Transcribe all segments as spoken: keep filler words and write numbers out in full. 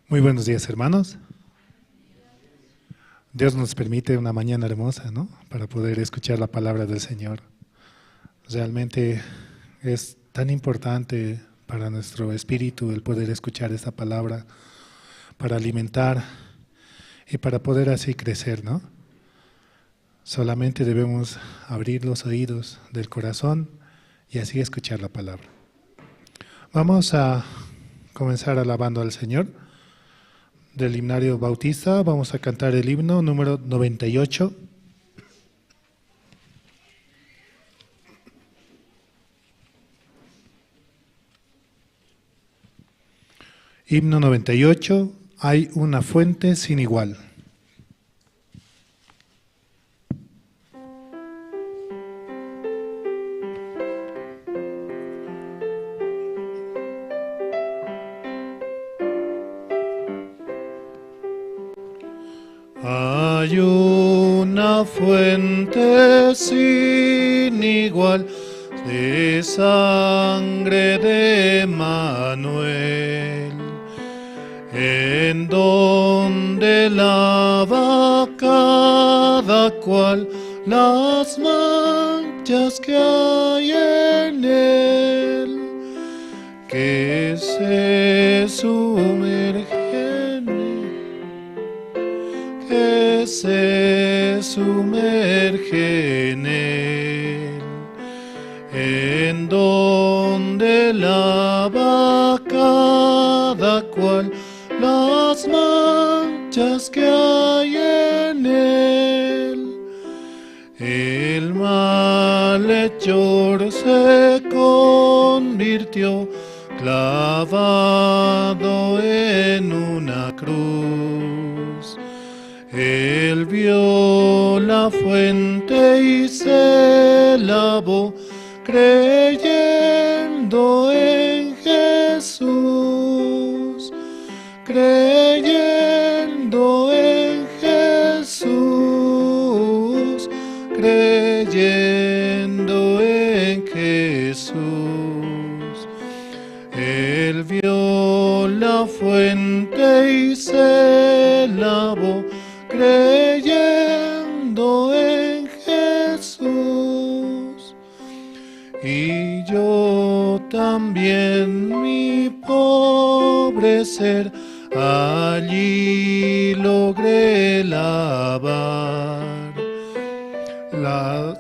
Muy buenos días, hermanos. Dios nos permite una mañana hermosa, ¿no? Para poder escuchar la palabra del Señor. Realmente es tan importante para nuestro espíritu el poder escuchar esta palabra, para alimentar y para poder así crecer, ¿no? Solamente debemos abrir los oídos del corazón y así escuchar la palabra. Vamos a comenzar alabando al Señor. Del himnario Bautista vamos a cantar el himno número noventa y ocho. Himno noventa y ocho, Hay una fuente sin igual. Hay una fuente sin igual de sangre de Manuel, en donde lava cada cual las manchas que hay en él, que se sumerge en él, que se sumerge en él, en donde lava cada cual las manchas que hay en él. El malhechor se convirtió, clavado en una cruz. Él vio la fuente y se lavó, creyendo en Jesús, creyendo en Jesús, creyendo en Jesús. Él vio la fuente y se lavó, creyendo en Jesús. Y yo también, mi pobre ser, allí logré lavar las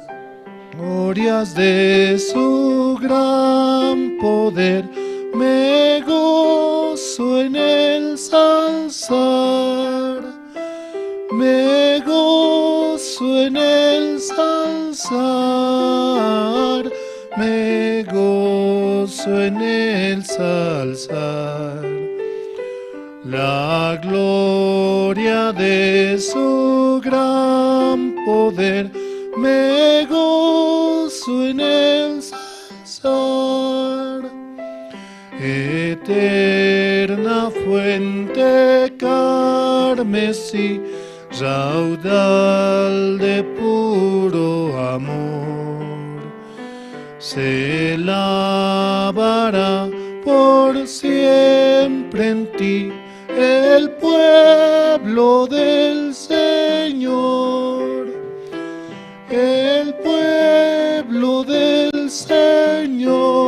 glorias de su gran poder. Me gozo en el salsar, me gozo en el salsar, me gozo en el salsar. La gloria de su gran poder, me gozo en el salsar. Eterna fuente carmesí, raudal de puro amor, se lavará por siempre en ti el pueblo del Señor, el pueblo del Señor,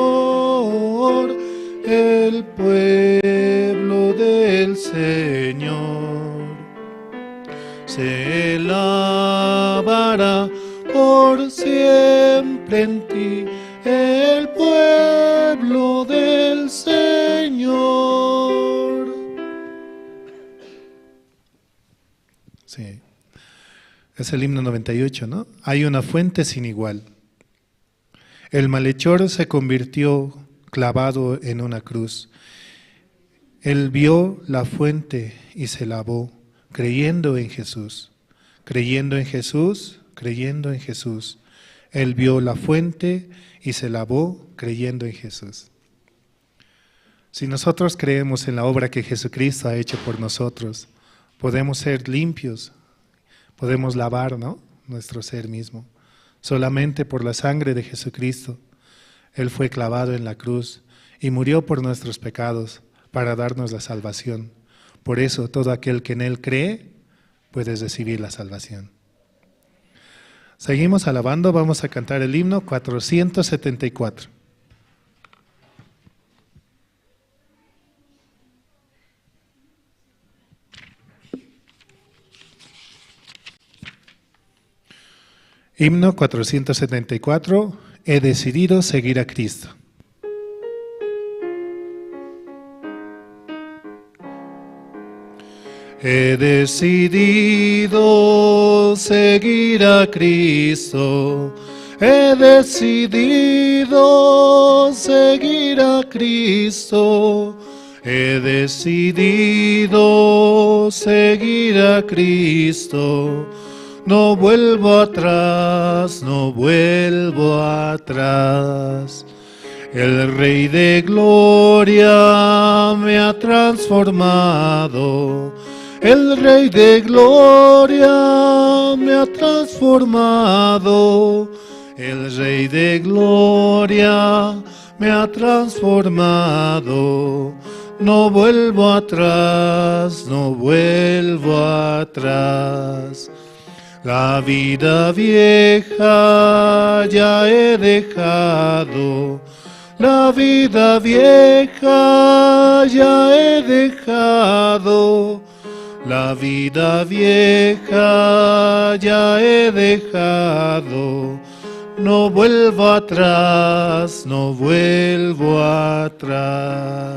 el pueblo del Señor. Se lavará por siempre en ti el pueblo del Señor. Sí. Es el himno noventa y ocho, ¿no? Hay una fuente sin igual. El malhechor se convirtió clavado en una cruz. Él vio la fuente y se lavó, creyendo en Jesús. Creyendo en Jesús, creyendo en Jesús. Él vio la fuente y se lavó, creyendo en Jesús. Si nosotros creemos en la obra que Jesucristo ha hecho por nosotros, podemos ser limpios, podemos lavar, ¿no?, nuestro ser mismo. Solamente por la sangre de Jesucristo. Él fue clavado en la cruz y murió por nuestros pecados para darnos la salvación. Por eso, todo aquel que en Él cree puede recibir la salvación. Seguimos alabando, vamos a cantar el himno cuatrocientos setenta y cuatro. Himno cuatrocientos setenta y cuatro, He decidido seguir a Cristo. He decidido seguir a Cristo, he decidido seguir a Cristo, he decidido seguir a Cristo, no vuelvo atrás, no vuelvo atrás. El Rey de Gloria me ha transformado, el Rey de Gloria me ha transformado, el Rey de Gloria me ha transformado. No vuelvo atrás, no vuelvo atrás. La vida vieja ya he dejado, la vida vieja ya he dejado, la vida vieja ya he dejado. No vuelvo atrás, no vuelvo atrás.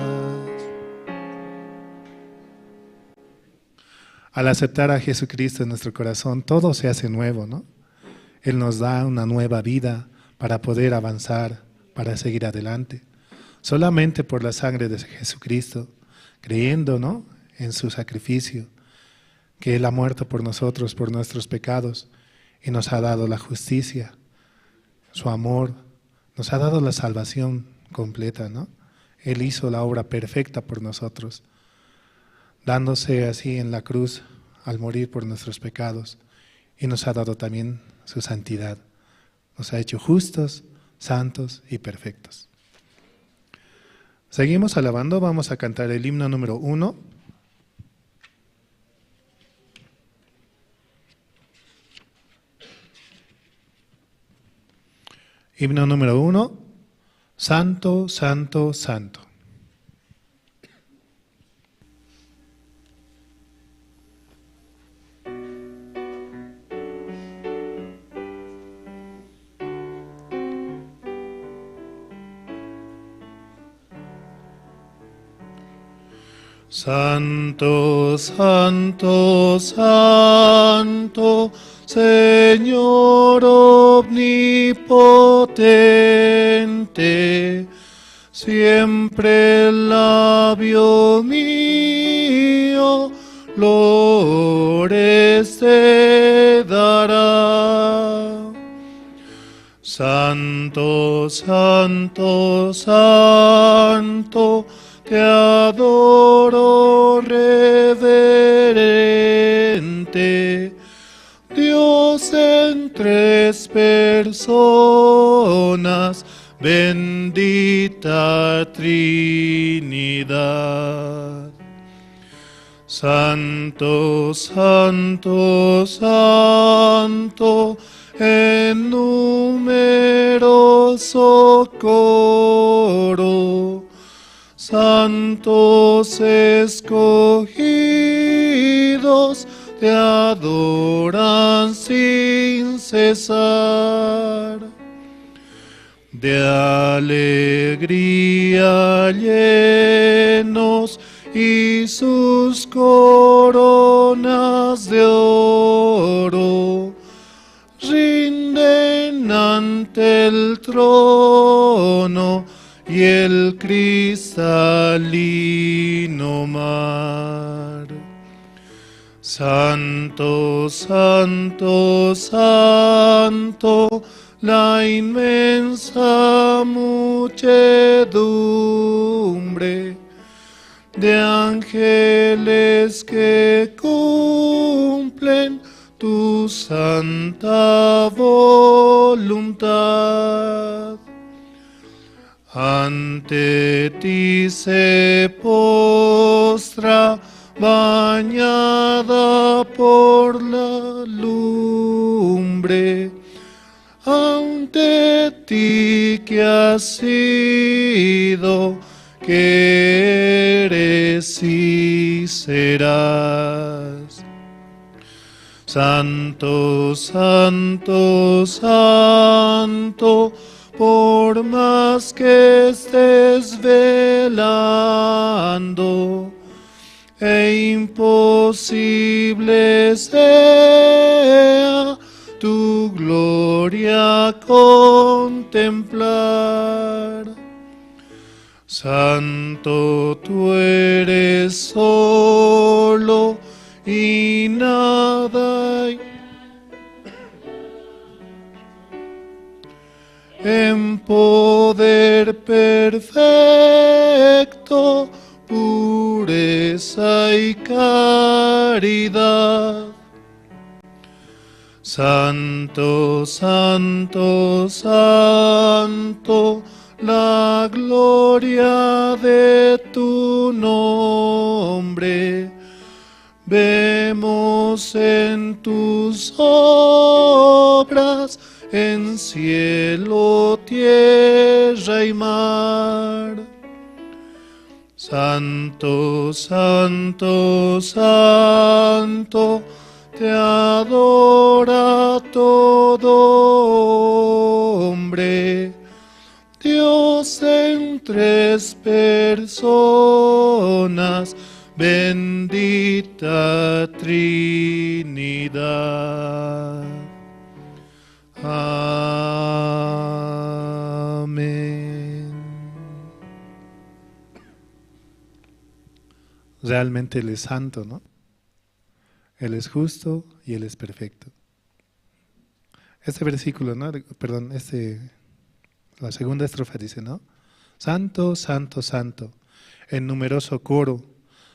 Al aceptar a Jesucristo en nuestro corazón, todo se hace nuevo, ¿no? Él nos da una nueva vida para poder avanzar, para seguir adelante. Solamente por la sangre de Jesucristo, creyendo, ¿no?, en su sacrificio, que Él ha muerto por nosotros, por nuestros pecados, y nos ha dado la justicia, su amor, nos ha dado la salvación completa, ¿no? Él hizo la obra perfecta por nosotros, dándose así en la cruz al morir por nuestros pecados, y nos ha dado también su santidad. Nos ha hecho justos, santos y perfectos. Seguimos alabando, vamos a cantar el himno número uno. Himno número uno, Santo, santo, santo. Santo, santo, santo, Señor omnipotente, siempre el labio mío flores te dará. Santo, santo, santo, te adoro reverente, Dios en tres personas, bendita Trinidad. Santo, santo, santo, en numeroso coro, santos escogidos te adoran sin cesar. De alegría llenos y sus coronas de oro rinden ante el trono y el cristalino mar. Santo, santo, santo, la inmensa muchedumbre de ángeles que cumplen tu santa voluntad. Ante ti se postra, bañada por la lumbre, ante ti que has sido, que eres y serás. Santo, santo, santo, por más que estés velando, e imposible sea tu gloria contemplar. Santo tú eres solo y nada en poder perfecto, pureza y caridad. Santo, santo, santo, la gloria de tu nombre. Vemos en tus obras, en cielo, tierra y mar. Santo, santo, santo, te adora todo hombre. Dios en tres personas, bendita Trinidad. Amén. realmente Él es santo, ¿no? Él es justo y Él es perfecto. Este versículo, ¿no? Perdón, este, la segunda estrofa dice, ¿no? Santo, santo, santo, en numeroso coro,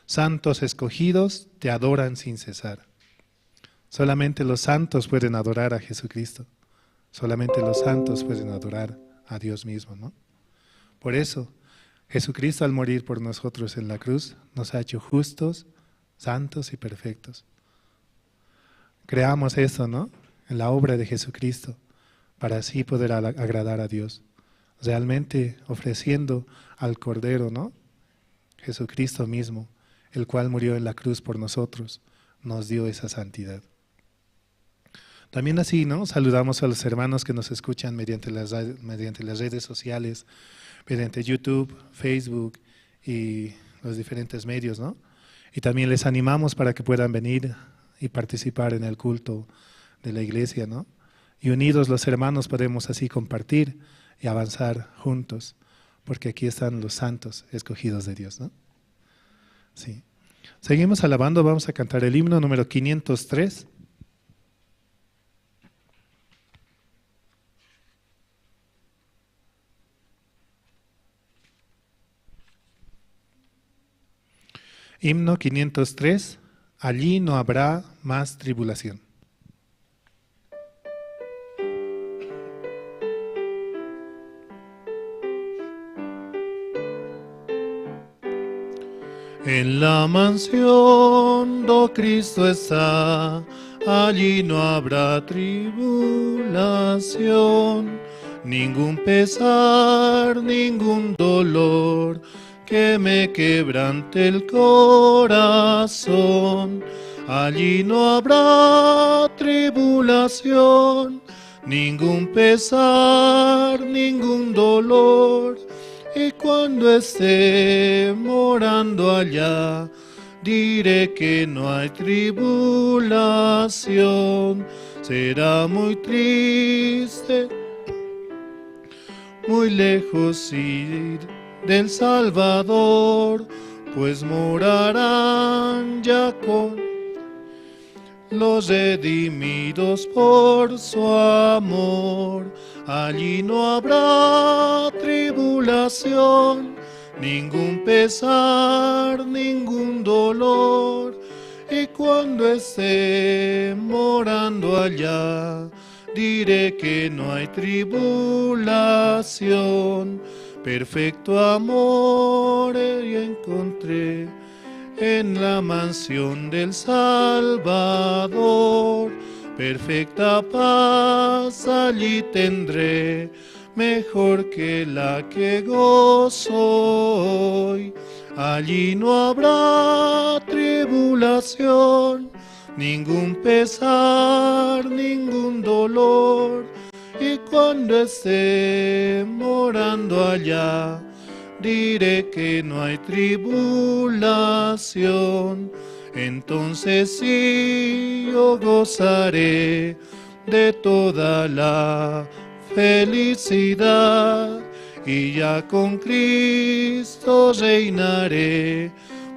santos escogidos te adoran sin cesar. Solamente los santos pueden adorar a Jesucristo. Solamente los santos pueden adorar a Dios mismo, ¿no? Por eso, Jesucristo al morir por nosotros en la cruz nos ha hecho justos, santos y perfectos. Creamos eso, ¿no? En la obra de Jesucristo, para así poder ala-, agradar a Dios. Realmente ofreciendo al Cordero, ¿no? Jesucristo mismo, el cual murió en la cruz por nosotros, nos dio esa santidad. También así, ¿no? Saludamos a los hermanos que nos escuchan mediante las ra-, mediante las redes sociales, mediante YouTube, Facebook y los diferentes medios, ¿no? Y también les animamos para que puedan venir y participar en el culto de la iglesia, ¿no? Y unidos los hermanos podemos así compartir y avanzar juntos, porque aquí están los santos escogidos de Dios, ¿no? Sí. Seguimos alabando, vamos a cantar el himno número quinientos tres. Himno quinientos tres, allí no habrá más tribulación. En la mansión do Cristo está, allí no habrá tribulación, ningún pesar, ningún dolor que me quebrante el corazón. Allí no habrá tribulación, ningún pesar, ningún dolor. Y cuando esté morando allá, diré que no hay tribulación. Será muy triste, muy lejos ir del Salvador, pues morarán ya con los redimidos por su amor. Allí no habrá tribulación, ningún pesar, ningún dolor. Y cuando esté morando allá, diré que no hay tribulación. Perfecto amor encontré en la mansión del Salvador. Perfecta paz allí tendré, mejor que la que gozo hoy. Allí no habrá tribulación, ningún pesar, ningún dolor. Y cuando esté morando allá, diré que no hay tribulación. Entonces sí yo gozaré de toda la felicidad, y ya con Cristo reinaré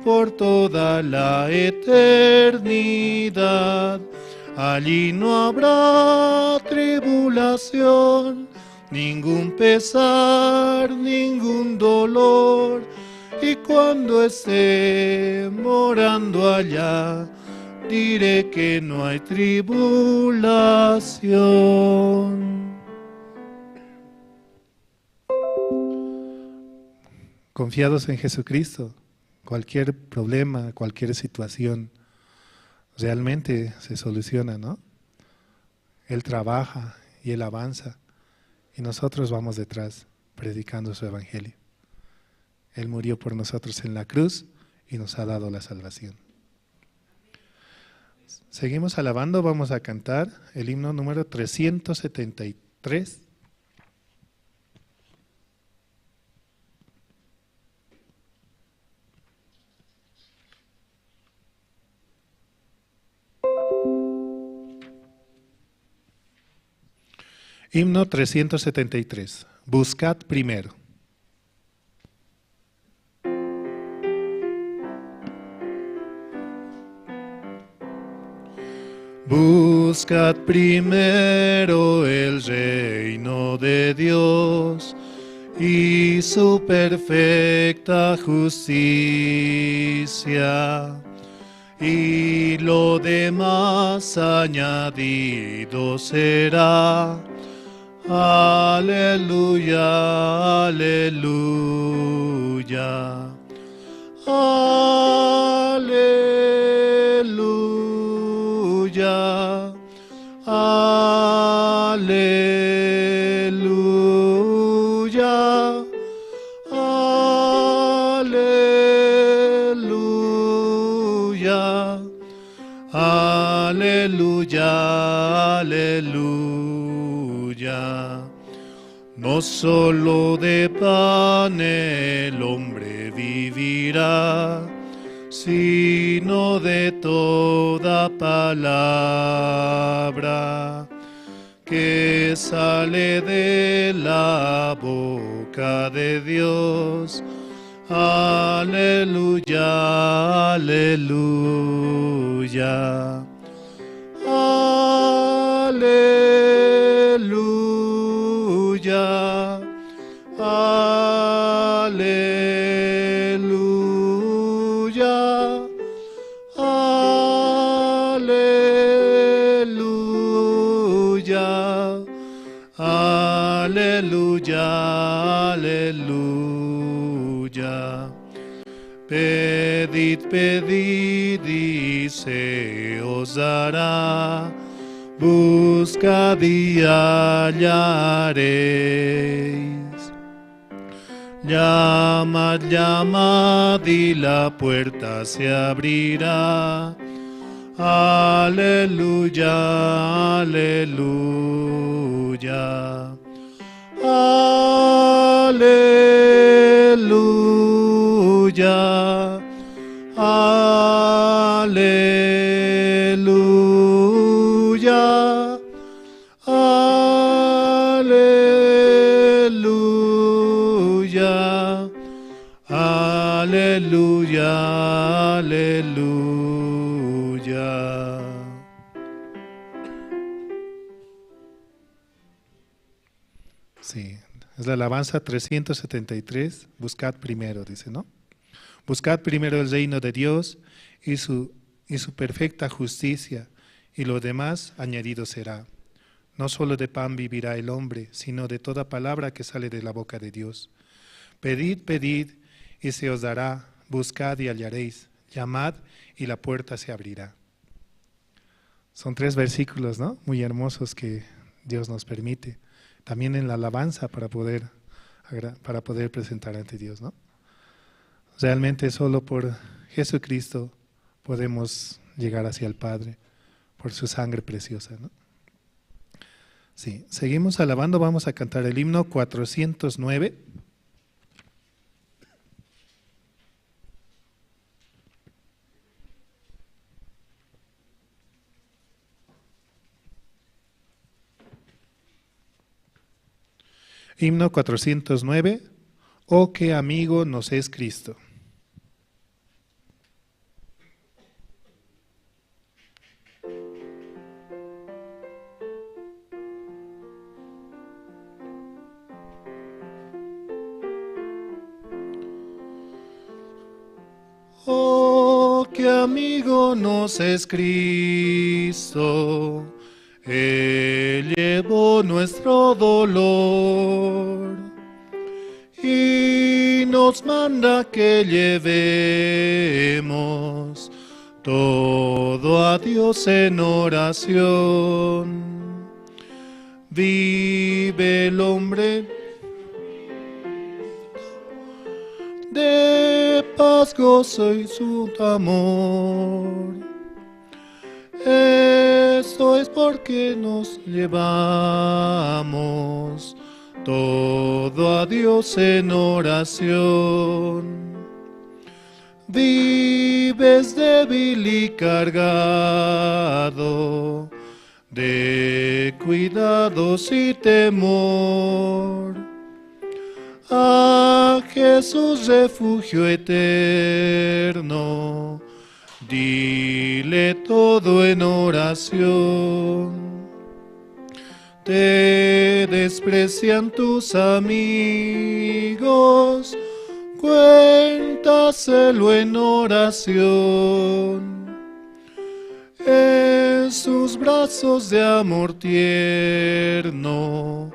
por toda la eternidad. Allí no habrá tribulación, ningún pesar, ningún dolor. Y cuando esté morando allá, diré que no hay tribulación. Confiados en Jesucristo, cualquier problema, cualquier situación, realmente se soluciona, ¿no? Él trabaja y Él avanza, y nosotros vamos detrás predicando su evangelio. Él murió por nosotros en la cruz y nos ha dado la salvación. Seguimos alabando, vamos a cantar el himno número trescientos setenta y tres. Himno trescientos setenta y tres. Buscad primero. Buscad primero el reino de Dios y su perfecta justicia, y lo demás añadido será. Aleluya, aleluya, aleluya, aleluya, aleluya. Aleluya, aleluya. No solo de pan el hombre vivirá, sino de toda palabra que sale de la boca de Dios. Aleluya, aleluya, aleluya, aleluya. Aleluya, aleluya, aleluya. Pedid, pedid y se os dará. Buscad y hallaréis. Llamad, llamad y la puerta se abrirá. Aleluya, aleluya. Aleluya, aleluya. Aleluya, aleluya, aleluya. Sí, es la alabanza trescientos setenta y tres, buscad primero, dice, ¿no? Buscad primero el reino de Dios y su, y su perfecta justicia, y lo demás añadido será. No solo de pan vivirá el hombre, sino de toda palabra que sale de la boca de Dios. Pedid, pedid, y se os dará, buscad y hallaréis, llamad, y la puerta se abrirá. Son tres versículos, ¿no? Muy hermosos que Dios nos permite, también en la alabanza para poder agra-, para poder presentar ante Dios, ¿no? Realmente solo por Jesucristo podemos llegar hacia el Padre, por su sangre preciosa, ¿no? Sí, seguimos alabando, vamos a cantar el himno cuatrocientos nueve. Himno cuatrocientos nueve, Oh, qué amigo nos es Cristo. Oh, qué amigo nos es Cristo, Él llevó nuestro dolor y nos manda que llevemos todo a Dios en oración. Vive el hombre de paz, gozo y su amor. Esto es porque nos llevamos todo a Dios en oración. Vives débil y cargado de cuidados y temor. A Jesús, refugio eterno, Dile todo en oración. Te desprecian tus amigos, cuéntaselo en oración. En sus brazos de amor tierno,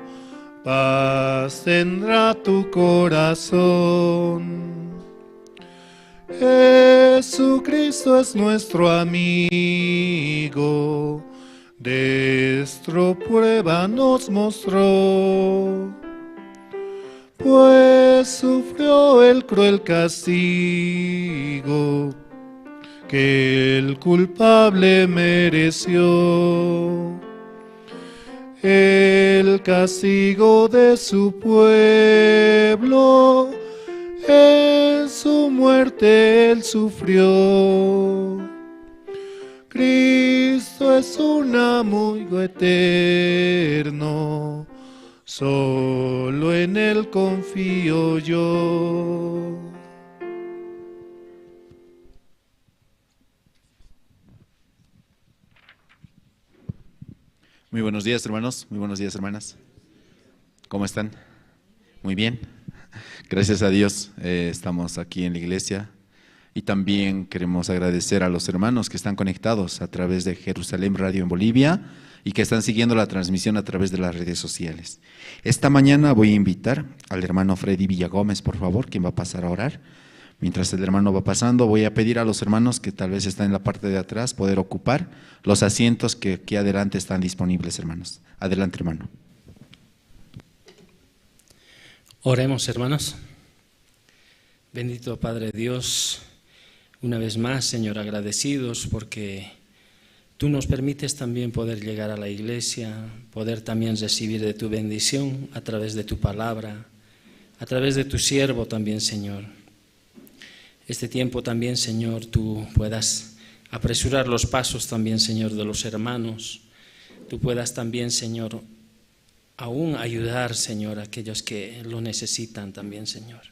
paz tendrá tu corazón. Jesucristo es nuestro amigo, destro prueba nos mostró, pues sufrió el cruel castigo que el culpable mereció. El castigo de su pueblo en su muerte él sufrió. Cristo es un amigo eterno, solo en él confío yo. Muy buenos días, hermanos. Muy buenos días, hermanas. ¿Cómo están? Muy bien. Gracias a Dios, eh, estamos aquí en la iglesia. Y también queremos agradecer a los hermanos que están conectados a través de Jerusalén Radio en Bolivia y que están siguiendo la transmisión a través de las redes sociales. Esta mañana voy a invitar al hermano Freddy Villagómez, por favor, quien va a pasar a orar. Mientras el hermano va pasando, voy a pedir a los hermanos que tal vez están en la parte de atrás poder ocupar los asientos que aquí adelante están disponibles, hermanos. Adelante, hermano. Oremos, hermanos. Bendito Padre Dios, una vez más, Señor, agradecidos porque tú nos permites también poder llegar a la iglesia, poder también recibir de tu bendición a través de tu palabra, a través de tu siervo también, Señor. Este tiempo también, Señor, tú puedas apresurar los pasos también, Señor, de los hermanos. Tú puedas también, Señor, aún ayudar, Señor, a aquellos que lo necesitan también, Señor.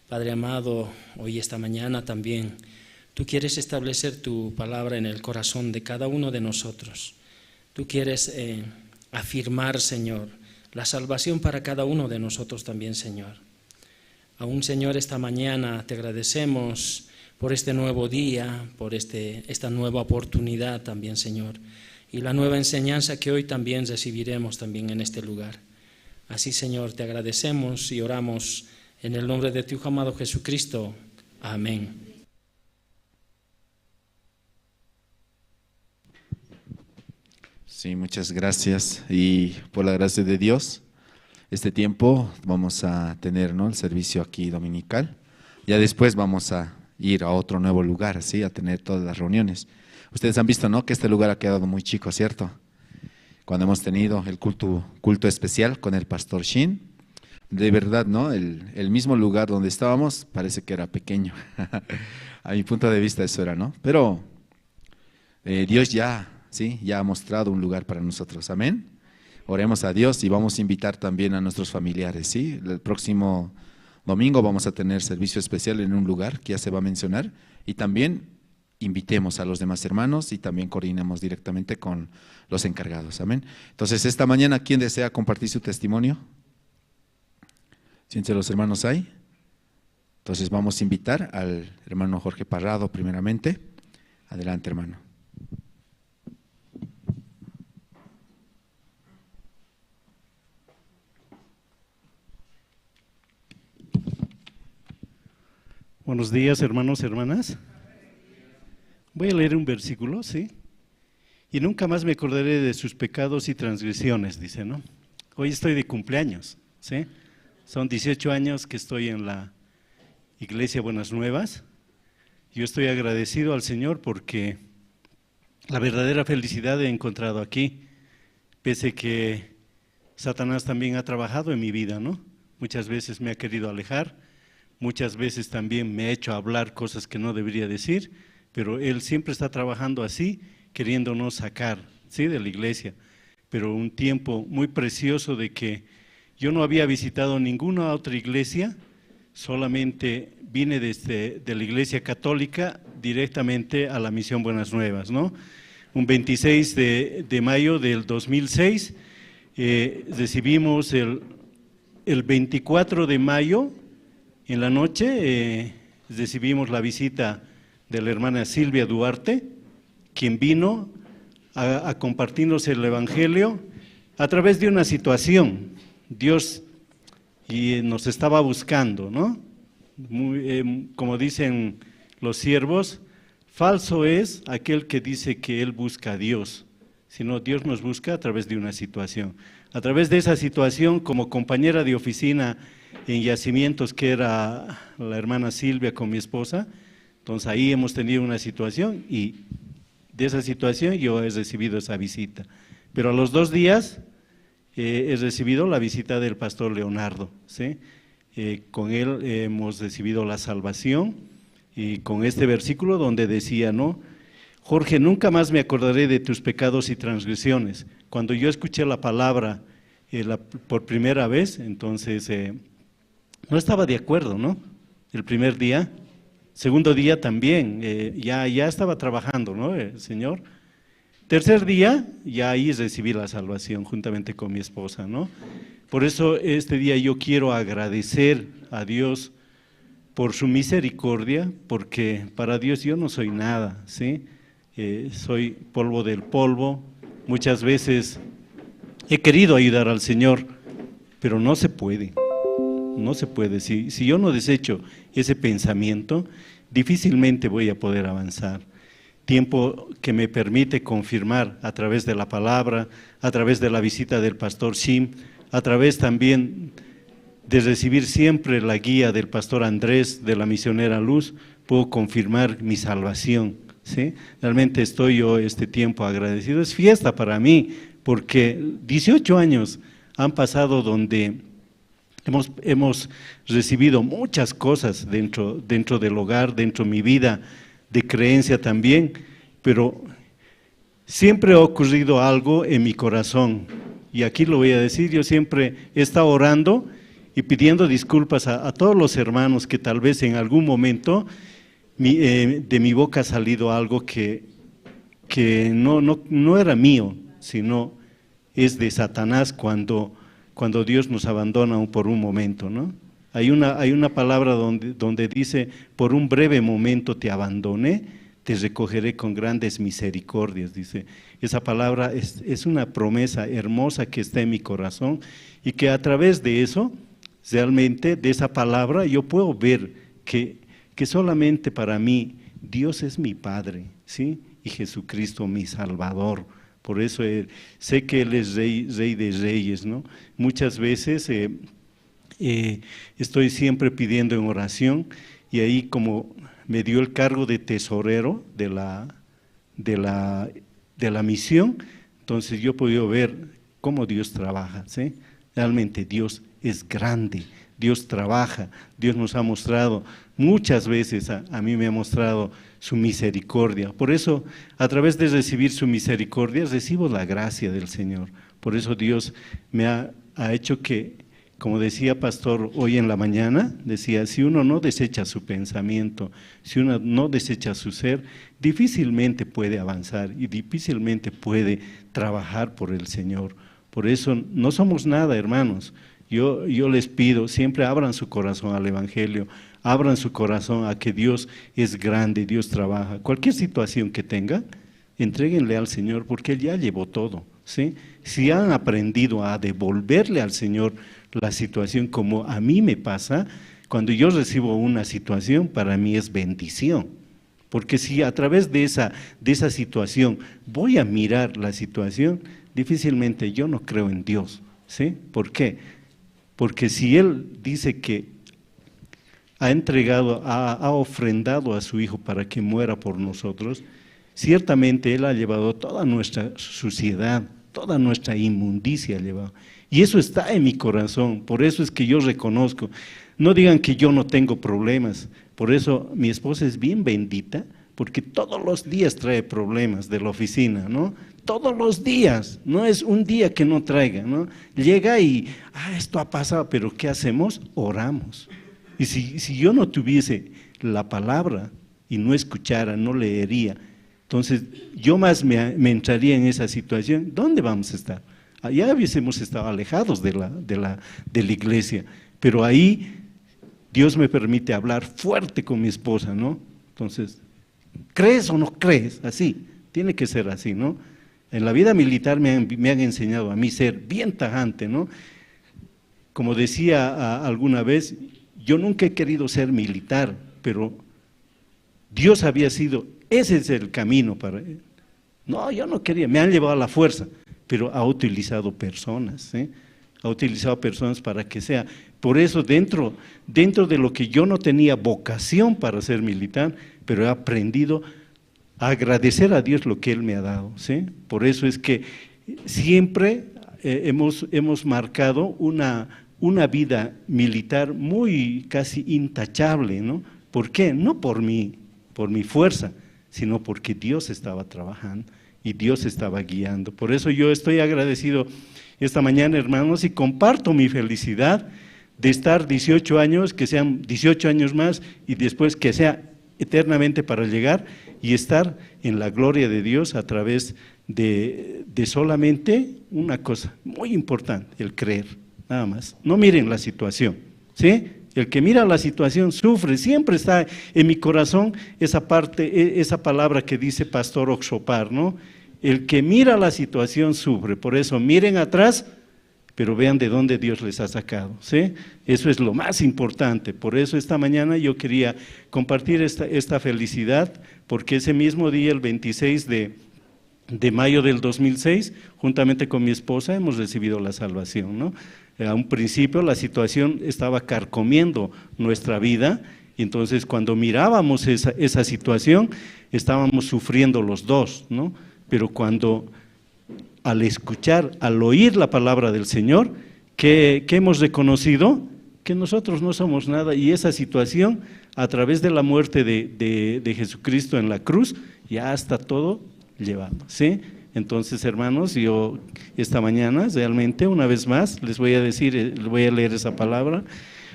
Padre amado, hoy, esta mañana también, tú quieres establecer tu palabra en el corazón de cada uno de nosotros. Tú quieres, eh, afirmar, Señor, la salvación para cada uno de nosotros también, Señor. Aún, Señor, esta mañana te agradecemos por este nuevo día, por este, esta nueva oportunidad también, Señor, y la nueva enseñanza que hoy también recibiremos también en este lugar. Así, Señor, te agradecemos y oramos en el nombre de tu Hijo amado Jesucristo. Amén. Sí, muchas gracias. Y por la gracia de Dios, este tiempo vamos a tener, ¿no?, el servicio aquí dominical. Ya después vamos a ir a otro nuevo lugar, ¿sí?, a tener todas las reuniones. Ustedes han visto, ¿no?, que este lugar ha quedado muy chico, ¿cierto? Cuando hemos tenido el culto, culto especial con el pastor Shin, de verdad, ¿no? El, el mismo lugar donde estábamos parece que era pequeño. A mi punto de vista eso era, ¿no? Pero, eh, Dios ya, ¿sí?, ya ha mostrado un lugar para nosotros. Amén. Oremos a Dios y vamos a invitar también a nuestros familiares, ¿sí? El próximo domingo vamos a tener servicio especial en un lugar que ya se va a mencionar y también invitemos a los demás hermanos y también coordinemos directamente con los encargados. Amén. Entonces, esta mañana, ¿quién desea compartir su testimonio? ¿Quién de los hermanos hay? Entonces, vamos a invitar al hermano Jorge Parrado primeramente. Adelante, hermano. Buenos días, hermanos, hermanas. Voy a leer un versículo, ¿sí? "Y nunca más me acordaré de sus pecados y transgresiones", dice, ¿no? Hoy estoy de cumpleaños, ¿sí? Son dieciocho años que estoy en la Iglesia Buenas Nuevas. Yo estoy agradecido al Señor porque la verdadera felicidad he encontrado aquí, pese que Satanás también ha trabajado en mi vida, ¿no? Muchas veces me ha querido alejar, muchas veces también me ha hecho hablar cosas que no debería decir, pero él siempre está trabajando así, queriéndonos sacar, ¿sí?, de la iglesia. Pero un tiempo muy precioso de que yo no había visitado ninguna otra iglesia, Solamente vine desde de la Iglesia Católica directamente a la Misión Buenas Nuevas, ¿no? Un veintiséis de, de mayo del dos mil seis, eh, recibimos el, el veinticuatro de mayo en la noche, eh, recibimos la visita de la hermana Silvia Duarte, quien vino a, a compartirnos el Evangelio a través de una situación. Dios y nos estaba buscando, ¿no? Muy, eh, como dicen los siervos, falso es aquel que dice que él busca a Dios, sino Dios nos busca a través de una situación. A través de esa situación, como compañera de oficina en Yacimientos, que era la hermana Silvia con mi esposa, entonces ahí hemos tenido una situación y de esa situación yo he recibido esa visita. Pero a los dos días eh, he recibido la visita del pastor Leonardo, ¿sí? Eh, con él hemos recibido la salvación y con este versículo donde decía, ¿no? Jorge, nunca más me acordaré de tus pecados y transgresiones. Cuando yo escuché la palabra eh, la, por primera vez, entonces eh, no estaba de acuerdo, ¿no? El primer día. Segundo día también, eh, ya, ya estaba trabajando, ¿no? El Señor. Tercer día, ya ahí recibí la salvación juntamente con mi esposa, ¿no? Por eso este día yo quiero agradecer a Dios por su misericordia, porque para Dios yo no soy nada, ¿sí? Eh, soy polvo del polvo. Muchas veces he querido ayudar al Señor, pero no se puede, no se puede. Si, si yo no desecho ese pensamiento, difícilmente voy a poder avanzar. Tiempo que me permite confirmar a través de la palabra, a través de la visita del pastor Shim, a través también de recibir siempre la guía del pastor Andrés, de la misionera Luz, puedo confirmar mi salvación, ¿sí? Realmente estoy yo este tiempo agradecido. Es fiesta para mí, porque dieciocho años han pasado donde hemos, hemos recibido muchas cosas dentro, dentro del hogar, dentro de mi vida de creencia también, pero siempre ha ocurrido algo en mi corazón. Y aquí lo voy a decir, yo siempre he estado orando y pidiendo disculpas a, a todos los hermanos que tal vez en algún momento mi, eh, de mi boca ha salido algo que, que no, no, no era mío, sino es de Satanás cuando, cuando Dios nos abandona un- por un momento, ¿no? Hay una, hay una palabra donde, donde dice, por un breve momento te abandoné, te recogeré con grandes misericordias, dice. Esa palabra es, es una promesa hermosa que está en mi corazón y que a través de eso, realmente, de esa palabra, yo puedo ver que, que solamente para mí Dios es mi Padre, ¿sí? Y Jesucristo mi Salvador. Por eso eh, sé que Él es rey, rey de reyes, ¿no? Muchas veces eh, eh, estoy siempre pidiendo en oración y ahí como me dio el cargo de tesorero de la, de la, de la misión, entonces yo he podido ver cómo Dios trabaja, ¿sí? Realmente Dios es grande, Dios trabaja, Dios nos ha mostrado muchas veces, a, a mí me ha mostrado su misericordia. Por eso, a través de recibir su misericordia, recibo la gracia del Señor. Por eso Dios me ha, ha hecho que, como decía pastor hoy en la mañana, decía, si uno no desecha su pensamiento, si uno no desecha su ser, difícilmente puede avanzar y difícilmente puede trabajar por el Señor. Por eso no somos nada, hermanos. Yo, yo les pido, siempre abran su corazón al Evangelio, abran su corazón a que Dios es grande, Dios trabaja. Cualquier situación que tengan, entréguenle al Señor porque Él ya llevó todo, ¿sí? Si han aprendido a devolverle al Señor la situación como a mí me pasa, cuando yo recibo una situación, para mí es bendición. Porque si a través de esa, de esa situación voy a mirar la situación, difícilmente yo no creo en Dios, ¿sí? ¿Por qué? Porque si Él dice que ha entregado, ha, ha ofrendado a su Hijo para que muera por nosotros, ciertamente Él ha llevado toda nuestra suciedad, toda nuestra inmundicia ha llevado. Y eso está en mi corazón, por eso es que yo reconozco. No digan que yo no tengo problemas, por eso mi esposa es bien bendita, porque todos los días trae problemas de la oficina, ¿no? Todos los días, no es un día que no traiga, ¿no? Llega y, ah, esto ha pasado, pero ¿qué hacemos? Oramos. Si, si yo no tuviese la palabra y no escuchara, no leería, entonces yo más me, me entraría en esa situación. ¿Dónde vamos a estar? Allá hubiésemos estado alejados de la, de la, de la iglesia, pero ahí Dios me permite hablar fuerte con mi esposa, ¿no? Entonces, ¿crees o no crees? Así, tiene que ser así, ¿no? En la vida militar me han, me han enseñado a mí ser bien tajante, ¿no? Como decía, ah, alguna vez, yo nunca he querido ser militar, pero Dios había sido, ese es el camino para... No, yo no quería, me han llevado a la fuerza, pero ha utilizado personas, ¿eh? Ha utilizado personas para que sea. Por eso dentro, dentro de lo que yo no tenía vocación para ser militar, pero he aprendido a agradecer a Dios lo que Él me ha dado, ¿sí? Por eso es que siempre, eh, hemos, hemos marcado una, una vida militar muy casi intachable, ¿no? ¿Por qué? No por mí, por mi fuerza, sino porque Dios estaba trabajando y Dios estaba guiando. Por eso yo estoy agradecido esta mañana, hermanos, y comparto mi felicidad de estar dieciocho años, que sean dieciocho años más y después que sea eternamente para llegar y estar en la gloria de Dios a través de, de solamente una cosa muy importante, el creer, nada más. No miren la situación, ¿sí? El que mira la situación sufre, siempre está en mi corazón esa parte, e-, esa palabra que dice Pastor Oxopar, ¿no? El que mira la situación sufre, por eso miren atrás, pero vean de dónde Dios les ha sacado, ¿sí? Eso es lo más importante. Por eso esta mañana yo quería compartir esta, esta felicidad, porque ese mismo día, el veintiséis de, de mayo del dos mil seis, juntamente con mi esposa hemos recibido la salvación, ¿no? Eh, a un principio la situación estaba carcomiendo nuestra vida, y entonces cuando mirábamos esa, esa situación, estábamos sufriendo los dos, ¿no? Pero cuando al escuchar, al oír la palabra del Señor, que, que hemos reconocido que nosotros no somos nada y esa situación, a través de la muerte de, de, de Jesucristo en la cruz, ya está todo llevado, ¿sí? Entonces, hermanos, yo esta mañana realmente una vez más les voy a decir, eh, voy a leer esa palabra.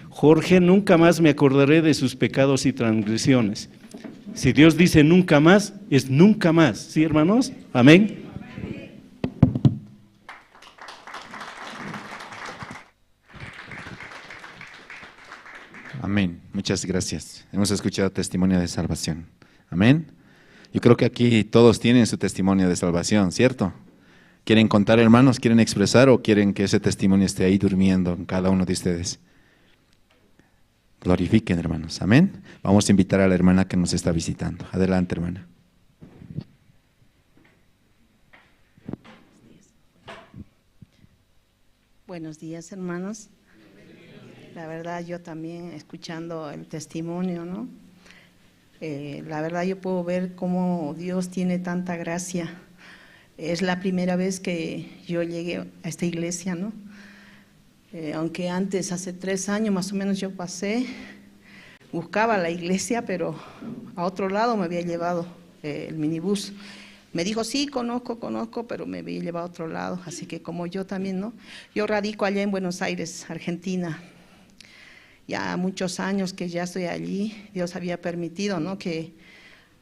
Jorge, nunca más me acordaré de sus pecados y transgresiones. Si Dios dice nunca más, es nunca más, ¿sí, hermanos? Amén. Amén. Muchas gracias. Hemos escuchado testimonio de salvación. Amén. Yo creo que aquí todos tienen su testimonio de salvación, ¿cierto? ¿Quieren contar, hermanos? ¿Quieren expresar o quieren que ese testimonio esté ahí durmiendo en cada uno de ustedes? Glorifiquen, hermanos. Amén. Vamos a invitar a la hermana que nos está visitando. Adelante, hermana. Buenos días, hermanos. La verdad, yo también escuchando el testimonio, ¿no? Eh, la verdad, yo puedo ver cómo Dios tiene tanta gracia. Es la primera vez que yo llegué a esta iglesia, ¿no? Eh, aunque antes, hace tres años más o menos, yo pasé, buscaba la iglesia, pero a otro lado me había llevado, eh, el minibús. Me dijo, sí, conozco, conozco, pero me había llevado a otro lado. Así que como yo también, ¿no? Yo radico allá en Buenos Aires, Argentina. Ya muchos años que ya estoy allí, Dios había permitido, ¿no? Que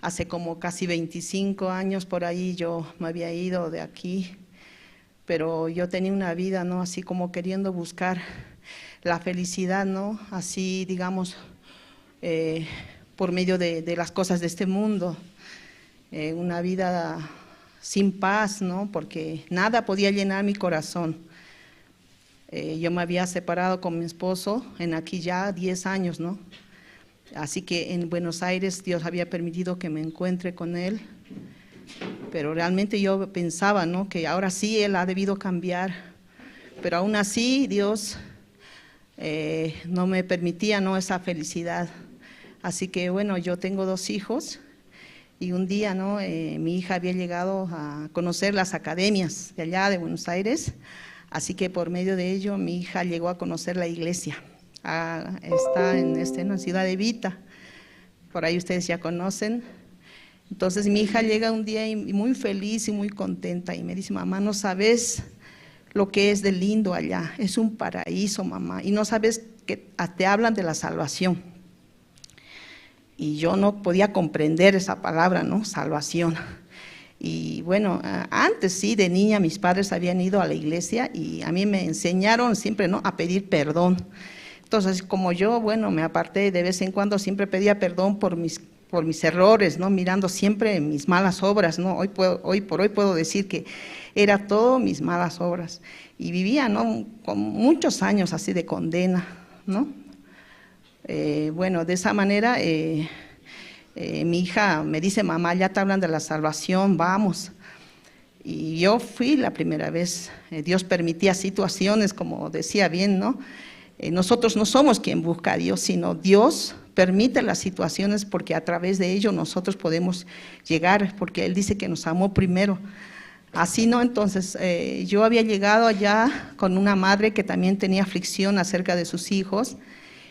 hace como casi veinticinco años por ahí yo me había ido de aquí, pero yo tenía una vida, ¿no? Así como queriendo buscar la felicidad, ¿no? Así, digamos, eh, por medio de, de las cosas de este mundo. Eh, una vida sin paz, ¿no? Porque nada podía llenar mi corazón. Eh, yo me había separado con mi esposo en aquí ya diez años, ¿no? Así que en Buenos Aires Dios había permitido que me encuentre con él, pero realmente yo pensaba, ¿no? Que ahora sí él ha debido cambiar, pero aún así Dios, eh, no me permitía, ¿no? Esa felicidad. Así que bueno, yo tengo dos hijos y un día, ¿no? Eh, mi hija había llegado a conocer las academias de allá de Buenos Aires, así que por medio de ello mi hija llegó a conocer la iglesia. Ah, está en, este, en la ciudad de Vita, por ahí ustedes ya conocen. Entonces mi hija llega un día y, y muy feliz y muy contenta y me dice, mamá, no sabes lo que es de lindo allá, es un paraíso, mamá, y no sabes que a- te hablan de la salvación. Y yo no podía comprender esa palabra, ¿no? Salvación. Y bueno, a- antes sí, de niña mis padres habían ido a la iglesia y a mí me enseñaron siempre, ¿no? A pedir perdón. Entonces, como yo, bueno, me aparté, de vez en cuando siempre pedía perdón por mis, por mis errores, ¿no? Mirando siempre mis malas obras, ¿no? Hoy puedo, hoy por hoy puedo decir que era todo mis malas obras. Y vivía, ¿no? Con muchos años así de condena, ¿no? Eh, bueno, de esa manera, eh, eh, mi hija me dice: "Mamá, ya te hablan de la salvación, vamos". Y yo fui la primera vez. Eh, Dios permitía situaciones, como decía bien, ¿no? Eh, nosotros no somos quien busca a Dios, sino Dios permite las situaciones porque a través de ello nosotros podemos llegar, porque Él dice que nos amó primero. Así, ¿no? Entonces, eh, yo había llegado allá con una madre que también tenía aflicción acerca de sus hijos,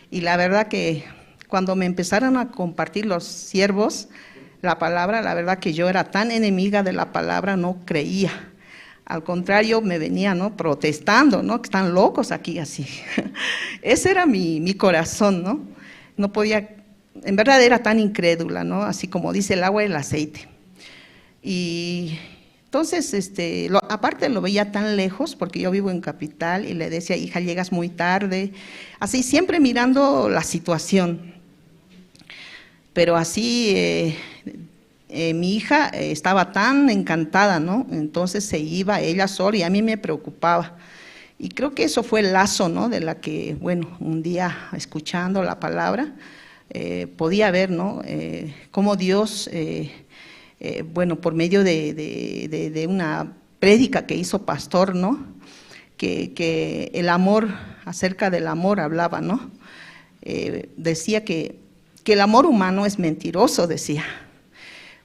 y la verdad que cuando me empezaron a compartir los siervos la palabra, la verdad que yo era tan enemiga de la palabra, no creía. Al contrario, me venía, ¿no? Protestando, ¿no? Que están locos aquí, así. Ese era mi, mi corazón, ¿no? No podía, en verdad era tan incrédula, ¿no? Así como dice el agua y el aceite. Y entonces, este, lo- aparte lo veía tan lejos, porque yo vivo en capital, y le decía: "Hija, llegas muy tarde". Así, siempre mirando la situación. Pero así, eh, eh, mi hija, eh, estaba tan encantada, ¿no? Entonces se iba ella sola y a mí me preocupaba. Y creo que eso fue el lazo, ¿no? De la que, bueno, un día escuchando la palabra, eh, podía ver, ¿no? Eh, cómo Dios, eh, eh, bueno, por medio de, de- de- de una prédica que hizo pastor, ¿no? Que, que el amor, acerca del amor hablaba, ¿no? Eh, decía que, que el amor humano es mentiroso, decía.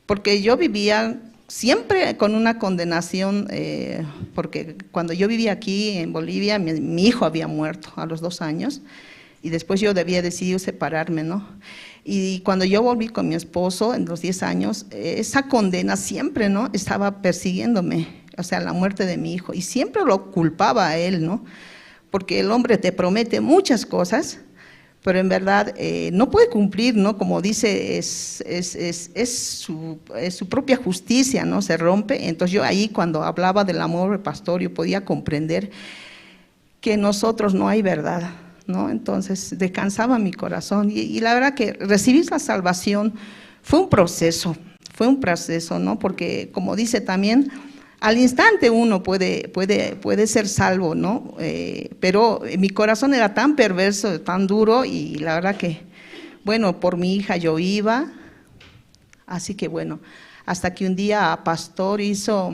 Porque yo vivía siempre con una condenación, eh, porque cuando yo vivía aquí en Bolivia, mi, mi hijo había muerto a los dos años, y después yo había decidido separarme, ¿no? Y cuando yo volví con mi esposo en los diez años, eh, esa condena siempre, ¿no? Estaba persiguiéndome, o sea, la muerte de mi hijo, y siempre lo culpaba a él, ¿no? Porque el hombre te promete muchas cosas, pero en verdad, eh, no puede cumplir, ¿no? Como dice, es, es, es, es su, es su propia justicia, ¿no? Se rompe. Entonces yo ahí cuando hablaba del amor del pastor, yo podía comprender que en nosotros no hay verdad, ¿no? Entonces descansaba mi corazón y, y la verdad que recibir la salvación fue un proceso, fue un proceso, ¿no? Porque como dice también, al instante uno puede, puede, puede ser salvo, ¿no? Eh, pero mi corazón era tan perverso, tan duro, y la verdad que, bueno, por mi hija yo iba. Así que bueno, hasta que un día pastor hizo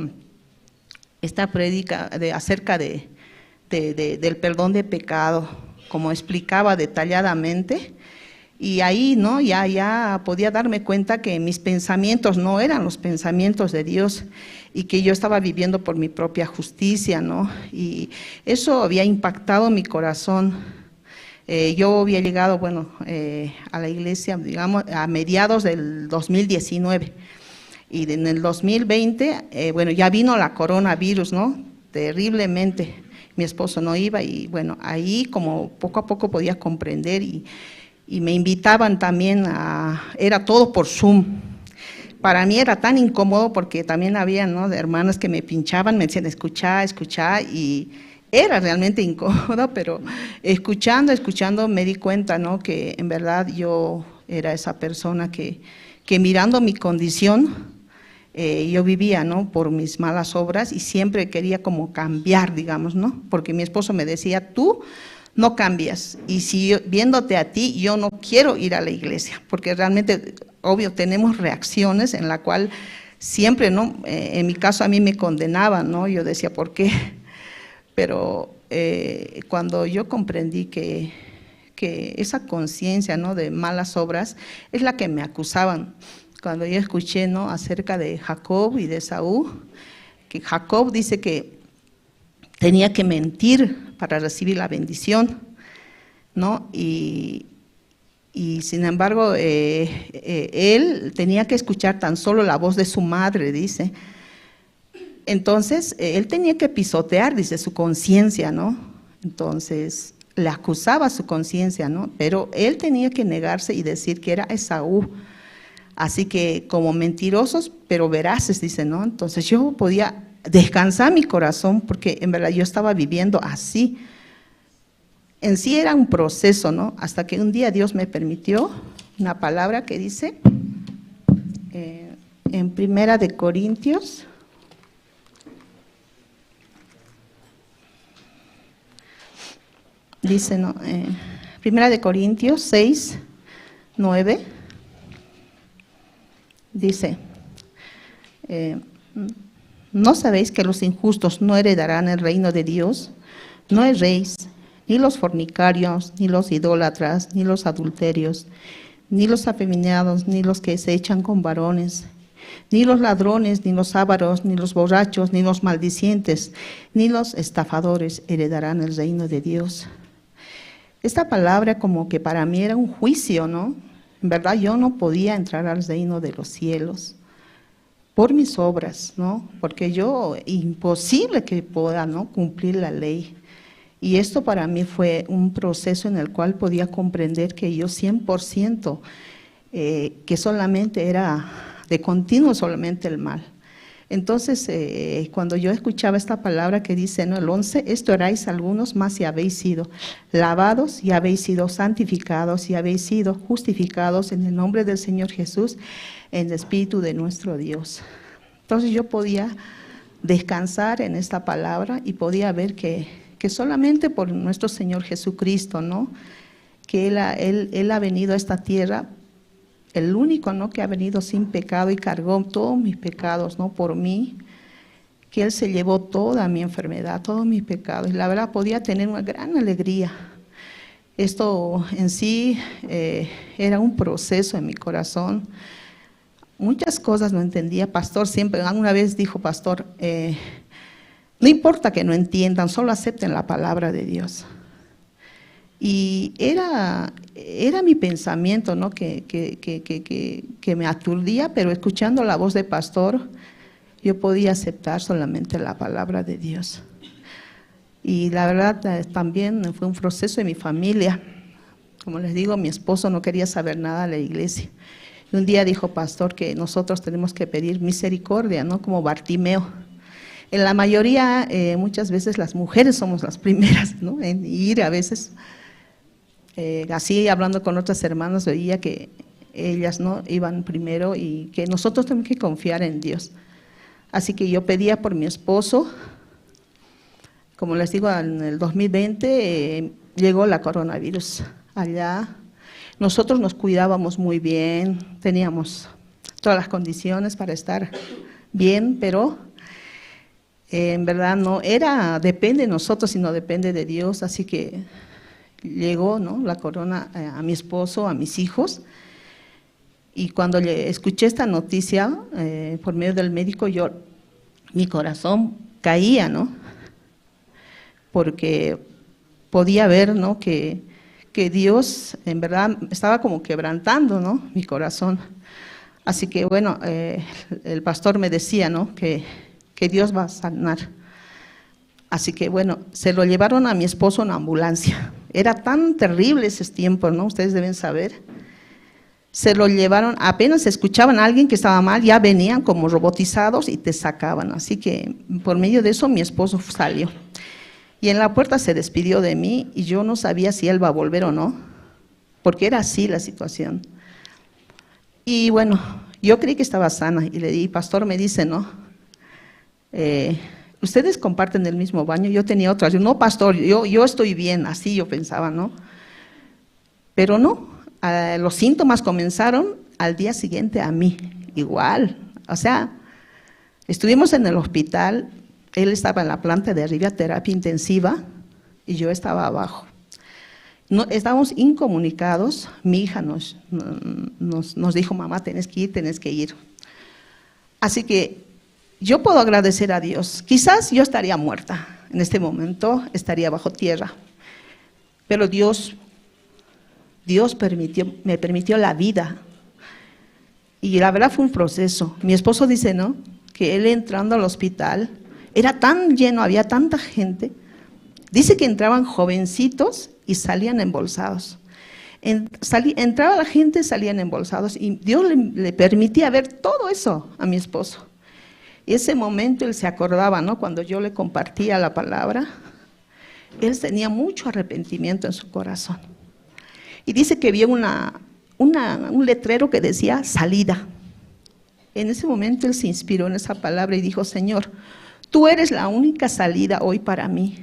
esta prédica de, acerca de, de- de- del perdón de pecado, como explicaba detalladamente. Y ahí, ¿no? Ya, ya podía darme cuenta que mis pensamientos no eran los pensamientos de Dios y que yo estaba viviendo por mi propia justicia, ¿no? Y eso había impactado mi corazón. Eh, yo había llegado, bueno, eh, a la iglesia, digamos, a mediados del dos mil diecinueve. Y en el dos mil veinte, eh, bueno, ya vino la coronavirus, ¿no? Terriblemente. Mi esposo no iba y, bueno, ahí como poco a poco podía comprender y, y me invitaban también a, era todo por Zoom. Para mí era tan incómodo porque también había, ¿no? De hermanas que me pinchaban, me decían: "Escucha, escucha", y era realmente incómodo, pero escuchando, escuchando me di cuenta, ¿no? Que en verdad yo era esa persona que, que mirando mi condición, eh, yo vivía, ¿no? Por mis malas obras y siempre quería como cambiar, digamos, ¿no? Porque mi esposo me decía: "Tú no cambias, y si yo- viéndote a ti, yo no quiero ir a la iglesia", porque realmente, obvio, tenemos reacciones en la cual siempre, ¿no? Eh, en mi caso a mí me condenaban, ¿no? Yo decía: "¿Por qué?". Pero, eh, cuando yo comprendí que, que esa conciencia, ¿no? De malas obras es la que me acusaban. Cuando yo escuché, ¿no? Acerca de Jacob y de Esaú, que Jacob dice que tenía que mentir para recibir la bendición, ¿no? Y, y sin embargo, eh, eh, él tenía que escuchar tan solo la voz de su madre, dice. Entonces, eh, él tenía que pisotear, dice, su conciencia, ¿no? Entonces, le acusaba su conciencia, ¿no? Pero él tenía que negarse y decir que era Esaú. Así que como mentirosos, pero veraces, dice, ¿no? Entonces yo podía descansar mi corazón porque en verdad yo estaba viviendo así. En sí era un proceso, ¿no? Hasta que un día Dios me permitió una palabra que dice eh, en Primera de Corintios, dice, ¿no? Eh, Primera de Corintios seis, nueve, dice, eh, ¿no sabéis que los injustos no heredarán el reino de Dios? No erréis, ni los fornicarios, ni los idólatras, ni los adulterios, ni los afeminados, ni los que se echan con varones, ni los ladrones, ni los ávaros, ni los borrachos, ni los maldicientes, ni los estafadores heredarán el reino de Dios. Esta palabra como que para mí era un juicio, ¿no? En verdad yo no podía entrar al reino de los cielos por mis obras, ¿no? Porque yo, imposible que pueda, ¿no? Cumplir la ley. Y esto para mí fue un proceso en el cual podía comprender que yo cien por ciento, eh, que solamente era de continuo solamente el mal. Entonces, eh, cuando yo escuchaba esta palabra que dice, ¿no? El once, esto erais algunos, mas ya habéis sido lavados, ya habéis sido santificados, ya habéis sido justificados en el nombre del Señor Jesús, en el Espíritu de nuestro Dios. Entonces yo podía descansar en esta palabra y podía ver que, que solamente por nuestro Señor Jesucristo, ¿no? Que él ha, él, él ha venido a esta tierra, el único, ¿no? Que ha venido sin pecado y cargó todos mis pecados, ¿no? Por mí, que Él se llevó toda mi enfermedad, todos mis pecados. Y la verdad podía tener una gran alegría. Esto en sí eh, era un proceso en mi corazón. Muchas cosas no entendía. Pastor siempre, alguna vez dijo, pastor, eh, no importa que no entiendan, solo acepten la palabra de Dios. Y era, era mi pensamiento, ¿no? Que, que, que, que, que, que me aturdía, pero escuchando la voz de pastor, yo podía aceptar solamente la palabra de Dios. Y la verdad, eh, también fue un proceso en mi familia. Como les digo, mi esposo no quería saber nada de la iglesia. Y un día dijo, pastor, que nosotros tenemos que pedir misericordia, ¿no? Como Bartimeo. En la mayoría, eh, muchas veces las mujeres somos las primeras, ¿no? En ir a veces, eh, así hablando con otras hermanas, veía que ellas no iban primero y que nosotros tenemos que confiar en Dios. Así que yo pedía por mi esposo, como les digo, en el dos mil veinte eh, llegó la coronavirus allá. Nosotros nos cuidábamos muy bien, teníamos todas las condiciones para estar bien, pero eh, en verdad no era, depende de nosotros, sino depende de Dios. Así que llegó, ¿no? La corona eh, a mi esposo, a mis hijos. Y cuando le escuché esta noticia eh, por medio del médico, yo, mi corazón caía, ¿no? Porque podía ver, ¿no? Que, que Dios en verdad estaba como quebrantando, ¿no? Mi corazón. Así que bueno, eh, el pastor me decía, ¿no? Que, que Dios va a sanar. Así que bueno, se lo llevaron a mi esposo en ambulancia. Era tan terrible ese tiempo, ¿no? Ustedes deben saber. Se lo llevaron, apenas escuchaban a alguien que estaba mal, ya venían como robotizados y te sacaban. Así que por medio de eso mi esposo salió. Y en la puerta se despidió de mí y yo no sabía si él va a volver o no, porque era así la situación. Y bueno, yo creí que estaba sana y le di, pastor, me dice, ¿no? Eh, ¿ustedes comparten el mismo baño? Yo tenía otras. Yo, no, pastor, yo, yo estoy bien, así yo pensaba, ¿no? Pero no, ah, los síntomas comenzaron al día siguiente a mí, igual. O sea, estuvimos en el hospital, él estaba en la planta de arriba, terapia intensiva, y yo estaba abajo. No, estábamos incomunicados, mi hija nos, nos, nos dijo, mamá, tienes que ir, tienes que ir. Así que yo puedo agradecer a Dios. Quizás yo estaría muerta en este momento, estaría bajo tierra. Pero Dios, Dios permitió, me permitió la vida. Y la verdad fue un proceso. Mi esposo dice, ¿no? Que él entrando al hospital, era tan lleno, había tanta gente. Dice que entraban jovencitos y salían embolsados. En-, salí-, entraba la gente, salían embolsados, y Dios le, le permitía ver todo eso a mi esposo. Y ese momento él se acordaba, ¿no? Cuando yo le compartía la palabra, él tenía mucho arrepentimiento en su corazón. Y dice que vio una, una, un letrero que decía: "Salida". En ese momento él se inspiró en esa palabra y dijo: "Señor, tú eres la única salida hoy para mí.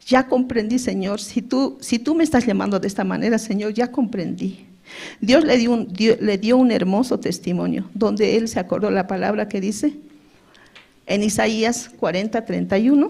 Ya comprendí, Señor, si tú, si tú me estás llamando de esta manera, Señor, ya comprendí". Dios le dio un, dio, le dio un hermoso testimonio, donde él se acordó la palabra que dice en Isaías cuarenta treinta y uno.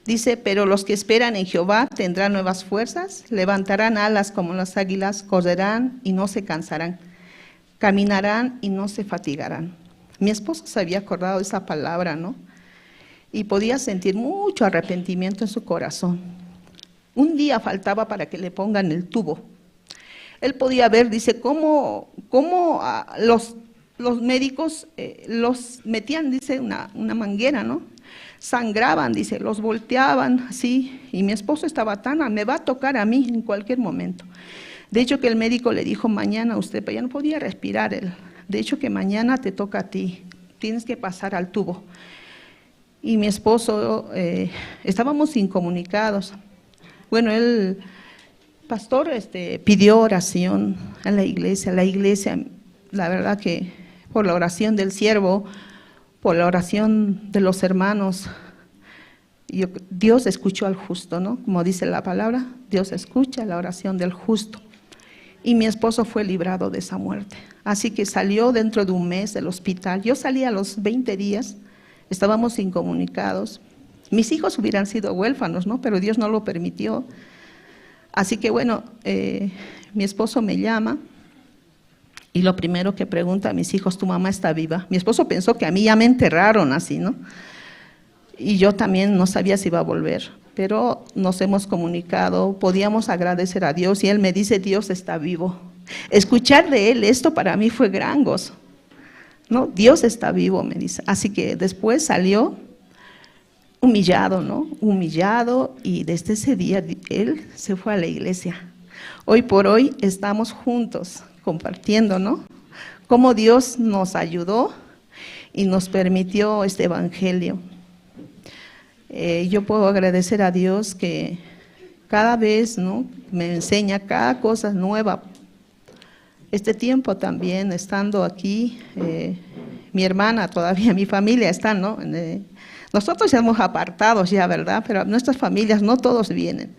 Dice: "Pero los que esperan en Jehová tendrán nuevas fuerzas, levantarán alas como las águilas, correrán y no se cansarán, caminarán y no se fatigarán". Mi esposo se había acordado de esa palabra, ¿no? Y podía sentir mucho arrepentimiento en su corazón. Un día faltaba para que le pongan el tubo. Él podía ver, dice, cómo, cómo, ah, los, los médicos, eh, los metían, dice, una, una manguera, ¿no? Sangraban, dice, los volteaban así, y mi esposo estaba tan, "Ah, me va a tocar a mí en cualquier momento". De hecho, que el médico le dijo: "Mañana usted", ya no podía respirar él. "De hecho, que mañana te toca a ti, tienes que pasar al tubo". Y mi esposo, eh, estábamos incomunicados. Bueno, el pastor, este, pidió oración en la iglesia. La iglesia, la verdad que por la oración del siervo, por la oración de los hermanos, yo, Dios escuchó al justo, ¿no? Como dice la palabra, Dios escucha la oración del justo. Y mi esposo fue librado de esa muerte. Así que salió dentro de un mes del hospital. Yo salí a los veinte días, estábamos incomunicados. Mis hijos hubieran sido huérfanos, ¿no? Pero Dios no lo permitió. Así que bueno, eh, mi esposo me llama y lo primero que pregunta a mis hijos: "¿Tu mamá está viva?". Mi esposo pensó que a mí ya me enterraron así, ¿no? Y yo también no sabía si iba a volver, pero nos hemos comunicado, podíamos agradecer a Dios y él me dice: "Dios está vivo". Escuchar de él esto para mí fue gran gozo, ¿no? "Dios está vivo", me dice. Así que después salió humillado, ¿no? Humillado, y desde ese día di-, él se fue a la iglesia. Hoy por hoy estamos juntos compartiendo, ¿no? Cómo Dios nos ayudó y nos permitió este evangelio. Eh, yo puedo agradecer a Dios que cada vez, ¿no? Me enseña cada cosa nueva. Este tiempo también, estando aquí, eh, mi hermana todavía, mi familia están, ¿no? En, eh, nosotros ya hemos apartados ya, ¿verdad? Pero nuestras familias no todos vienen.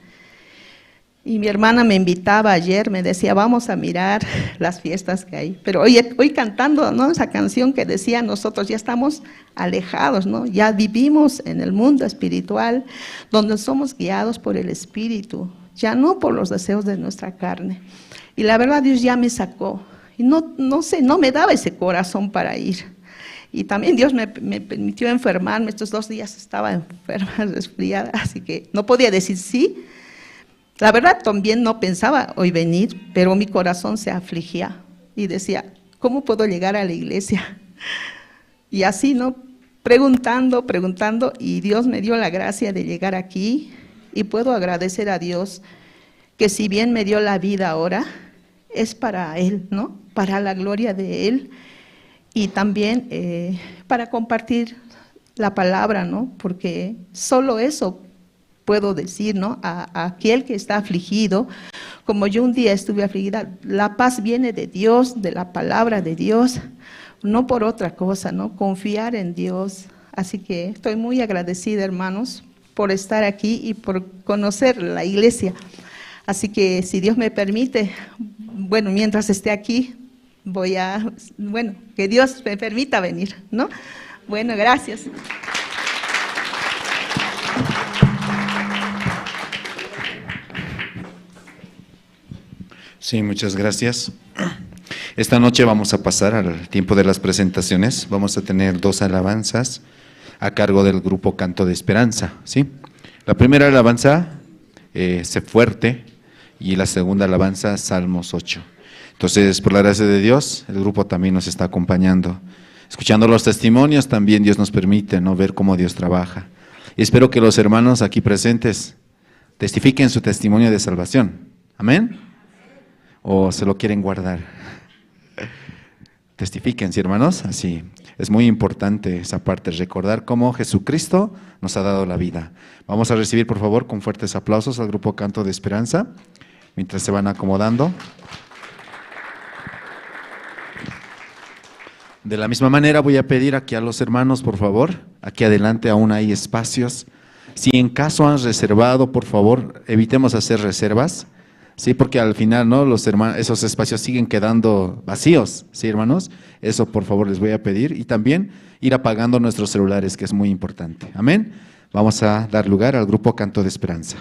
Y mi hermana me invitaba ayer, me decía: "Vamos a mirar las fiestas que hay". Pero hoy, hoy cantando, ¿no? Esa canción que decía: "Nosotros ya estamos alejados, ¿no? Ya vivimos en el mundo espiritual, donde somos guiados por el Espíritu, ya no por los deseos de nuestra carne". Y la verdad, Dios ya me sacó. Y no, no sé, no me daba ese corazón para ir. Y también Dios me, me permitió enfermarme. Estos dos días estaba enferma, resfriada, así que no podía decir sí. La verdad, también no pensaba hoy venir, pero mi corazón se afligía y decía: "¿Cómo puedo llegar a la iglesia?". Y así, ¿no? Preguntando, preguntando, y Dios me dio la gracia de llegar aquí, y puedo agradecer a Dios que si bien me dio la vida ahora, es para Él, ¿no? Para la gloria de Él, y también, eh, para compartir la palabra, ¿no? Porque solo eso puedo decir, ¿no? A, a aquel que está afligido, como yo un día estuve afligida, la paz viene de Dios, de la palabra de Dios, no por otra cosa, ¿no? Confiar en Dios. Así que estoy muy agradecida, hermanos, por estar aquí y por conocer la iglesia. Así que si Dios me permite, bueno, mientras esté aquí, voy a, bueno, que Dios me permita venir, ¿no? Bueno, gracias. Sí, muchas gracias. Esta noche vamos a pasar al tiempo de las presentaciones. Vamos a tener dos alabanzas. a cargo del grupo Canto de Esperanza, ¿sí? La primera alabanza, eh, Sé fuerte, y la segunda alabanza, Salmos ocho. Entonces, por la gracia de Dios, el grupo también nos está acompañando. Escuchando los testimonios, también Dios nos permite, ¿no?, ver cómo Dios trabaja. Y espero que los hermanos aquí presentes testifiquen su testimonio de salvación. Amén. ¿O se lo quieren guardar? Testifiquen, ¿sí, hermanos? Así. Es muy importante esa parte, recordar cómo Jesucristo nos ha dado la vida. Vamos a recibir, por favor, con fuertes aplausos al grupo Canto de Esperanza, mientras se van acomodando. De la misma manera, voy a pedir aquí a los hermanos, por favor, aquí adelante aún hay espacios. Si en caso han reservado, por favor, evitemos hacer reservas, ¿sí? Porque al final, ¿no?, los hermanos, esos espacios siguen quedando vacíos, ¿sí, hermanos? Eso, por favor, les voy a pedir. Y también ir apagando nuestros celulares, que es muy importante. Amén. Vamos a dar lugar al grupo Canto de Esperanza.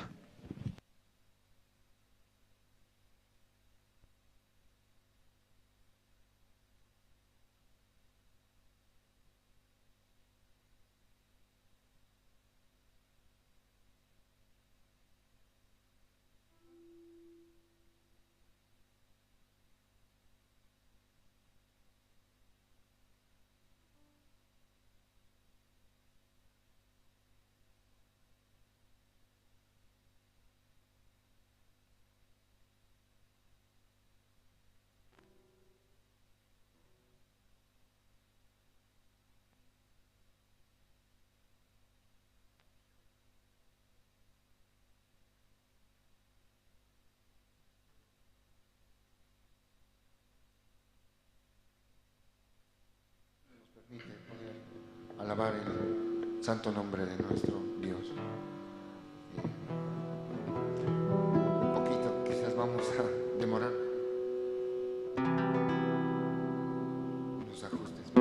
Nos permite poder alabar el santo nombre de nuestro Dios. Eh, un poquito, quizás vamos a demorar los ajustes.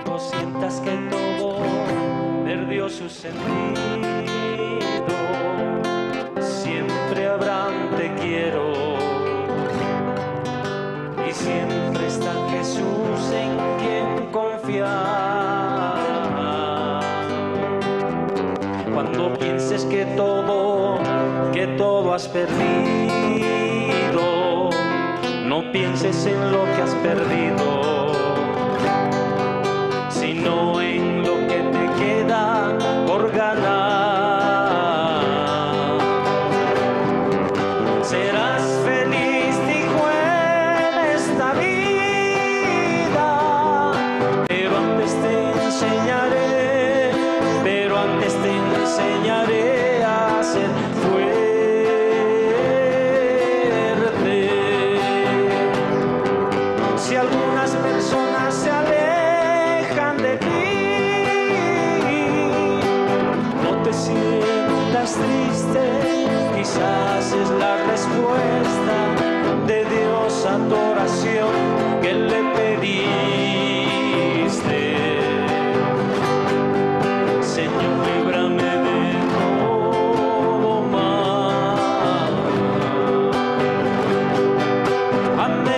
Cuando sientas que todo perdió su sentido, siempre habrá un te quiero. Y siempre está Jesús en quien confiar. Cuando pienses que todo, que todo has perdido, no pienses en lo que has perdido, sino en lo que te queda por ganar. Serás feliz Es la respuesta de Dios a tu oración que le pediste. Señor, líbrame de todo mal. Amén.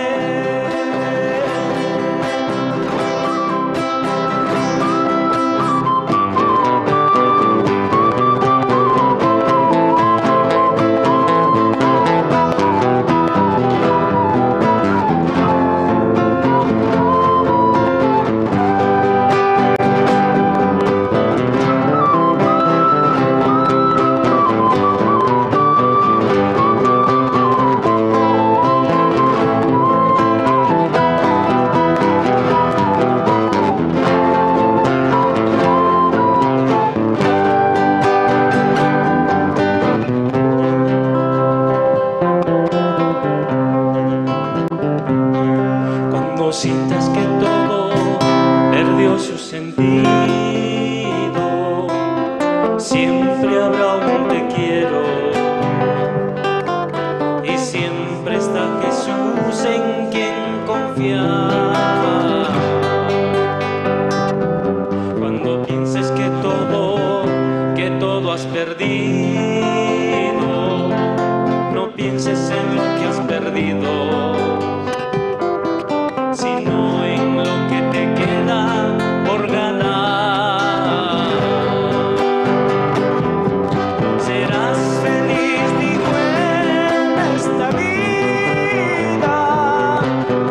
Cuando sientas que todo perdió su sentido, siempre habrá un te quiero. Y siempre está Jesús en quien confiar. Cuando pienses que todo, que todo has perdido, no pienses en lo que has perdido, sino en lo que te queda por ganar. Serás feliz, digo, en esta vida,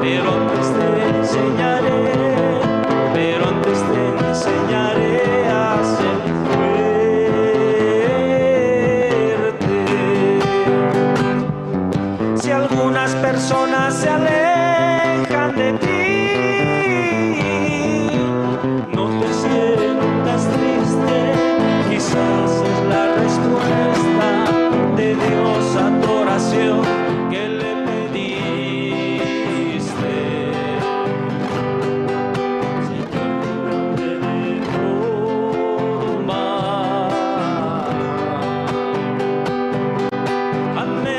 pero antes te enseñaré, pero antes te enseñaré a ser fuerte. Si algunas personas se alejan de ti, no te sientas triste, quizás es la respuesta de Dios a tu oración que le pediste. Señor, líbrame de todo mal. Amén.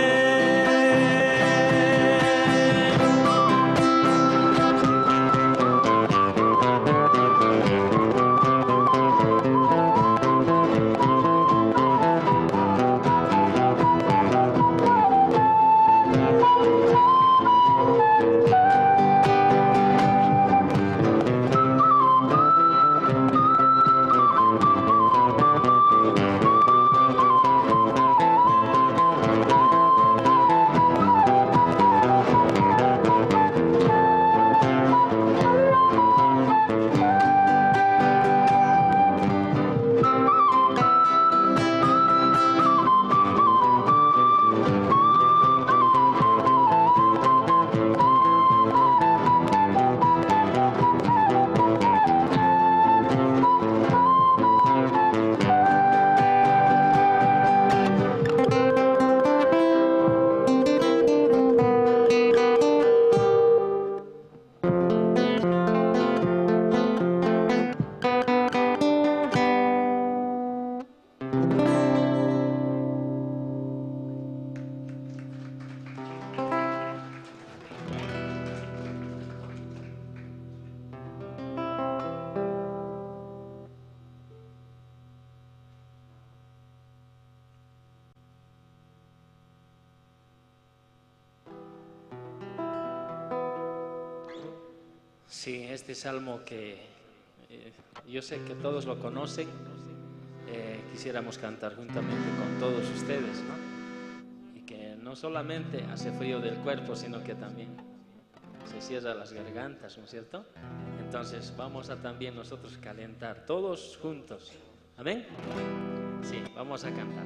Sí, este salmo que, eh, yo sé que todos lo conocen, eh, quisiéramos cantar juntamente con todos ustedes, ¿no? Y que no solamente hace frío del cuerpo, sino que también se cierra las gargantas, ¿no es cierto? Entonces vamos a también nosotros calentar todos juntos. ¿Amén? Sí, vamos a cantar.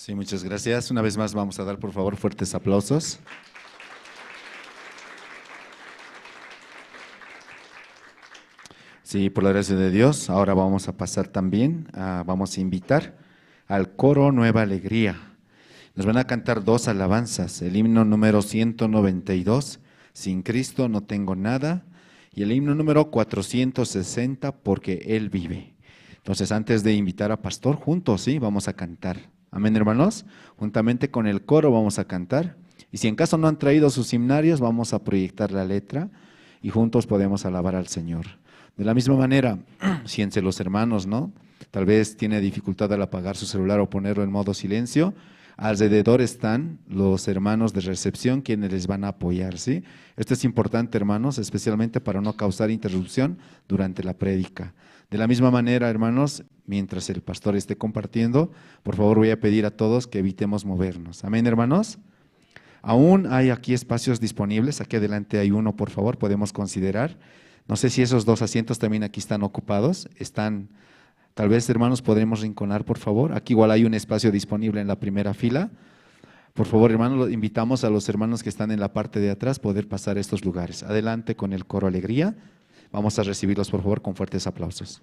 Sí, muchas gracias. Una vez más vamos a dar, por favor, fuertes aplausos. Sí, por la gracia de Dios, ahora vamos a pasar también, a- vamos a invitar al coro Nueva Alegría. Nos van a cantar dos alabanzas, el himno número ciento noventa y dos, Sin Cristo no tengo nada, y el himno número cuatrocientos sesenta, Porque Él vive. Entonces, antes de invitar a Pastor, juntos, ¿sí? Vamos a cantar. Amén, hermanos. Juntamente con el coro vamos a cantar. Y si en caso no han traído sus himnarios, vamos a proyectar la letra y juntos podemos alabar al Señor. De la misma manera, si entre los hermanos, ¿no? Tal vez tiene dificultad al apagar su celular o ponerlo en modo silencio. Alrededor están los hermanos de recepción quienes les van a apoyar, ¿sí? Esto es importante, hermanos, especialmente para no causar interrupción durante la prédica. De la misma manera, hermanos, mientras el pastor esté compartiendo, por favor voy a pedir a todos que evitemos movernos. Amén, hermanos. Aún hay aquí espacios disponibles. Aquí adelante hay uno, por favor, podemos considerar. No sé si esos dos asientos también aquí están ocupados. Están, tal vez, hermanos, podremos rinconar, por favor. Aquí igual hay un espacio disponible en la primera fila. Por favor, hermanos, lo- invitamos a los hermanos que están en la parte de atrás poder pasar a estos lugares. Adelante con el coro Alegría. Vamos a recibirlos, por favor, con fuertes aplausos.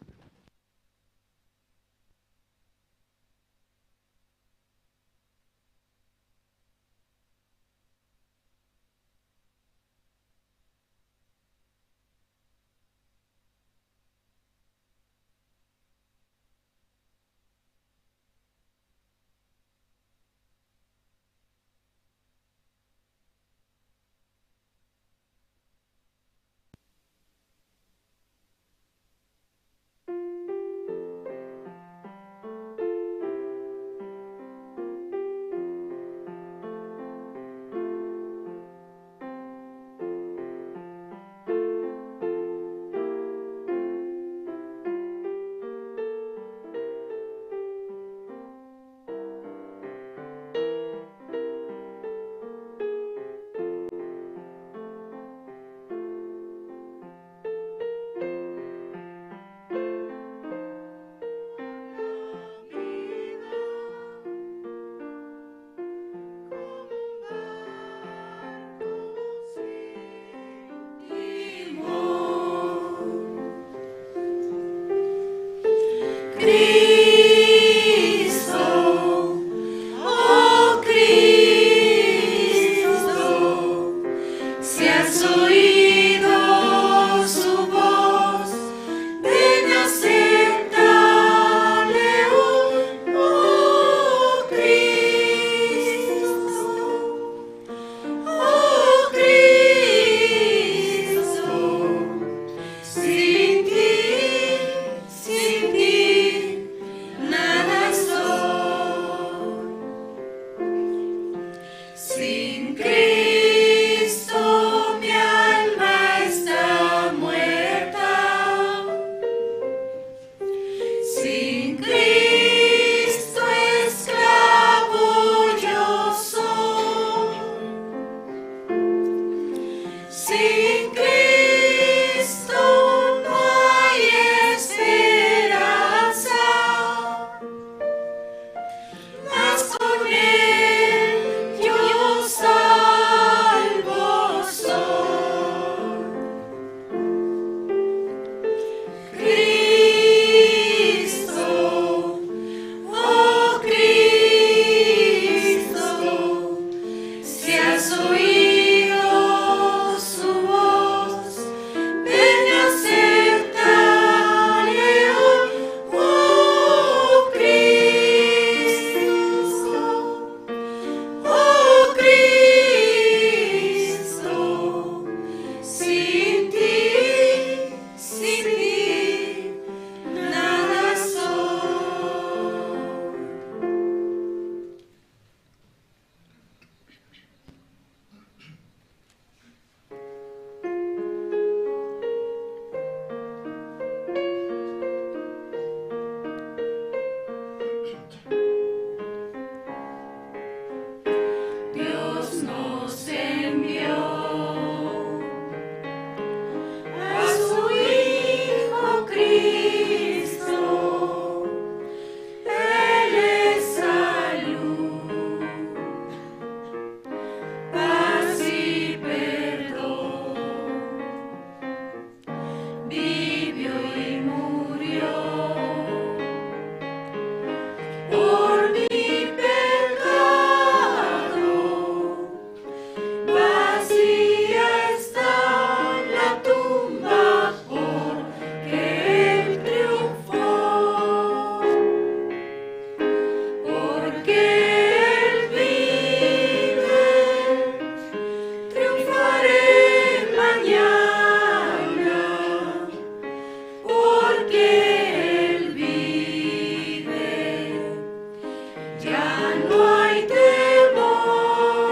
No hay temor,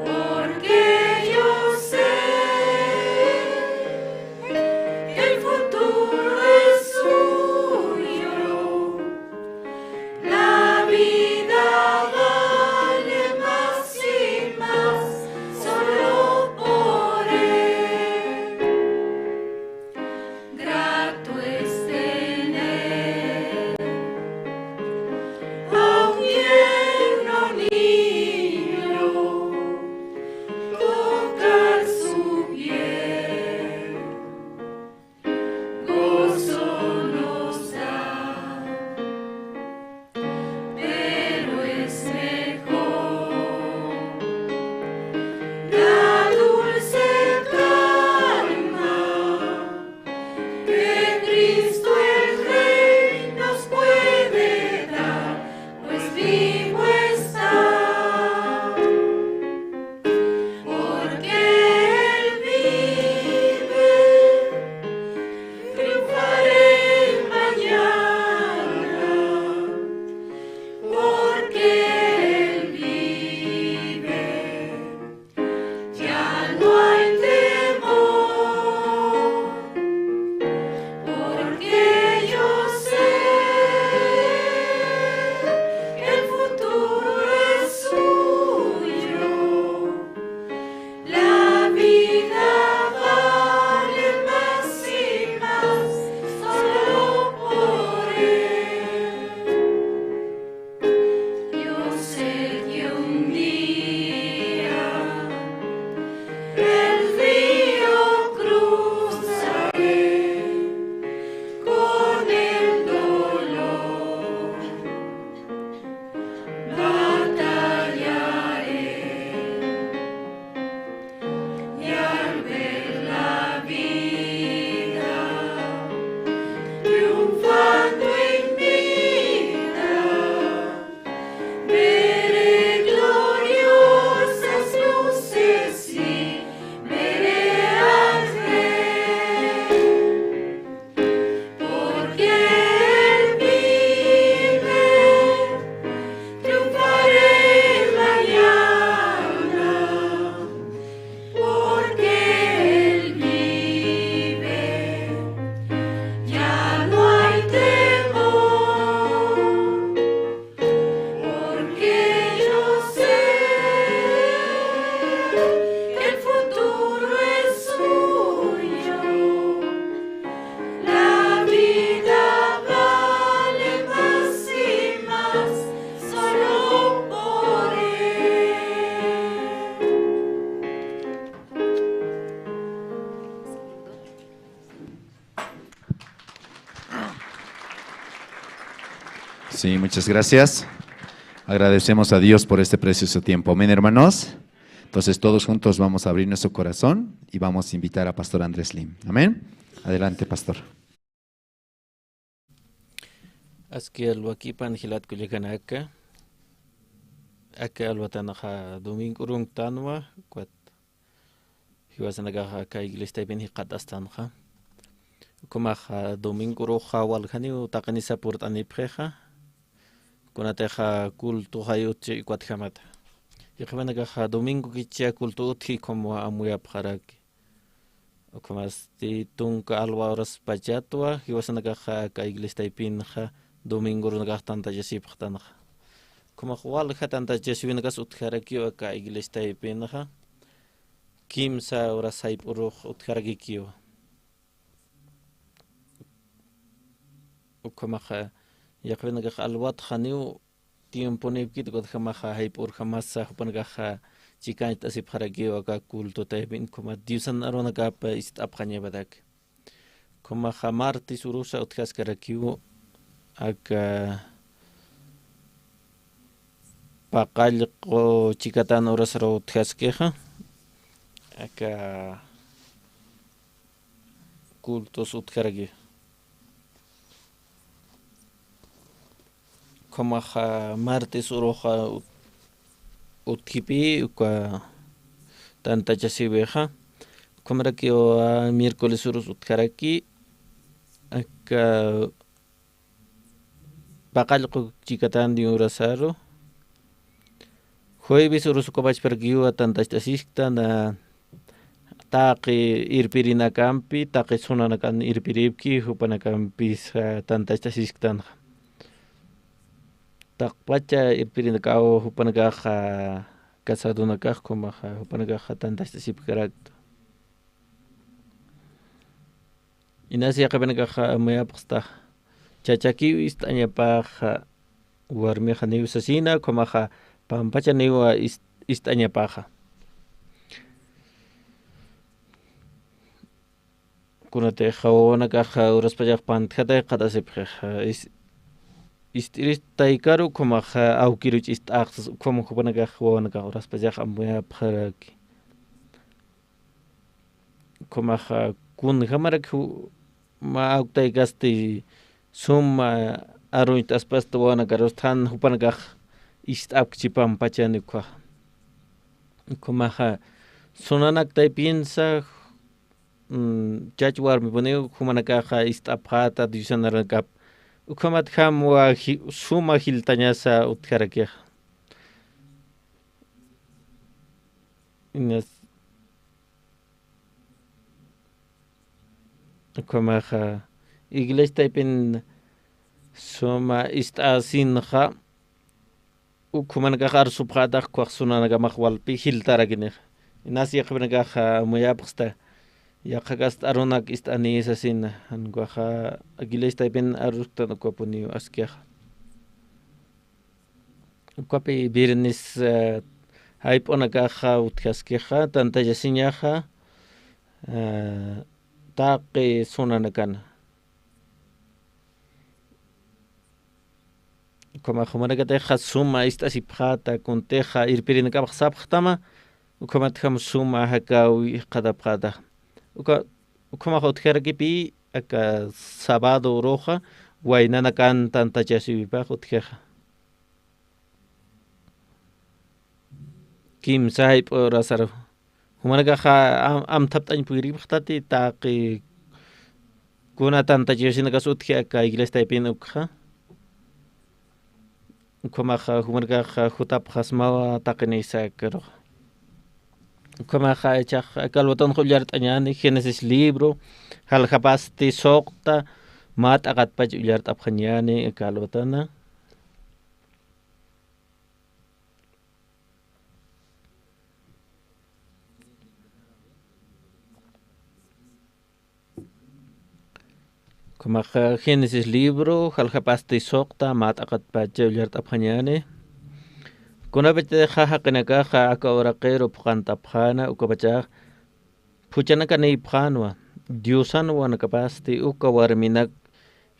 porque yo sé que el futuro es suyo. La vida vale más y más solo por él. Grato es tener a un tierno niño, tocar su piel, gozo nos da, pero es mejor la dulce calma que Cristo el Rey nos puede dar, pues vivo está, porque Él vive, triunfaré mañana, porque Él vive. Ya no hay temor, porque yo sé que el futuro es suyo. La vida vale más y más solo por él. Yo sé que un día el río cruzaré con el dolor, batallaré. Y al ver la vida triunfando en vida, veré gloriosas luces y veré al Rey. Porque Él vive, triunfaré mañana. Porque Él vive, ya no hay temor. Porque yo sé que el futuro es suyo. La vida vale más y más solo por él. Sí, muchas gracias. Agradecemos a Dios por este precioso tiempo. Amén, hermanos. Entonces, todos juntos vamos a abrir nuestro corazón y vamos a invitar a Pastor Andrés Lim. Amén. Adelante, Pastor. Aski alwakipan jilat kullakanaka. Aka alwatanxa domingo uruntanwa, ukat jiwasanakaxa aka iglesiataypin jikxatastanxa. Ukhamaxa domingo uruxa waljaniw taqinisa purt'anipxixa. Kunatixa culto jay utji ukat jamata. Yaqhipanakaxa domingo kicha culto utji ukhamawa amuyapxaraki. Ukhamasti tunka alwa horas pachatwa, jiwasanakaxa aka iglesiataypinxa domingo urunakax tantachasipxtanxa. Ukhamax walja tantachasiwinakas utjarakiw aka iglesiataypinxa, kimsa horas jayp'urux utjarakikiwa. Ukhamaxa yaqhipanakax alwat janiw tiemponipkit, ukatjamaxa jayp'urjamasa jupanakaxa chikañcht'asipxarakiw aka cultotaypin, ukhama Diosan arunakapa ist'apxañapataki. Ukhamaxa martes urusa utjaskarakiw aka paqallqu chikatan urasaraw utjaskixa, aka cultos utjaraki. Ukhamaxa martes uruxa ut-, utjipi uka tantachasiwixa. Ukhamarakiwa miércoles urus utjaraki, aka Paqallqu chikatan de urasaru. Jueves urusukupachparakiwa tantacht'asisktan, taqi irpirinakampi, taqi sunanakan irpiripki, jupanakampis, ah, tantacht'asisktanxa. Taqpacha irpirinakaw jupanakaxa, casadonakax, ukhamaxa, jupanakaxa tantacht'asipkarakta. Inas yaqhipanakaxa amuyapxsta, chachakiw ist'añapaxa, warmixa niw sasina, ukhamaxa pampachaniwa ist-, ist'añapaxa. Kunatixa wawanakaxa uraspachax pantjatay qhatasipxixa, is-, ist'iristaykaru, ukhamaxa awkiruch ist'axtas, ukham jupanakax wawanakax uraspachax amuyapxaraki. Ukhamaxa kunjamarak ju-, mä awktaykasti suma aruñt'aspasta wawanakarus, jan jupanakax ist'apkchi pampachani ukkhaxa. Ukhamaxa sunanaktaypinsa, mm, chach warmipuniw jumanakaxa ist'apxäta Diosan arunakap. Ukhamatjam wa ji-, suma jiltañasa utjarakixa. Inas, ukhamaxa, iglesia taypin suma ist'asinxa, ukhamanakax arsupxätax, ukkhax sunanakamax walpi jiltarakinixa. Inas yaqhipanakaxa amuyapxsta, yaqha kast arunak ist'ani sasina, jan ukkhaxa iglesia taypin arusktan ukhapuniw askixa. Ukapi viernes, eh, jayp'unakaxa utjaskixa, tantachasiñaxa, eh, taqi sunanakana. Ukhamax jumanakatixa suma ist'asipxäta, kuntixa irpirinakapax sapxtama, ukhamatjam suma jakaw jikxatapxäta. Uka-, ukhamax utjarakipï, aka sábado uruxa, waynanakan tantachasiwipax utjaxa. Kimsa jayp'u urasaru. Jumanakaxa am-, amthapt'añ puyripxtati taqi kuna tantachasinakas utji aka iglesia taypin ukxa. Ukhamaxa jumanakaxa jutapxasmawa taqinisa akaruxa. Ukhamaxa ichax aka alwatanxa ullart'añäni, Génesis libro, jaljapasti suqta, mä t'aqatpach ullart'apxañäni aka alwatana. Ukhamaxa Génesis libro, jaljapasti suqta, mä t'aqatpach ullart'apxañäni. Kunapachatixa jaqinakaxa aka uraqiru phuqantapxäna, ukapachax phuchhanakanïpxänwa, Diosan wawanakapasti uka warminak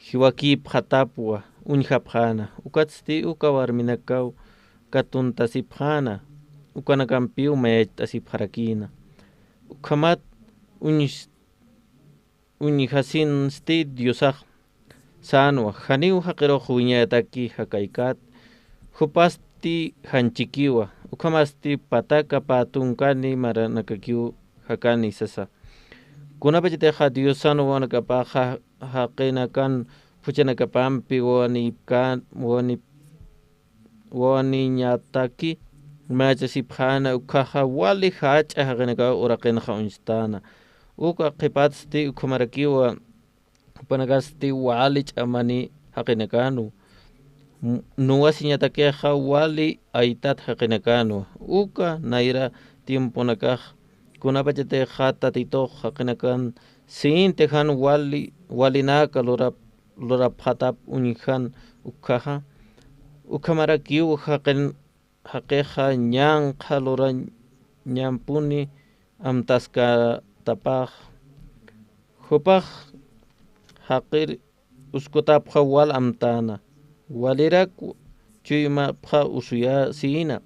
jiwakïpxatapwa uñjapxäna, ukatsti uka warminakaw katuntasipxäna, ukanakampiw mayacht'asipxarakïna. Ukhamat uñs-, uñjasinsti Diosax sänwa, janiw jaqirux wiñayataki jakaykat, jupasti janchikiwa, ukhamasti pataka pä tunkani maranakakiw jakani sasa. Kunapachatixa Diosan wawanakapaxa jaqinakan phuchhanakapampi wawanïpkän-, wawanïp-, wawaniñataki mayachasipxäna, ukkhaxa wali jach'a jaqinakaw uraqinxa uñstäna. Uka qhipatsti ukhamarakiwa, jupanakasti wali ch'amani jaqinakanwa. M-, nuwasiñatakixa wali aytat jaqinakanwa. Uka nayra tiemponakax kunapachatixa Tatitux jaqinakan sïnti jan wali, walinaka lurap-, lurapxatap uñjan ukkhaxa, ukhamarakiw jaqin-, jaqixa ñanqha lurañampuni amtaskatapax. Jupax jaqir uskutapxa wal amtäna, walirak chuymapxa usuyasïna,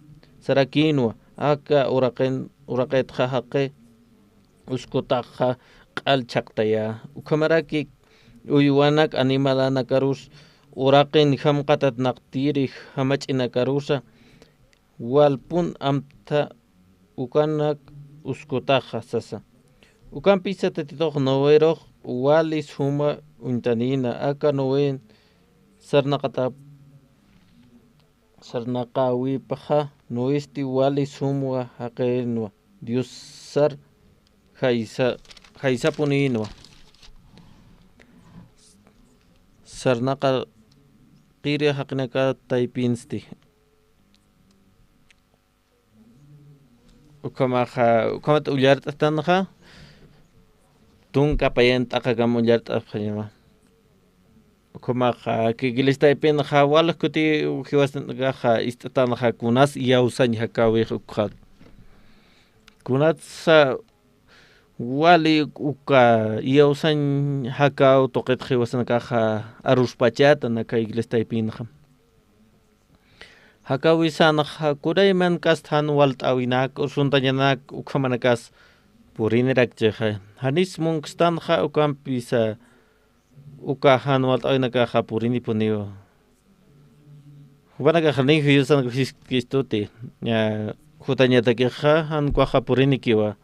sarakïnwa, aka uraqin-, uraqitxa jaqi uskutaxa q'al chhaqtayä. Ukhamaraki uywanak animalanakarus, uraqin jamqatatnaqtiri jamach'inakarusa, walpun amtha ukanak uskutaxa sasa. Ukampisa Tatitux Noerux wali suma uñtanïna, aka Noen sarnaqatap-, Sarnaqäwipxa, Noesti wali sumwa jaqinwa, Diosar jaysa, jaysapunïnwa. Sarnaqar qiri jaqinaka taypinsti. Ukhamaxa, ukhamat ullart'atanxa, tunka payan t'aqakam ullart'apxañama. Ukhamaxa, aka iglesia taypinxa, wal kuti jiwasanakaxa ist'atanxa, kunas iyawsañ jakäwix ukxat. Kunatsa wali uka iyawsañ jakäw tuqit jiwasanakaxa aruspachätan aka iglesia taypinxa. Jakäwisanxa, kunaymankasti jan walt'äwinak, ursuntañanak, ukhamanakas purinirakchixa. Janis munkstanxa, ukampisa, uka jan walt'äwinakaxa purinipuniwa. Jupanakax ni Jesusanakax Jesucristuti, ña, jutañatakixa, jan ukaxa purinikiwa.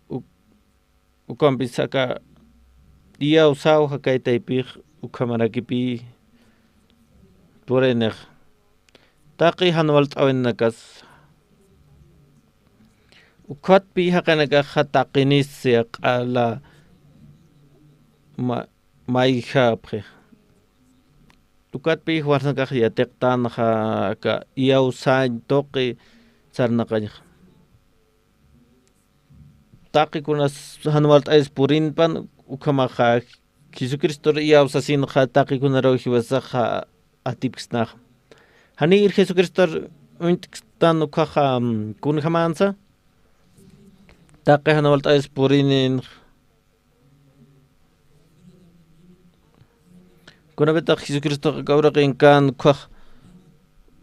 Uk-, ukampis aka iyawsaw jakay taypix ukhamarakipi purinix. Taqi jan walt'äwinakas. Ukatpi jaqinakaxa taqinisi q'ala ma-, mayjapxi. Ukatpi jupanakax yatiqtanxa aka iyawsañ tuqi sarnaqañxa. Taqi kunas jan walt'ayis purinpan, ukhamaxa Jesucristor iyawsasinxa taqi kunaruw jiwasaxa atipksnaxa. Janir Jesucristor uñt'kstan ukhaxa, mm, kunjamansa, taqi jan walt'ayis purinin, kunapitax Jesucristox aka uraqinkan ukhax,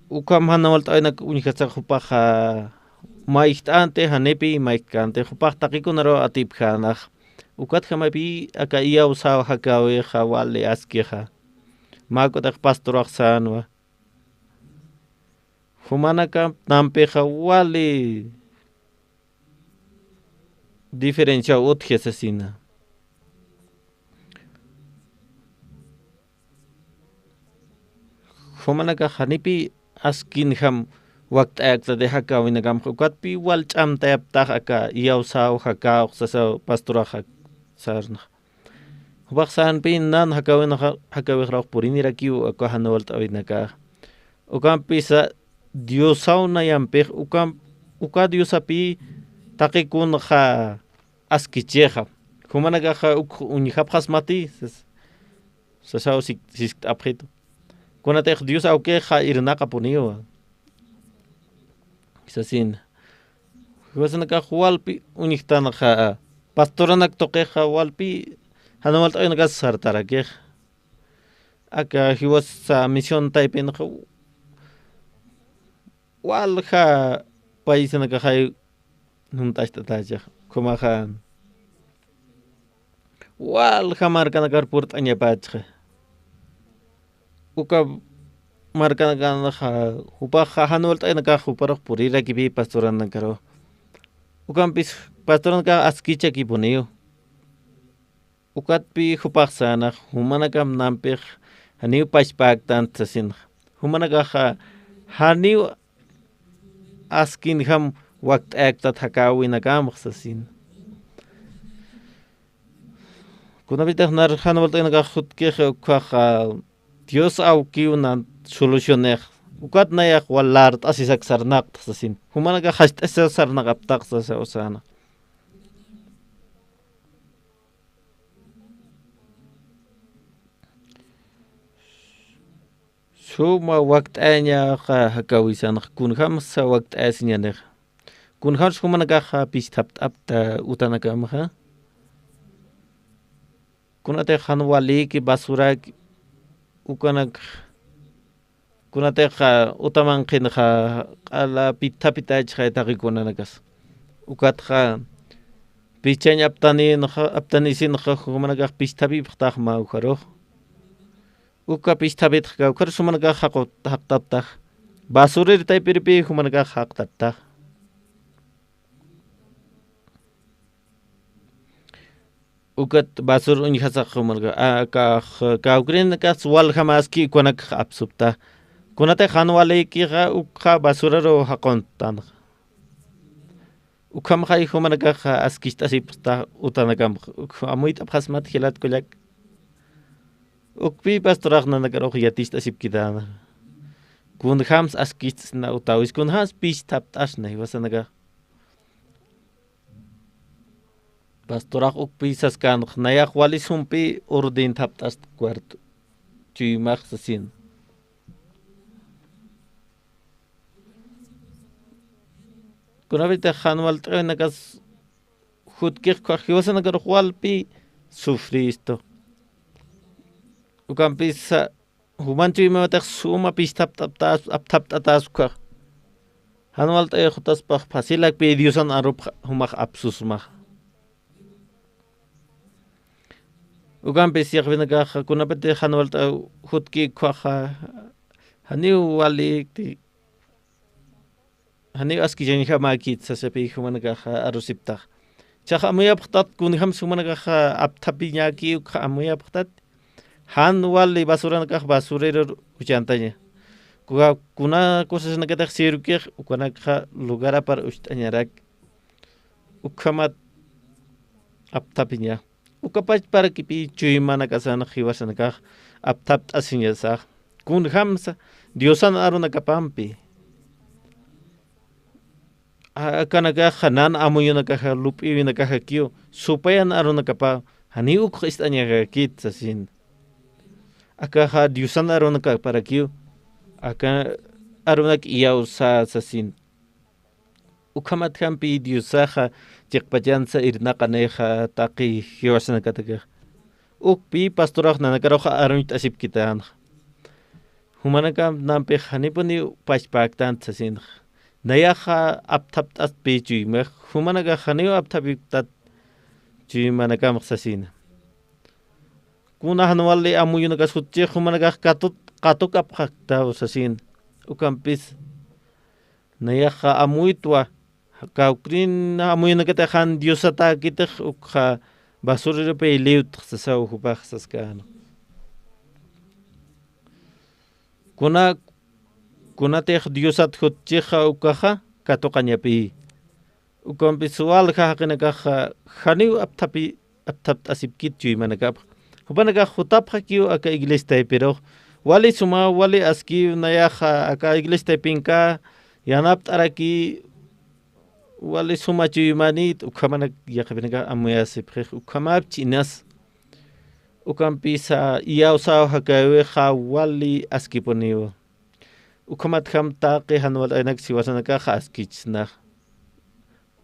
ukham jan walt'äwinak uñjasax jupaxa mayjt'anti, janipi mayjt'känti, jupax taqikunaruw atipjänax. Ukatjamapi aka iyawsaw jakäwixa wali askixa. Mä kutix pastorax sänwa. Jumanakamp nampixa wali diferenciaw utji sasina. Jumanakax janipi askinjam wakt'ayaktati jakäwinakamxa, ukatpi wal ch'amtayaptax aka iyawsaw jakäwix sasaw pastorax sarnax. Jupax sänpi nan jakäwinaxa, jakäwixraw purinirakiw aka jan walt'äwinakax. Ukampisa Diosaw nayampix, ukam-, uka Diosapï taqi kunxa askichixa. Jumanakaxa uk uñjapxasmati, sas-, sasaw sik-, siskt'apxitu. Kunatix Dios awkixa irnaqapuniwa. Sasin. Jiwasanakax walpi uñjtanxa, pastoranak tuqixa walpi, jan walt'äwinakas sartarakix. Aka jiwasa misión taypinxa walja paisanakaxay junt'acht'atächix, ukhamaxa walja markanakar purt'añapächixi. Uka markanakanxa jupaxa jan walt'aynakax juparux purirakipï pastoranakaru. Ukampis pastoranakax askichakipuniw. Ukatpï jupax sänax, jumanakamp nampix janiw pachpäktanti sasinxa. Jumanakaxa janiw askinjam wakt'ayaktat jakäwinakamx sasin. Kunapïtix nar jan walt'aynakax jutkix ukkhax, a, Dios awkiw nan solucionix. Ukat nayax wal lart'asisak sarnaqtx sasin. Jumanakax jast'asisaw sarnaqaptaqsa saw säna. Suma wakt'ayañaxa jakäwisanxa, kunjamsa wakt'ayasiñanix. Kunjamsa jumanakaxa pistapt'apta utanakamxa. Kunatix jan walïki basuraki, ukanak, kunatix utamanqhinxa q'ala pithapitachxay taqi kunanakas. Ukatxa pichañ aptaninxa, aptanisinxa jumanakax pistapipxtax mä ukharux. Uka pistapitxa kawkhar jumanakax jaqu-, jaqtaptax. Basurir taypiripï jumanakax jaqtaptax. Ukat basur uñjasax jumanakax, a, kax, kawkïrinakax waljamaski ukanakax apsupta. Kunatix jan walikixa ukxa basuraru jaquntanxa. Ukhamxay jumanakaxa askicht'asipxta utanakamxa. Uk amuyt'apxasmat jilat kullak. Ukpi pastorax nanakarux yaticht'asipkitäna. Kunjams askicht'asna utawis, kunjams pistapt'asna jiwasanakax. Pastorax ukpi saskänxa, nayax wali sumpi orden thapt'ast cuarto chuymax sasin. Kunapitix jan walt'äwinakas jutkix ukkhax jiwasanakarux walpi sufristu. Ukampisa juman chuymamatix suma pistapt'atäs, apthapt'atäs ukkhax. Jan walt'äwix jutaspax facilakpi Diosan arupx jumax apsusmax. Ukampis yaqhipinakaxa kunapitix jan walt'äw jutki ukkhaxa, janiw walikti, janiw askichañjamäkit sasipï jumanakaxa arusiptax. Jichhax amuyapxtat kunjams jumanakaxa apthapiñäki ukxa amuyapxtat. Jan wali basuranakax basurirur uchantaña. Kuna, kuna cosasnakatix sirvkix ukanakxa lugarapar ucht'añarak. Ukhamat apthapiña. Uka pachparakipï chuymanakasan jiwasanakax apthapt'asiñasax. Kunjamsa Diosan arunakapampi. A-, akanakaxa nan amuyunakaxa lup'iwinakaxakiw supayan arunakapa janiw ukx ist'añaxakit sasin. Akaxa Diosan arunakaparakiw aka arunak iyawsa sasin. Ukhamatjampi Diosaxa chiqpachansa irnaqanixa taqi jiwasanakatakax. Ukpi pastorax nanakaruxa aruñt'asipkitänxa. Jumanakam nampix janipuniw pachpäktant sasinxa. Nayaxa apthapt'astpï chuymax, jumanakax janiw apthapipktat chuymanakamx sasina. Kuna jan wali amuyunakas jutchix jumanakax katut, katukapxaktaw sasin. Ukampis nayaxa amuytwa, kawkïrin amuyunakatix jan diosatäkitix ukxa basurirupi liwtx sasaw jupax saskäna. Kuna, kunatix diosat jutchixa ukaxa katuqañapï. Ukampis walja jaqinakaxa janiw apthapi, apthapt'asipkit chuymanakapx. Jupanakax jutapxakiw aka iglesia taypirux. Wali suma, wali askiw nayaxa aka iglesia taypinka yanapt'araki wali suma chuymanit ukhamanak yaqhipinakax amuyasipxix ukhamapchi inas. Ukampisa iyawsaw jakäwixa wali askipuniw. Ukhamatjam taqi jan walt'awinak jiwasanakaxa askichsnax.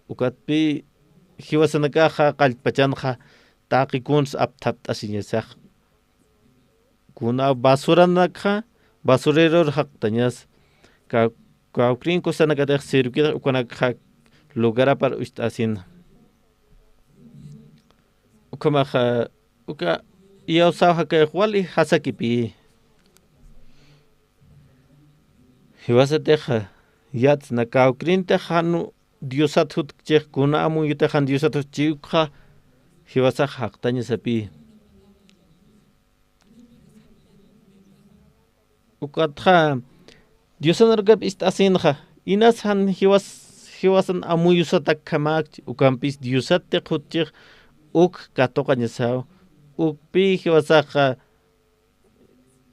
Ukatpï jiwasanakaxa qallpachanxa taqi kuns apthapt'asiñasax. Kuna basuranakxa, basurirur jaqtañas. Ka, kawkïrin kusanakatix sirvkir ukanakxa lugarapar ucht'asina. Ukhamaxa, uka iyawsaw jakäwix wali jasakipï. Jiwasatixa, yatsna kawkïrintix jan diosat jutkchix, kuna amuyutix jan diosat jutchi ukxa, jiwasax jaqtañasapï. Ukatxa, diosan arunakap ist'asinxa, inas jan jiwas, jiwasan amuyusatakjamäkchi, ukampis diosat jutchix, uk katuqañasaw, ukpï jiwasaxa,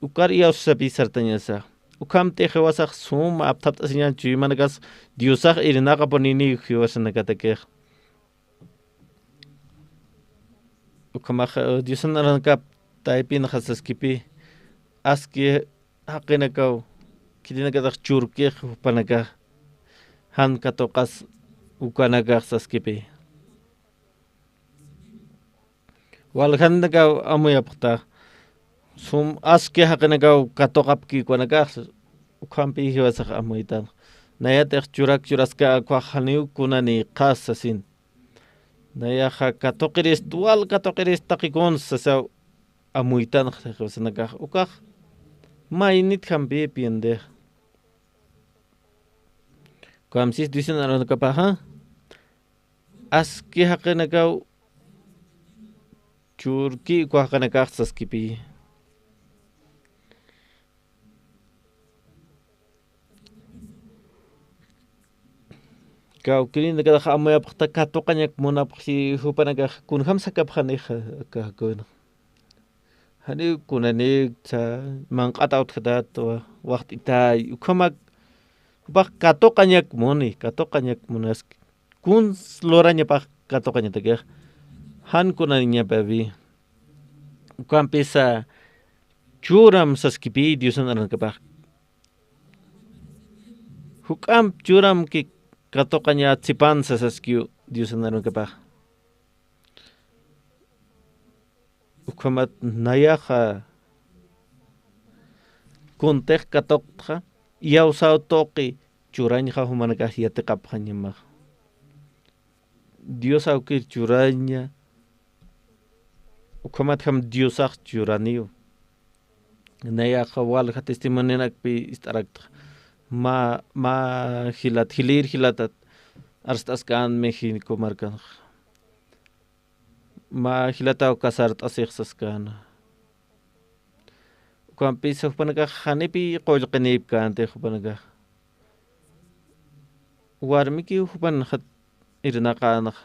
ukar iyawsasapï sartañasax. Ukhamtix jiwasax suma apthapt'asiñan chuymanakas, diosax irnaqapuniniw jiwasanakatakix. Ukhamaxa, diosan arunakap taypinxa saskipï, aski jaqinakaw, khitinakatix churkix jupanakax, jan katuqas ukanakax saskipï. Waljanakaw amuyapxta, sum aski jaqinakaw katuqapki ukanakax, ukhampï jiwasax amuytan. Nayatix churak churaska ukax janiw kunanïxas sasin. Nayaxa katuqirist, wal katuqirist taqi kuns sasaw amuytan jiwasanakax ukax. Maynit jampï piendix. Ukamsis diosan arunakapaxa. Aski jaqinakaw churki uka jaqinakax saskipï. Kawkïrinakatax amuyapxta katuqañak munapxi jupanakax kunjam sakapxanix aka jakawinax. Janiw kunanïksa manq'ataw utjatät wa-, waxt'itay, ukhamak jupax katuqañak muni, katuqañak munaski. Kuns lurañapax katuqañatakix. Jan kunaniñapawi. Ukampisa churam saskipi Diosan arunakapax. Juk'amp churamki katuqaña tsipan sasaskiw Diosan arunakapax. Ukhamat nayaxa kuntix katuqtxa, iyawsaw tuqi churañxa jumanakax yatiqapxañamax. Dios awkir churaña, ukhamatjam Diosax churaniw. Nayaxa walja testimonionakpi ist'araktxa. Mä, mä jilat, jilïr jilatat arst'askän México markanxa. Mä jilataw casart'asix saskäna. Ukampisa jupanakax janipi qullqinïpkänti jupanakax. Warmikiw jupanxa irnaqänxa.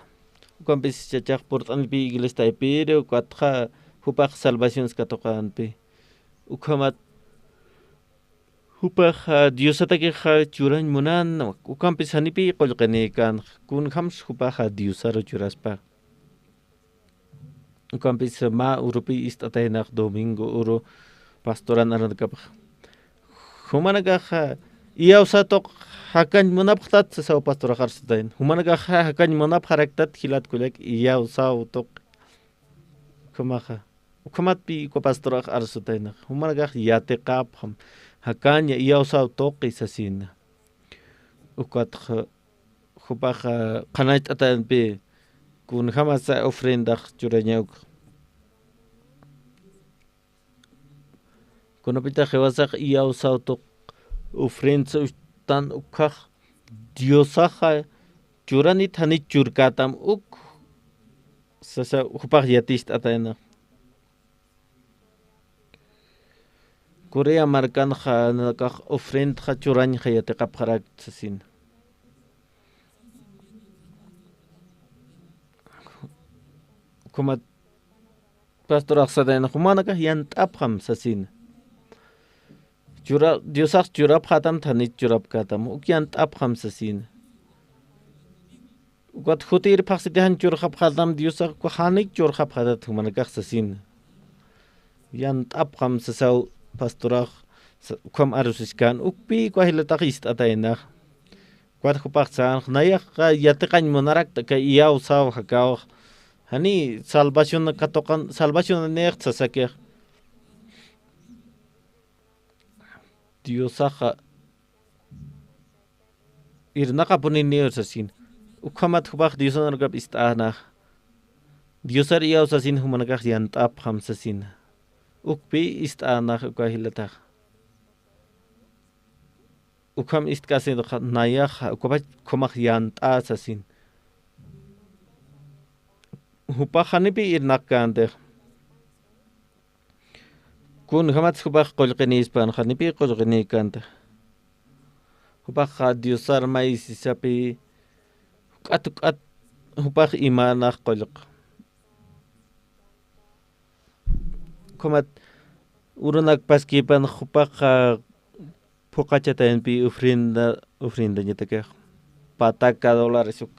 Ukampisa chachax purt'anipï iglesia taypiri, ukatxa jupax salvaciones katuqänpi. Ukhamat jupax, ah, Diosatakixa churañ munan, ukampis janipi qullqinïkänxa, kunjams jupaxa Diosaru churaspa. Ukampis mä urupi ist'ataynax domingo uru pastoran arunakapax. Jumanakaxa iyawsaw tuq jakañ munapxtat sasaw pastorax arsutayna. Jumanakaxa jakañ munapxaraktat jilat kullak iyawsaw tuq. Ukhamaxa. Ukhamatpi uka pastorax arsutaynax. Jumanakax yatiqapxam. Jakaña iyawsaw tuqi sasina. Ukatxa jupaxa qhanañcht'atanpi kunjamasa ofrendax churaña uk. Kunapitax jiwasax iyawsaw tuq ofrenda uchtan ukhax Diosaxa churanit janich churkätam uk sasa jupax yaticht'atayna. Corea markanxa nakax ofrendaxa churañxa yatiqapxarak sasina. Ukhamat pastorax satayna, jumanakax yant'apxam sasina. Chura-, Diosax churapxätam, janich churapkätam, uk yant'apxam sasina. Ukat jutïr phaxsiti jan churxapxätam Diosax, uka janich churxapxätat jumanakax sasina. Yant'apxam sasaw pastorax, sa-, ukham arusiskän, ukpi uka jilatax ist'ataynax. Ukat jupax sänx, nayax yatiqañ munarakta, aka iyawsaw jakawax. Jani salvación katuqan, salvación nix sasakix. Diosaxa irnaqapuniniw sasin. Ukhamat jupax Diosan arunakap ist'änax. Diosar iyaw sasin jumanakax yant'apxam sasin. Ukpi ist'änax uka jilatax. Ukham ist'kasinaxa nayaxa, ukapach ukhamax yant'a sasin. Jupax janipi irnaqkäntix. Kunjamat jupax qullqinïspan, janipi qullqinïkänti. Jupaxa Diosar maysisapi, juk'at juk'at jupax imänax qullq. Ukhamat urunak paskipan jupaxa phuqhachatayanpi ofrenda, ofrendañatakix. Pataca dólares uk.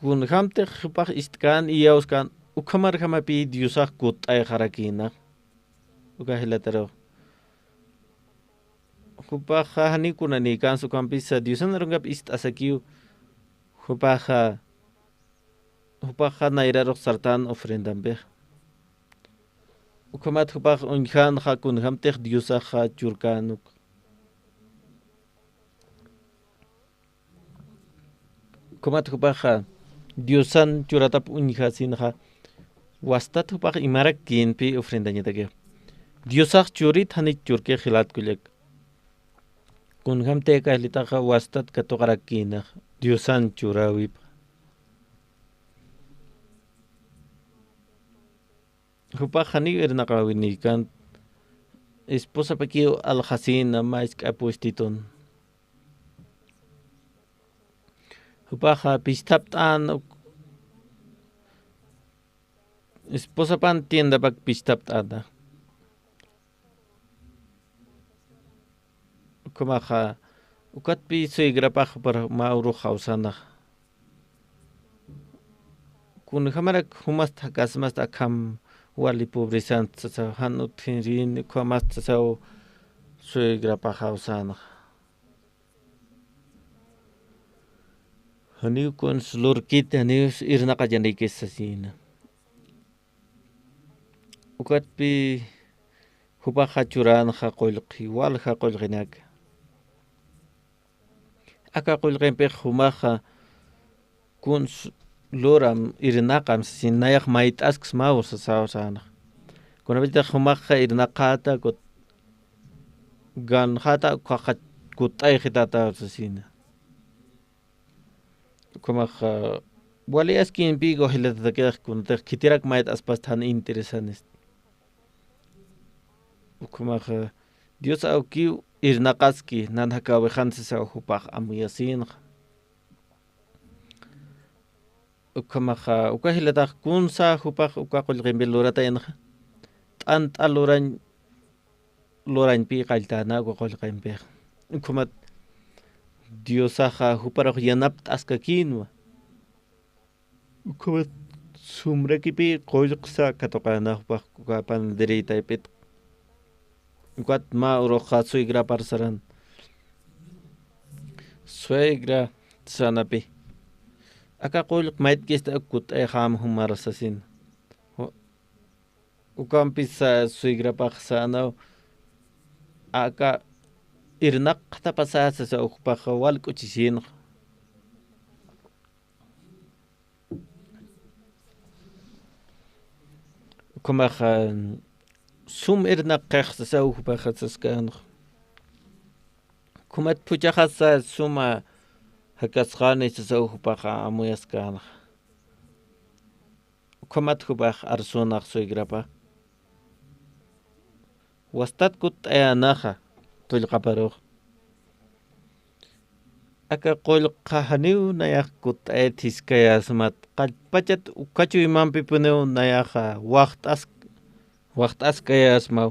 Kunjamtix jupax ist'kän, iyawskän, ukhamarjamapi Diosax kutt'ayxarakïna. Uka jilatarux. Jupaxa janiw kunanïkänsa, ukampisa Diosan arunkap ist'asakiw. Jupaxa, jupaxa nayrarux sartän ofrendampixa. Ukhamat jupax uñjänxa kunjamtix Diosaxa churkän uk. Ukhamat jupaxa Diosan churatap uñjasinxa, wastat jupax imarakïnpi ofrendañatakix. Diosax churit janich churkix jilat kullak. Kunjamtï aka jilataxa wastat katuqarakïnax Diosan churäwipxa. Jupax janiw irnaqäwinïkänti, esposapakiw alxasina mä isk'a puestitun. Jupaxa pisthapt'an, esposapan tiendapak pisthapt'ana. Ukhamaxa, ukatpi suegrapax para mä urux jawsanax. Kunjamarak jumasta jakasmasta akham wali pobresant sasaw, jan utjinrin, ukhamast sasaw suegrapax jawsanax. Janiw kuns lurkit, janiw irnaqachanikis sasina. Ukatpi jupaxa churanxa qullqi, walja qullqinak. Aka qullqimpix jumaxa kuns luram, irnaqam, sasin nayax mayt'asksmaw sasaw sanax. Kunapitix jumaxa irnaqata, kut-, ganxata, ukhaxa kutt'ayxitata sasina. Ukhamaxa, wali askimpi wajilatatakix kunatix khitirak mayt'aspasta jan interesanist. Ukhamaxa, Dios awkiw irnaqaski, nan jakawixan sasaw jupax amuyasinxa. Ukhamaxa, uka jilatax kunsa jupax uka qullqimpi lurataynaxa, t'ant'a lurañ, lurañpi qalltana uka qullqimpix. Ukhamat Diosaxa juparux yanapt'askakïnwa. Ukhamat sumrakipi qullqsa katuqäna jupax uka panadería taypit. Ukat mä uruxa suegrapar saran. Suegra, sanapi. Aka qullq mayt'kista uk kutt'ayxam jumar sasin. Ju-, ukampisa suegrapax sänaw. Aka irnaqtapasa sasa ukpaxa wal k'uchisinxa. Ukhamaxa, sum irnaqix sasaw jupaxa saskänxa. Ukhamat phuchhaxasa suma jakasxani sasaw jupaxa amuyaskänxa. Ukhamat jupax arsunax suegrapa. Wastat kutt'ayänaxa, qullqaparux. Aka qullqxa janiw nayax kutt'ayat jiskayäsmat, qallpachat uka chuymampipuniw nayaxa waxt'ask-, waxt'askayäsmaw.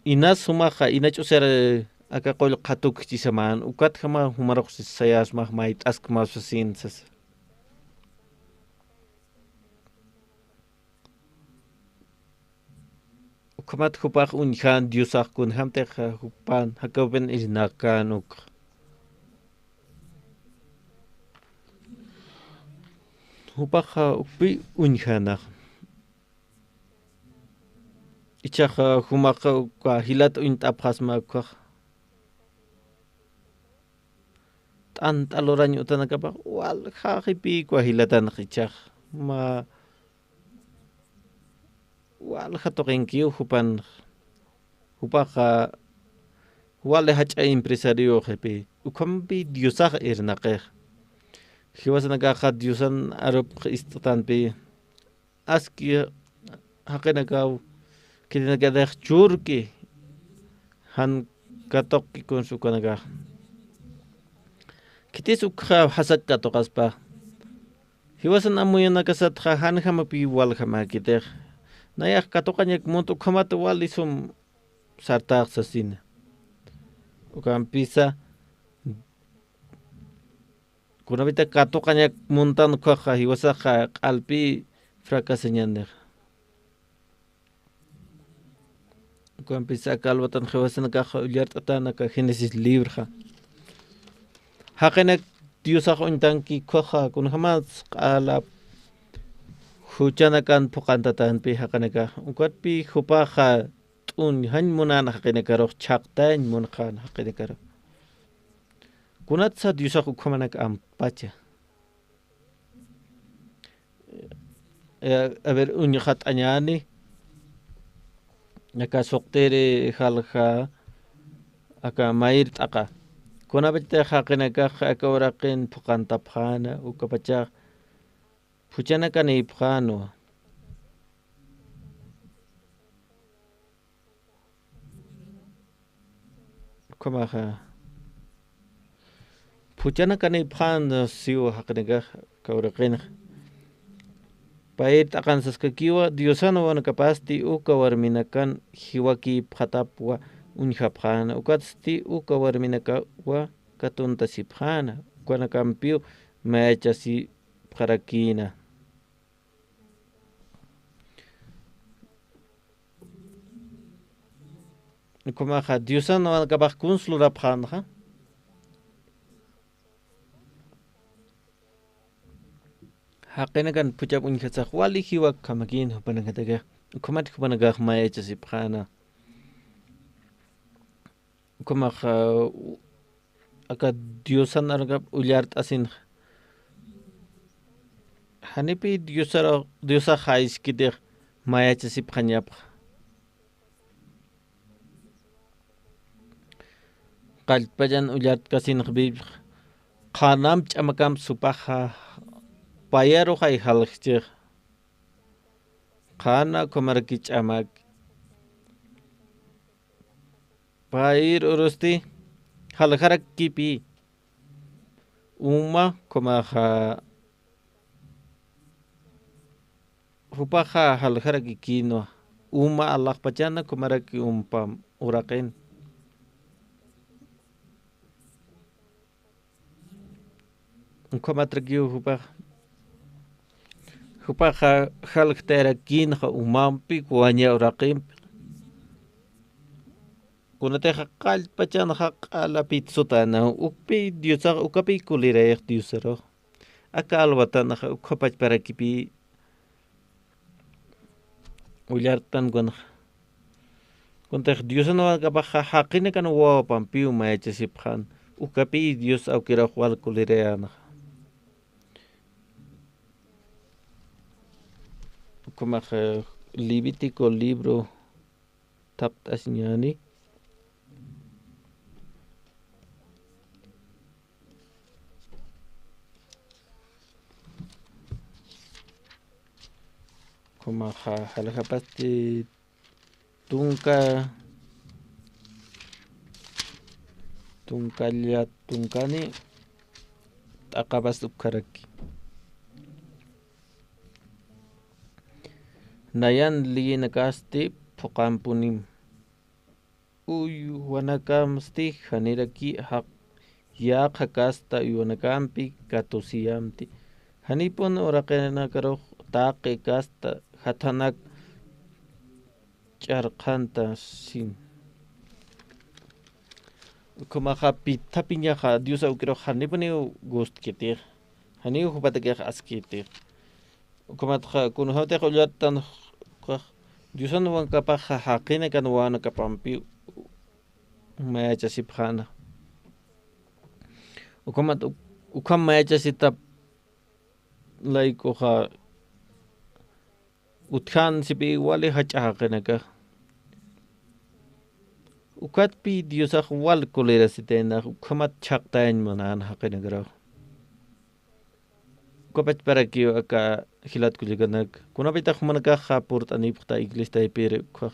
Inas jumaxa, ina ch'usir aka qullqxa tukchisamän, ukatjama jumarux sayäsmax mayt'askmaw sasin sasa. Ukhamat jupax uñjan Diosax kunjamtix jupan jakawpin irnaqkän uk. Jupaxa ukpi uñjanax. Ichhaxa jumaxa uka jilat uñt'apxasma ukhax. T'ant'a lurañ utanakapax walja jipïkwa jilatanx ichhax. Mä walja tuqinkiw jupan. Jupaxa wali jach'a empresario jipï. Ukhampi Diosax irnaqix. Jiwasanakaxa Diosan arupx ist'atanpi. Aski jaqinakaw, khitinakatix churki, jan katuqki kuns ukanakax. Khitis ukxa jasak katuqaspa. Jiwasan amuyanakasatxa janjamapi waljamäkitix. Nayax katuqañak munt ukhamat wali sum sartax sasina. Ukampisa, kunapita katuqañak muntan ukhaxa jiwasaxa q'alpi fracasañanix. Ukampisa aka alwatan jiwasanakaxa ullart'atänaka Génesis librxa. Jaqinak Diosax uñtanki ukhaxa, kunjamas q'alap juchanakan phuqantatanpi jaqinakax. Ukatpi jupaxa t'uñjañ munan jaqinakarux, chhaqtañ munxan jaqinakarux. Kunatsa Diosax ukhamanak ampacha. Eh, a ver, uñxat'añäni. Aka suqtiri jalja, aka mayir t'aqa. Kunapachatix jaqinakax aka uraqin phuqantapxäna, ukapachax phuchhanakanïpxänwa. Ukhamaxa phuchhanakanipxän siw jaqinakax kawraqinxa. Payir t'aqan saskakiwa, Diosan wanakapasti uka warminakan jiwakïpxatapwa uñjapxäna, ukatsti uka warminakawa katuntasipxäna, ukanakampiw mayachasipxarakïna. Ukhamaxa Diosan wanakapax kuns lurapxänxa. Jaqinakan phuchhap uñjasax wali jiwak ukhamakïn jupanakataki, ukhamat jupanakax mayachasipxäna. Ukhamaxa, u-, aka Diosan arunakap ullart'asinxa. Janipï Diosar-, Diosax jayskitix mayachasipxañapxa. Qalltpachan ullartkasinxpïpx, qhanamp ch'amakamp supaxa, payarux ay jaljchix. Qhana ukhamaraki ch'amak. Payir urusti jaljarakipï. Uma ukhamaxa, jupaxa jaljarakikïnwa. Uma alaxpachana ukhamaraki umpam uraqin. Ukhamatarakiw jupax, jupaxa jaljtayarakïnxa umampi, waña uraqimpi. Kunatixa qalltpachanxa q'alapit sutana, ukpi Diosax, ukapi kulirayix Diosarux. Aka alwatanxa ukhapachparakipï. Ullartan kunxa. Kuntix Diosan wanakapaxa jaqinakan wawapampiw mayachasipxän. Ukapi Dios awkirux wal kulirayänxa. Ukhamaxa, eh, Levítico libro thapt'asiñäni. Ukhamaxa, jaljapasti tunka, tunka llat tunkani, t'aqapas ukharaki. Nayan liyinakasti phuqampunim. Uywanakamsti janiraki jaq-, yaqha kasta uywanakampi katusiyamti. Janipun uraqinakarux taqi kasta jathanak ch'arqhanta sin. Ukhamaxa pithapiñaxa Dios awkirux janipuniw gustkitix. Janiw jupatakix askitix. Ukhamatxa, kunjämtix ullartan ukax, Diosan wanakapaxa jaqinakan wanakapampi mayachasipxäna. Ukhamat, uk-, ukham mayachasitap laykuxa, utjänsipï wali jach'a jaqinakax. Ukatpï Diosax wal kulirasitaynax, ukhamat chhaqtayañ munän jaqinakarax. Ukapachparakiw aka jilat kullakanak. Kunapïtax jumanakaxa purt'anipxta iglesia taypir ukkhax.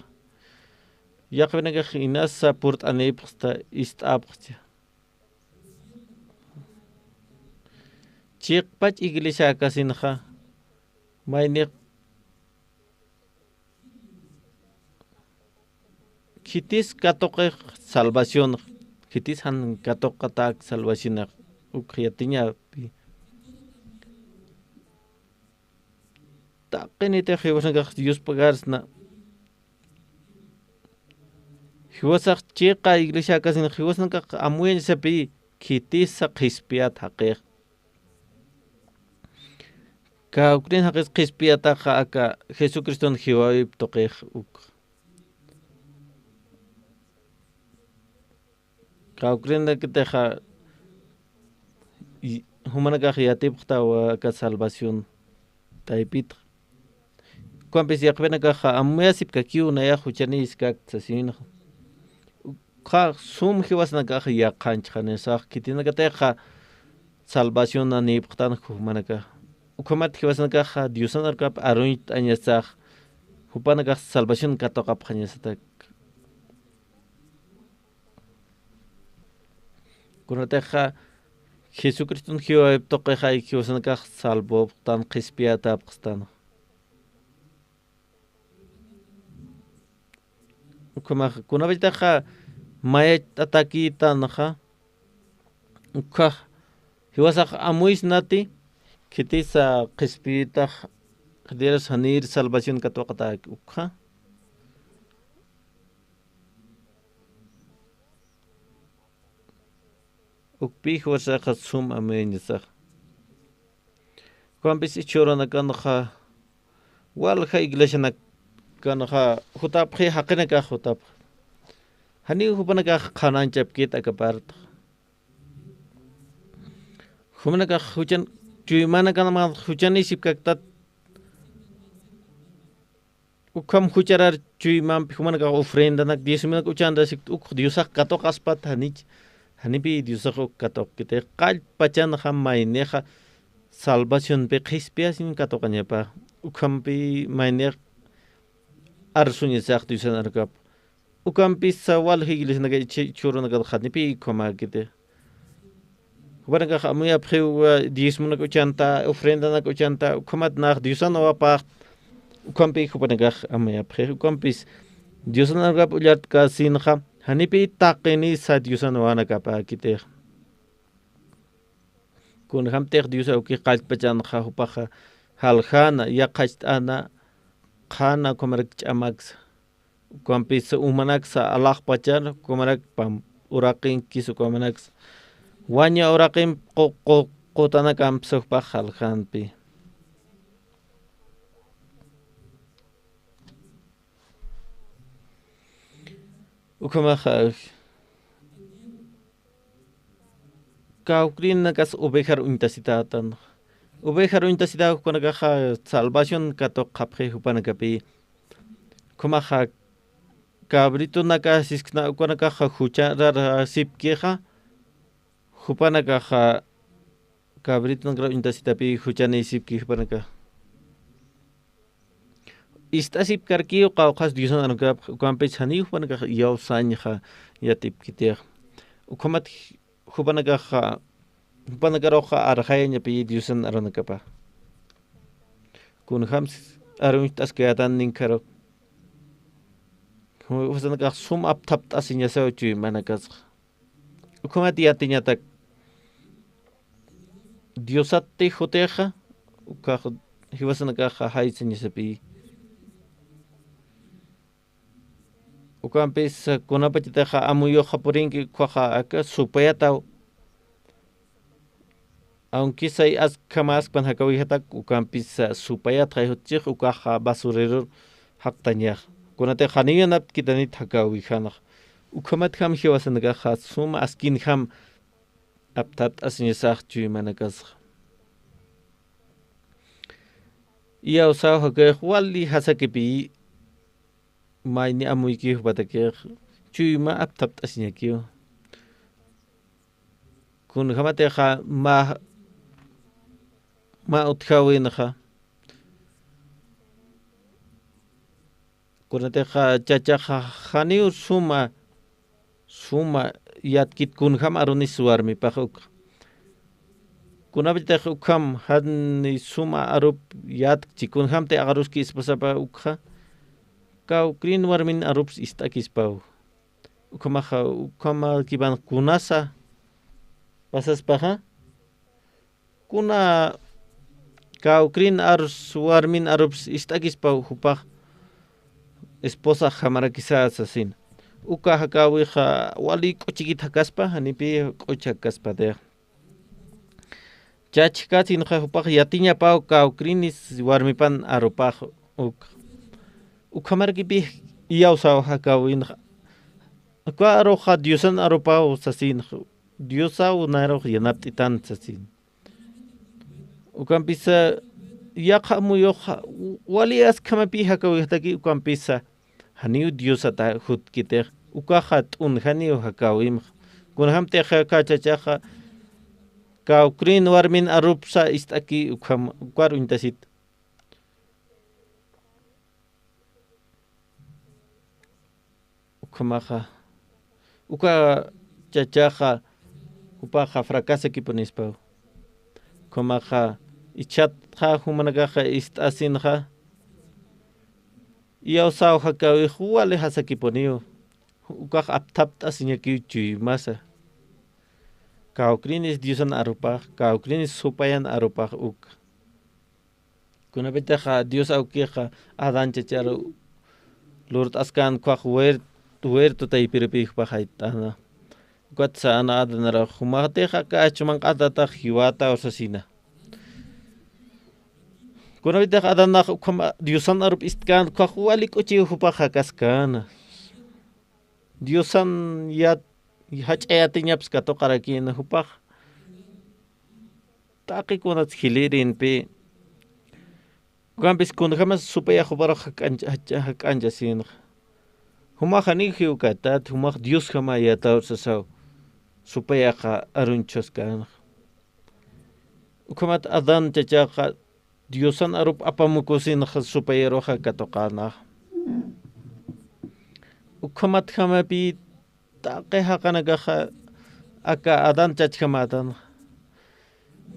Yaqhipinakax inasa purt'anipxta ist'apxcha. Chiqpach iglesia akasinxa. Maynix khitis katuqix salvación, khitis jan katuqatak salvacionax, uk yatiñapi. Taqinitix jiwasnakax Dios pagarsna. Jiwasax chiqa iglesia akasin jiwasnakax amuyañsapï khitisa qhispiyat jaqix. Kawkrin jaqis qhispiyataxa aka Jesucriston jiwawip tuqix uk. Kawkrinakatixa, y-, jumanakax yatipxtawa aka salvación taypitxa. Ukampis yaqhipinakaxa amuyasipkakiw nayax juchaniy jiskakt sasinxa. Ukxa sum jiwasnakax yaqhanchxanisax khitinakatixa salvación nanïpxtan jumanakax. Ukhamat jiwasnakaxa Diosan arkap aruñt'añasax jupanakax salvación katuqapxañasatak. Kunatixa Jesucriston jiwawayp tuqixa jiwasanakax salvopxtan, qhispiyatapxstan. Ukhamax kunapachataxa mayacht'atakïtanxa, ukkhax jiwasax amuysnati, khitisa qhispiyitax, khitiras janir salvación katuqatäki ukkha. Ukpï jiwasaxa sum amuyañasax. Ukhampis jichhürunakanxa, walja iglesianakanxa jutapxi, jaqinakax jutapxi. Janiw jupanakax qhanañchapkit aka partax. Jumanakax juchan, chuymanakanman juchanisipkaktat. Ukham jucharar chuymampi jumanakax ofrendanak, diezmonak uchanrasipkta, uk Diosax katuqaspat, janich, janipï Diosax uk katuqkiti, qallpachanxa maynixa salvacionpi qhispiyasiñ katuqañapa, ukhampi maynix arsuñasax Diosan arukap. Ukampisa walja iglesianaka jichhürunakat janipï ukhamäkiti. Jupanakax amuyapxiw, diezmonak uchanta, ofrendanak uchanta, ukhamat nax Diosan wawapax, ukhampi jupanakax amuyapxi, ukampis Diosan arukap ullartkasinxa, janipï taqinisa Diosan wawanakapäkitix. Kunjamtix Dios awki qallpachanxa jupaxa jaljäna, yaqhacht'äna, qhana, ukhamarak ch'amaksa. Ukampis umanaksa alaxpachar, ukhamarak pam uraqin kis ukamanaksa. Waña uraqin qu-, qu-, qutanakampsa jupax jaljampi. Ukhamaxa, kawkïrinakas ovejar uñtasitätan. Ovejar uñtasitäw ukanakaxa salvación katuqapxi jupanakapi. Ukhamaxa cabritonaka siskna ukanakaxa juchararasipkixa, jupanakaxa cabritonakar uñtasitapi juchanisipki jupanaka. Ist'asipkarkiw qawqhas Diosan arunakap, ukampis janiw jupanakax iyawsañxa yatipkitix. Ukhamat jupanakaxa, jupanakaruxa arxayañapi Diosan arunakapa. Kunjams aruñcht'askayätan ninkharu. Jupanakax sum apthapt'asiñasaw chuymanakasxa. Ukhamat yatiñatak Diosatti jutixa, ukax jiwasanakaxa jaysañasapi. Ukampis kunapachatixa amuyuxa purinki, ukaxa aka supayataw. Aunque say askhamäskpan jakawijatak, ukampis supayatxay jutchix, ukaxa basurerur jaqtañax. Kunatix janiw yanaptkitanit jakawijanax. Ukhamatjam jiwasanakaxa suma askinjam apthapt'asiñasax chuymanakasxa. Iyawsaw jakix wali jasakipi mayni amuykiw jupatakix chuyma apthapt'asiñakiw. Kunjamatixa mä, mä utjäwinxa. Kunatixa chachaxa janiw suma, suma yatkit kunjam arunis warmipax ukxa. Kunapachatix ukham jani suma arup yatkchi, kunjamti aruski esposapa ukxa. Kawkïrin warmin arups ist'akispaw. Ukhamaxa, ukhamakipan kunasa pasaspaxa. Kuna kawkïrin arus warmin arups ist'akispaw jupax esposa jamarakisa sasin. Uka jakäwixa wali k'uchikit jakaspa, janipï k'uch jakaspatix. Chachkasinxa jupax yatiñapaw kawkïrinis warmipan arupax uk. Ukhamarkipï iyawsaw jakäwinxa. Uka aruxa Diosan arupaw sasinxa. Diosaw nayarux yanapt'itan sasin. Ukampisa yaqha amuyuxa wali askhamapï jakäwijataki ukampisa janiw Diosata jutkitix ukaxa t'unjaniw jakäwimxa. Kunjamtix aka chachaxa kawkïrin warmin arupsa ist'aki ukham, ukar uñtasit. Ukhamaxa, uka chachaxa Jupaxa fracasakipunispaw. Ukhamaxa ichhatxa jumanakaxa ist'asinxa, iyawsaw jakäwix wali jasakipuniw. Ukax apthapt'asiñakiw chuymasa. Kawkïrinis Diosan arupax, kawkïrinis supayan arupax uka. Kunapï tixa Dios awkixa Adán chachar lurt'askän ukkhax huert-, huerto taypirupï jupax jayt'äna. Ukat sänwa Adanarax, jumaxtix aka achmanq'atatax jiwätaw sasina. Kunapï tixa Adanax ukham Diosan arup istkän ukkhax wali k'uchiw jupax jakaskäna. Diosan yat-, jach'a yatiñapsa katuqarakïna jupax. Taqi kunats jilïrinpï. Ukampis kunjamas supayax juparux jak'anch-, jach-, jak'anchasïnxa. Jumax janiw jiwkätati, jumax Diosjama yätaw sasaw. Supayaxa arunchaskäna. Ukhamat Adán chachaxa Diosan arup apamukusinxa supayaruxa katuqäna. Ukhamatjamapï taqi jaqinakaxa aka Adán chachjamätanxa.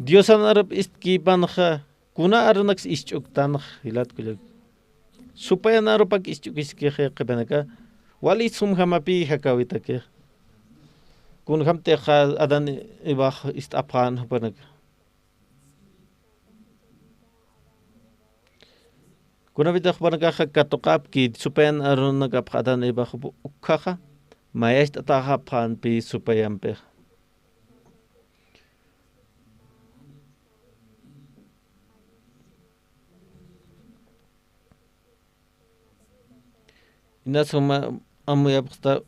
Diosan arup istkipanxa, kuna arunaks isch'uktanxa, jilat kullak. Supayan arupak isch'ukiskixi qhipanaka, wali sumjamapï jakäwitakix. Kunjamtixa Adán Evax ist'apxän jupanaka. Kunapï tixa jupanakaxa katuqapki, supayan arunakapxa Adán Evax ukkhaxa, mayacht'atäxapxänpï supayampix. Inas juma amuyapxta,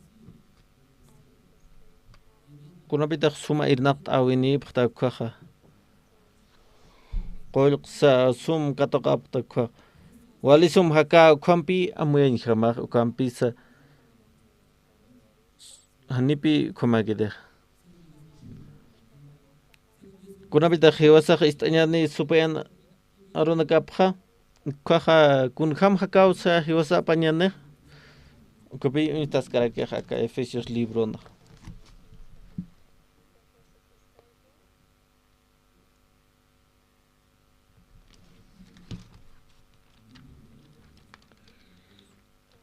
kunapï tixa suma irnaqt'äwinïpxta ukkhaxa. Qullqsa sum katuqapxta ukkhaxa. Wali sum jakä ukhampï amuyañjamax, ukampisa janipï ukhamäkitixa. Kunapï tixa jiwasax ist'añäni supayan arunakapxa, ukkhaxa kunjam jakawsa jiwasapañäni. Ukapï uñtaskarakix aka Efesios libronxa.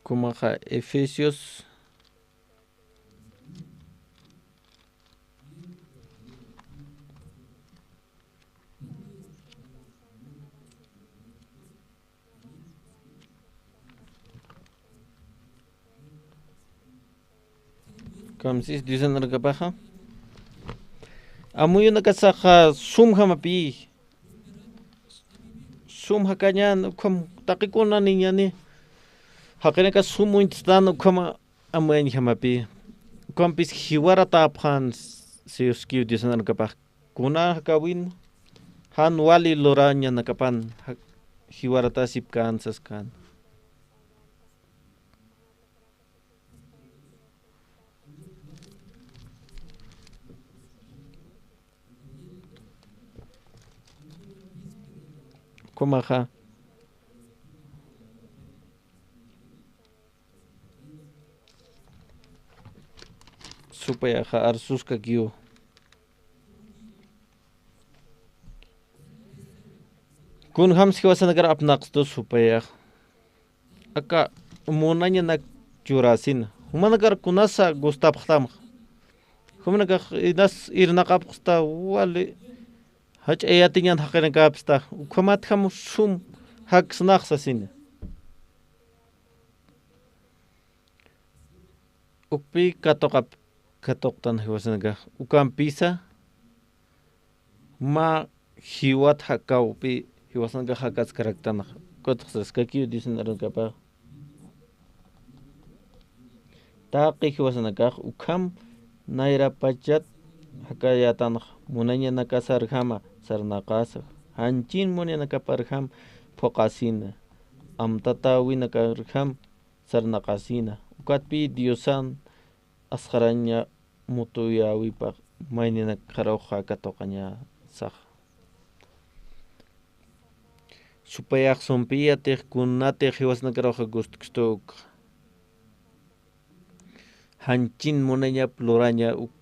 Kumaxa Efesios Kamsis Diosan arunakapaxa. Amuyunakasaxa sumjamapï. Sum jakañän ukham taqikuna niñäni. Jaqinaka sum uñt'tan ukhama amuyañjamapï. Ukhampis jiwaratäpxän siyuskiw Diosan arunakapax. Kuna jakäwin jan wali lurañanakapan ja-, jiwaratäsipkän saskän. Kumaxa. Supayaxa arsuskakiw. Kunjams jiwasanakar apnaqstu supayax. Aka munañanak churasina. Jumanakar kunasa gustapxtamxa. Jumanakax inas irnaqapxsta wali jach'a yatiñan jaqinakapsta. Ukhamatjam sum jaksnax sasina. Ukpï katuqap-, katuqtan jiwasanakax. Ukampisa mä jiwat jakawpï jiwasanakax jakatskaraktanxa. Ukatxa saskakiw Diosan arunakapax. Taqi jiwasanakax ukham nayrapachat jakayätanxa, munañanakasarjama sarnaqasa, janchin munañanakaparjam phuqasina, amtatäwinakarjam sarnaqasina, ukatpï Diosan asxaraña mutuyäwipax mayninakxaruxa katuqañasaxa. Supayax sumpiyatix kunatix jiwasanakaruxa gustkstu ukxa. Janchin munañap luraña uk-,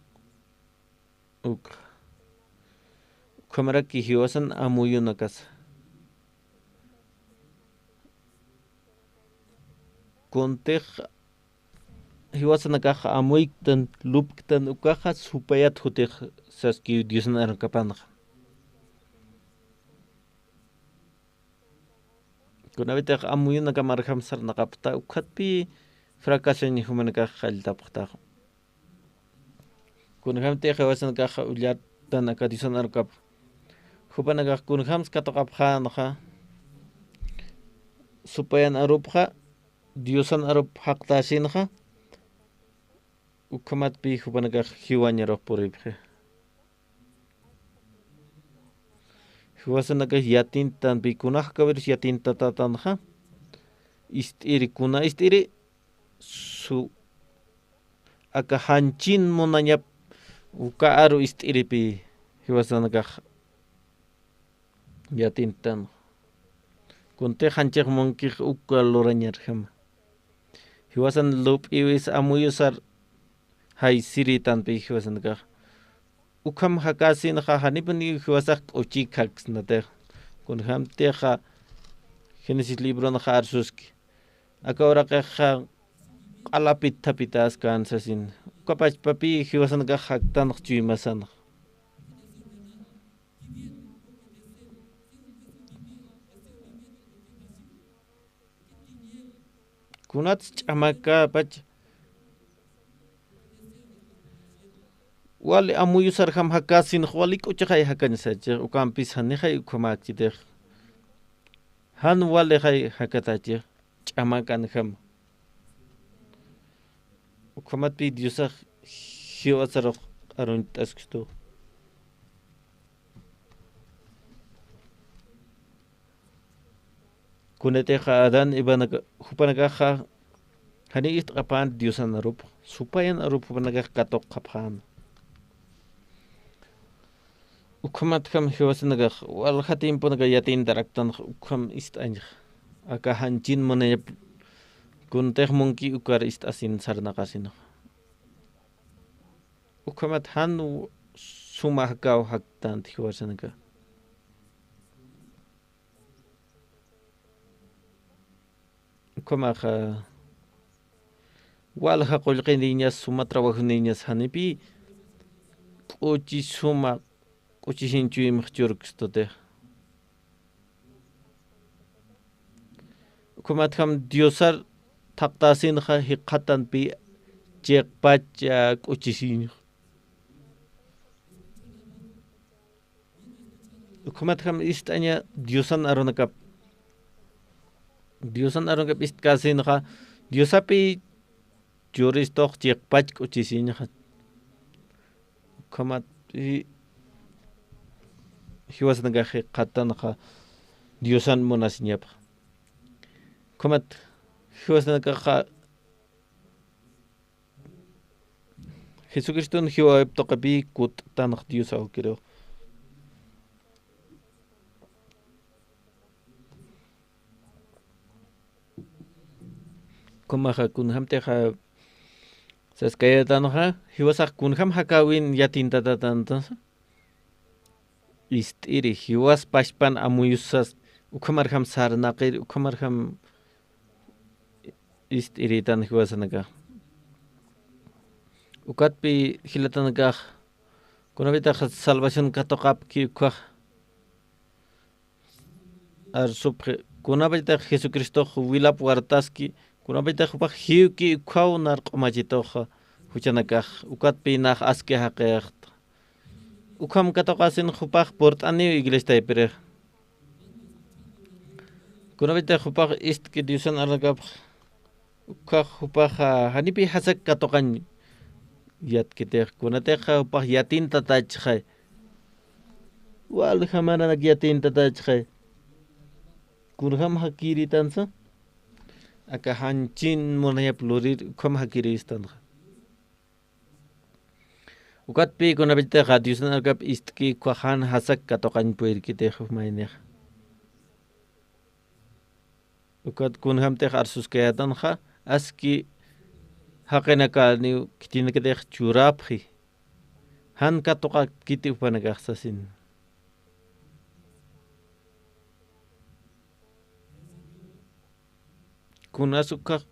Uk. Ukhamaraki jiwasan amuyunakasa. Kuntix jiwasanakax amuyktan, lupktan, ukaxa supayat jutix saskiw Diosan arunakapanxa. Kunapitix amuyunakam arjam sarnaqapxta, ukatpï fracasoñ jumanakax qalltapxtaxa. Kunjamtix jiwasanakax ullatan aka Diosan arukapxa. Jupanakax kunjams katuqapxänxa, supayan arupxa, Diosan arup jaqtäsinxa, ukhamatpï jupanakax jiwañarux puripxi. Jiwasanakax yatintanpï, kunjäkawirus yatintatätanxa, ist'iri, kuna ist'iri, su, aka janchin munañap uka aru ist'iripï jiwasanakax yatintan. Kuntix janchix munkix uka lurañarjama. Jiwasan lup'iwis amuyusar jaysiritanpï jiwasanakax. Ukham jakäsinxa janipuniw jiwasax k'uchik jaksnatix. Kunjamtixa Génesis libronxa arsuski. Aka uraqixa q'alapit thapitaskän sasin. Uka pachpapï jiwasanakax jaktanx chuymasanx. Kunats ch'amakäpach wali amuyusarjam jakäsinx, wali k'uchixay jakañsachix, ukampis janixay ukhamäkchitix. Jan walixay jakatachix, ch'amakanjam. Ukhamatpï Diosax jiwasarux aruñt'askistu. Kunatixa Adán Evanaka, jupanakaxa janiw ist'apxän Diosan arup, supayan arup jupanakax katuqapxän. Ukhamatjam jiwasanakax walja tiemponaka yatintaraktanx, ukham ist'añx. Aka janchin munañap kuntix munki ukar ist'asin sarnaqasinx. Ukhamat jan suma jakaw jaktanti jiwasanaka. Ukhamaxa walja qullqiniñas, suma trabajoniñas janipï k'uchi suma k'uchisiñ chuymx churkstutix. Ukhamatjam Diosar thaqtäsinxa jikxatanpï chiqpach, ah, k'uchisiñx. Ukhamatjam ist'aña Diosan arunakap. Diosan arunakap ist'käsinxa, Diosapï churistux chiqpach k'uchisiñxa. Ukhamat i-, jiwasanakax jikxatanxa Diosan munasiñapxa. Ukhamat jiwasanakaxa Jesucriston jiwäwip tuqipï kutt'tanx Dios awkirux. Ukhamaxa kunjamtixa saskayätanxa, jiwasax kunjam jakäwin yatintatätansa. Ist'iri, jiwas pachpan amuyusas, ukhamarjam sarnaqir, ukhamarjam ist'iritan jiwasanakax. Ukatpï jilatanakax, kunapïtax salvación katuqapki ukkhax arsupxi, kunapïtax Jesucristox wilap wartaski, kunapïtax jupax jiwki ukkhaw nar q'umachituxa juchanakax, ukatpï nax aski jaqixta. Ukham katuqasin jupax purt'aniw iglesiataypirix. Kunapïtax jupax ist'ki Diosan arunakapx, ukkhax jupaxa janipï jasak katuqañ yatkitix, kunatixa jupax yatintatächixay. Walja mananak yatintatächixay. Kunjam jakïritansa, aka janchin munañap lurir, ukham jakïristanxa. Ukatpï kunapïtaxa Diosan arunakap ist'ki ukkhax jan jasak katuqañ purirkitix jumaynix. Ukat kunjamtix arsuskayätanxa, aski jaqinakaniw khitinakatix churapxi. jan katuqakkiti jupanakax sasin. Kunas ukax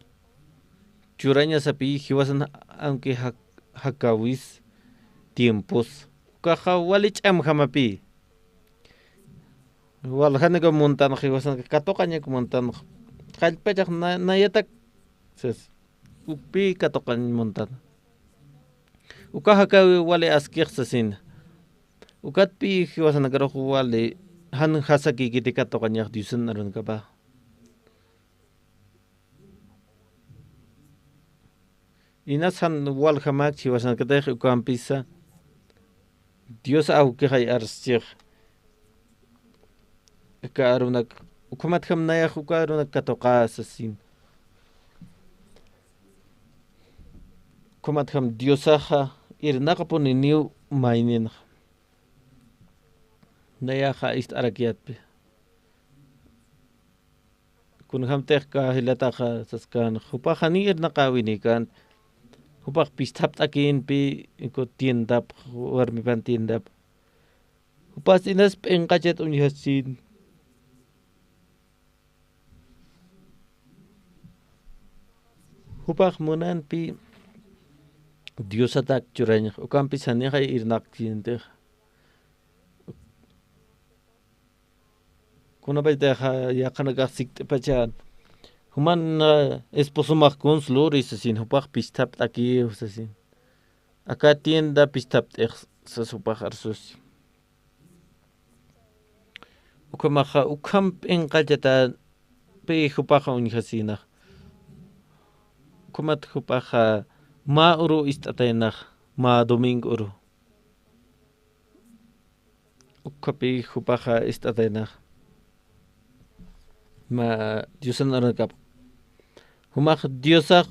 churañasapi jiwasan, aunque jak-, jakawis tiempos, ukaxa wali ch'amjamapi. Waljanaka muntanxa jiwasanaka katuqañak muntanxa. Jallpachax na-, nayatak sas. Ukpi katuqañ muntan. Uka jakawi wali askix sasina. Ukatpi jiwasanakarux wali jan jasakikiti katuqañax Diosan arunakapax. Inas jan waljamak jiwasanakatix ukampisa Dios awkixay arschix. Aka arunak, ukhamatjam nayax uka arunak katuqa sasin. Ukhamatjam Diosaxa irnaqapuniniw mayninxa. Nayaxa ist'arakyatpi. Kunjamtix aka jilataxa saskan, jupax janiw irnaqäwinikan, jupax pisthapt'akinpi, ku tiendap, warmipan tiendap. Jupas inas p'inqachat uñjasin. Jupax munanpi Diosatak churañax, ukampis janixay irnaqkintix. Kunapachatixa yaqhanakax sikt'ipachan. Juman, ah, esposomax kuns luri sasin, jupax pisthapt'akiw sasin. Aka tienda pisthapt'ix sas jupax arsusi. Ukhamaxa, ukham p'inqachata pi jupaxa uñjasinax. Ukhamat jupaxa mä uru ist'ataynax, mä domingo uru. Ukhapi jupaxa ist'ataynax. Mä Diosan arunakap. Jumax Diosax,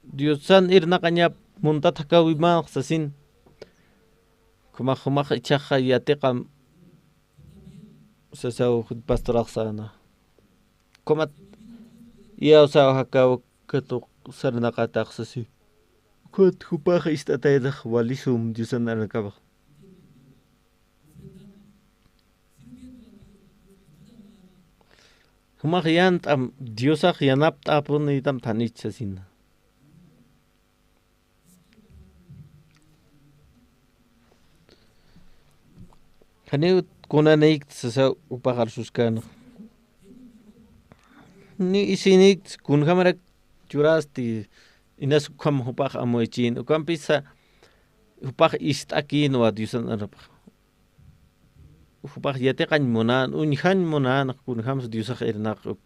Diosan irnaqañap muntat jakawimax sasin. Jumax, jumax ichhaxa yatiqam sasaw pastorax säna. Ukhamat iyawsaw jakaw katuq sarnaqatax sasi. Ukat jupax ist'ataynax wali sum Diosan arunakapax. Jumax yant'am Diosax yanapt'apunïtam thanich sasina. Janiw kunanïkt sasa jupax arsuskan. Ni isinïkt kunjamarak churasti inas ukham jupax amuychin, ukampisa jupax ist'akinwa Diosan arunakapax. Jupax yatiqañ munan, uñjañ munan, kunjams Diosax irnaq uk.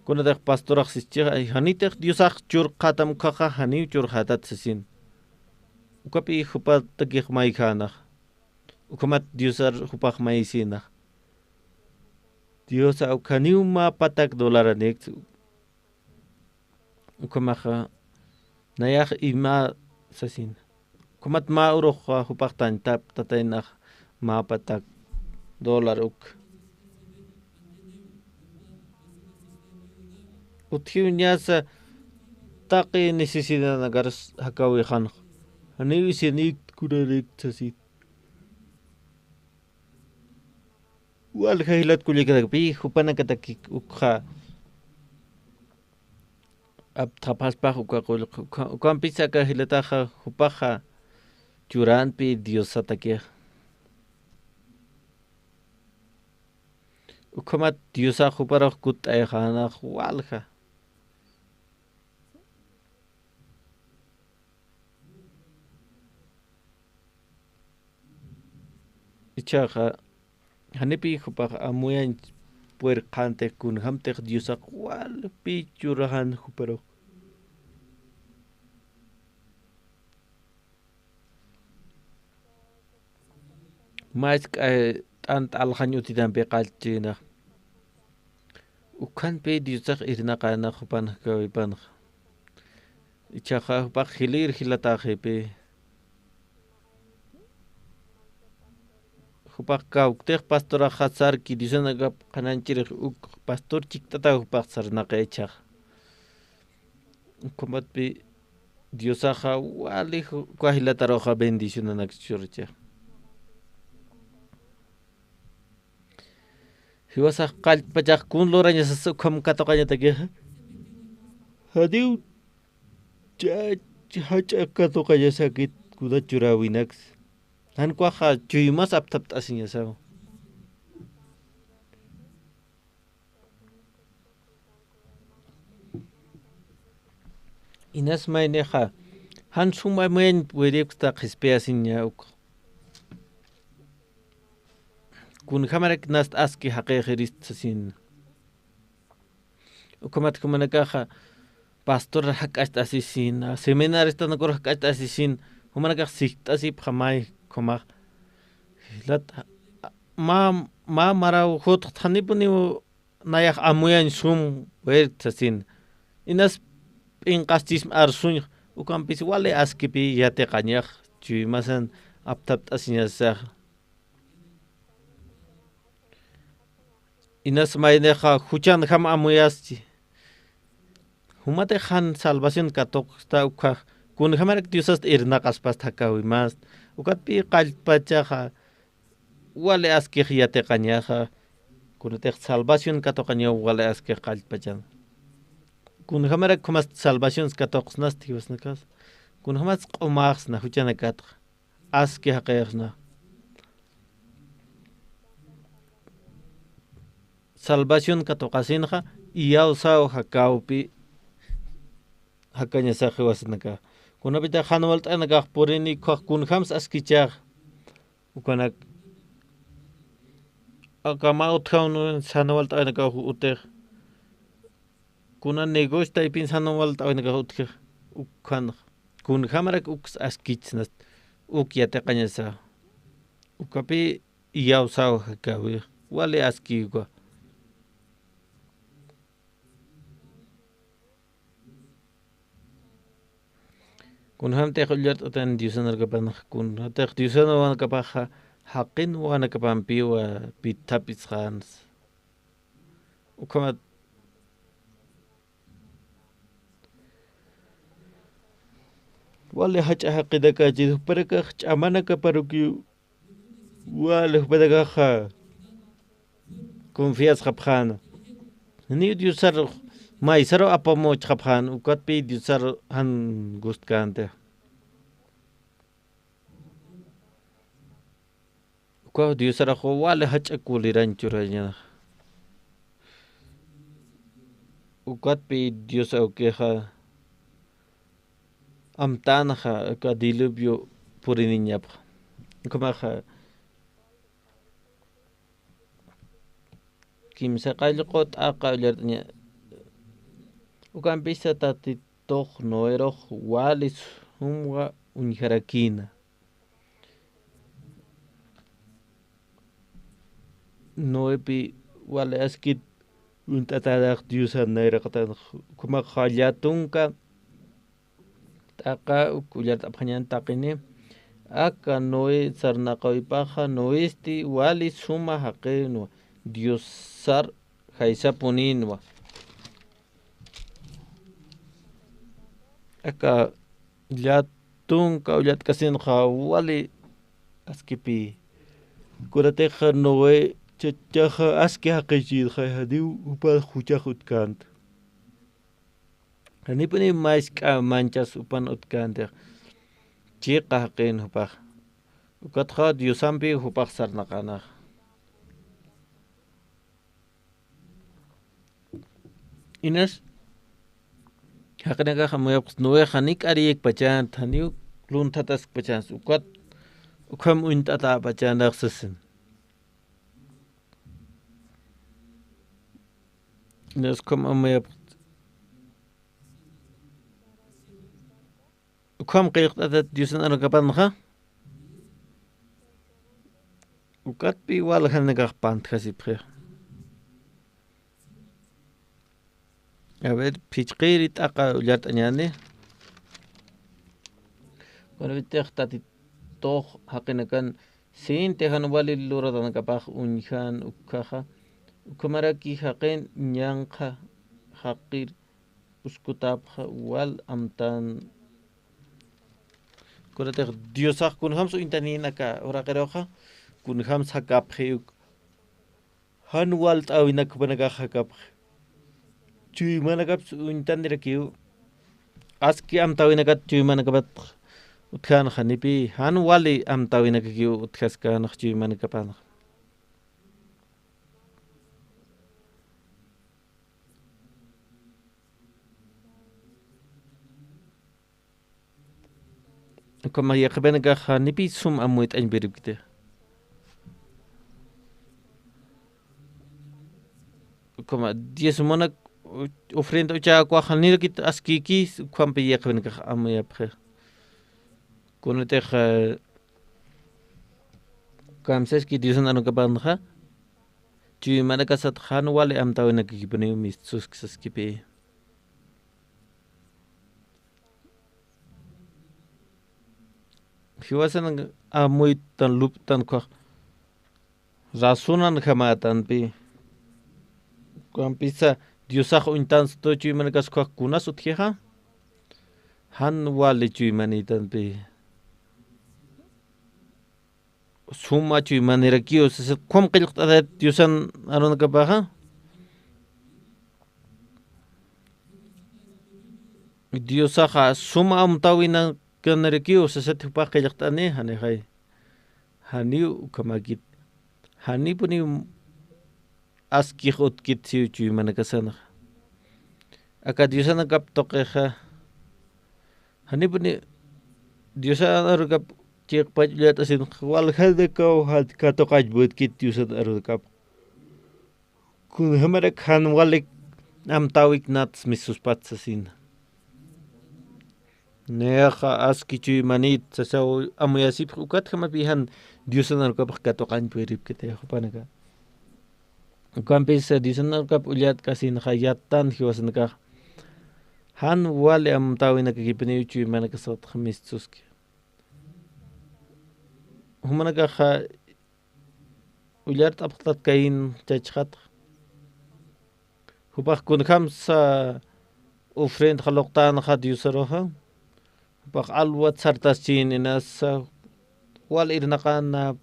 Kunatix pastorax sischixa, ay, janitix Diosax churqatam ukkhaxa, janiw churqatat sasin. Ukapi jupatakix mayjanax. Ukhamat Diosar jupax mayisinax. Diosa, ukhaniw mä patak dolaranïkt. Ukhamaxa, nayax ima sasin. Ukhamat mä urux jupax tañtapt'ataynax mä patak dólar uk. Utjiw ñasa taqi necesidadnakar jakawixanx. Janiw isinïkt kunanïkt sasit. Walja jilat kullakatakpi, jupanakatakik ukxa apthapaspax uka qullq, uka, ukampisa aka jilataxa jupaxa churanpi Diosatakix. Ukhamat Diosax juparux kutt'ayxanax walja. Ichhaxa, janipi jupax amuyañ puerqhantix kunjamtix Diosax walpi churaxan juparux. Mä isk'a t'ant alxañ utitampi qallchinax. Ukhanpi Diosax irnaqänax jupan jakawipanxa. Ichhaxa jupax jilïr jilataxipi. Jupax kawktix pastoraxa sarki Diosanakap qhanañchirix uk pastor chikt'ataw jupax sarnaqi ichhaxa. Ukhamatpï Diosaxa wali ju-, uka jilataruxa bendicionanak churcha. Jiwasax qallpachax kun lurañasas ukham katuqañatakixa. Janiw cha-, jach'a katuqañasakit kuna churäwinaks. Jan ukhaxa chuymas apthapt'asiñasaw. Inas maynixa, jan sum amuyañ puriripksta qhispiyasiña uk. Kunjamarak nast aski jaqixirist sasin. Ukhamat jumanakaxa pastor jak'acht'asisin, seminaristanakur jak'acht'asisin, jumanakax sikt'asipxamay ukhamax. Jilat mä, mä maraw jutxt janipuniw nayax amuyañ sum puriripkta sasin. Inas p'inqaschism arsuñ, ukampis wali askipï yatiqañax, chuymasan apthapt'asiñasax. Inas maynixa juchanjam amuyaschi. Jumatix jan salvación katuqsta ukhax, kunjamarak Diosast irnaqaspasta jakäwimast. Ukatpï qallpachaxa, wali askix yatiqañaxa, kunatix salvación katuqañaw wali askix qallpachan. Kunjamarak jumast salvación katuqsnasti jiwasnakas, kunjamats q'umaxsna juchanakatxa, aski jaqixsna. Salvación katuqasinxa, iyawsaw jakäwpï jakañasax jiwasanakax. Kunapï jan walt'ayanakax purini ukhax kunjams askichax. Ukanak. Aka mä utjaw jan walt'ayanakax utix. Kuna negocio taypin jan walt'ayanakax utjix. Ukhan. Kunjamarak uks askichsnast. Uk yatiqañasa. Ukapï iyawsaw jakäwix. Wali aski uka. Kunjamtix ullart'atan Diosan arkapanxa, kunjamtix Diosan wawanakapaxa, jaqin wawanakapampiwa pithaphisxänsa. Ukhamat wali jach'a jaqinakachi, jupanakax ch'amanakaparukiw, wali jupanakaxa confiasxapxäna. Janiw Diosaru maysaru apamuchxapxän, ukatpï Diosaru jan gustkänti. Ukax Diosarax wali jach'a kulirañ churañax. Ukatpï Dios awkixa amtänxa aka diluvio puriniñapxa. Ukhamaxa kimsa qallqu t'aqa ullart'aña. Ukampisa Tatitux Noerux wali sumwa uñjarakïna. Noepi wali askit uñt'atätax Diosan nayraqatan, ukhamaxa llä tunka t'aqa uk ullart'apxañan taqini, aka Noé sarnaqawipaxa, Noesti wali suma jaqinwa, Diosar jaysapunïnwa. Aka llä tunka ullart'kasinxa wali askipï. Kunatix Noé chachaxa aski jaqichïtxa, janiw jupax juchax utkänti. Janipuni mask'a manchas jupan utkäntix. Chiqa jaqin jupax. Ukatxa Diosampi jupax sarnaqänax. Inas, jaqinakax amuyapxs Noé janiw k'ariyikpachanti, janiw lunthataskpachanti, ukat, ukham uñt'atäpachanti sasin. Inas ukham amuyapxs. Ukham qillqt'atat Diosan arunakapanxa. Ukatpï waljanakax pantjasipxi. A ver, phichqiri t'aqa ullart'añäni. Kunapï Tatitux jaqinakan sinti jan wali luratanakapax uñjan ukkhaxa. Ukhamaraki jaqin ñanqha jaqir Uskutapxa wal amtan. Kunatix Diosax kunjams uñtanïn aka uraqiruxa, kunjams jakapxi uk. Jan walt'äwinak jupanakax jakapxi. Chuymanakaps uñtanirakiw. Aski amtäwinakat chuymanakapat utjänxa, janipi jan wali amtäwinakakiw utjaskänxa chuymanakapanxa. Ukhama yaqhipanakax janipi sum amuyt'añ puripkiti. Ukhama diezmonak u-, ofrenda uchäkwa janirakit askïki, ukhampi yaqhipanakax amuyapxi. Kunatix, eh, kamsaski Diosan arukapanxa, chuymanakasat jan wali amtäwinakakipuniw mistsuski saskipï. Jiwasan amuytan luptan ukkhax razonanjamätanpï. Ukampisa Diosax uñtanstu chuymanakas ukkhax kunas utjixa. Jan wali chuymanïtanpï. Suma chuymanirakiw sasa, ukham qillqt'atayat Diosan arunakapaxa. Diosaxa suma amtäwinakanirakiw sasat jupax qillqt'ani, janixay. Janiw ukhamäkit. Janipuniw askix utkit siw chuymanakasanxa. Aka Diosanakap tuqixa. Janipuni Diosan arukap chiqpach ullt'asin waljanakaw katuqañ putkit Diosan arukap. Kunjamarak jan walik amtäwik nats misuspat sasin. Nayaxa aski chuymanït sasaw amuyasipx, ukatjamapï jan Diosan arukapax katuqañ puripkiti jupanaka. Ukampisa Diosan arukap ullt'kasinxa yattan jiwasanakax. Jan wali amtäwinakakipuniw chuymanakasatxa mistsuski. Jumanakaxa ullart'apxtat kayin chachxatxa. Jupax kunjamsa ofrenda luqtänxa Diosaruxa. Jupax alwat sartaschin inasa wal irnaqana.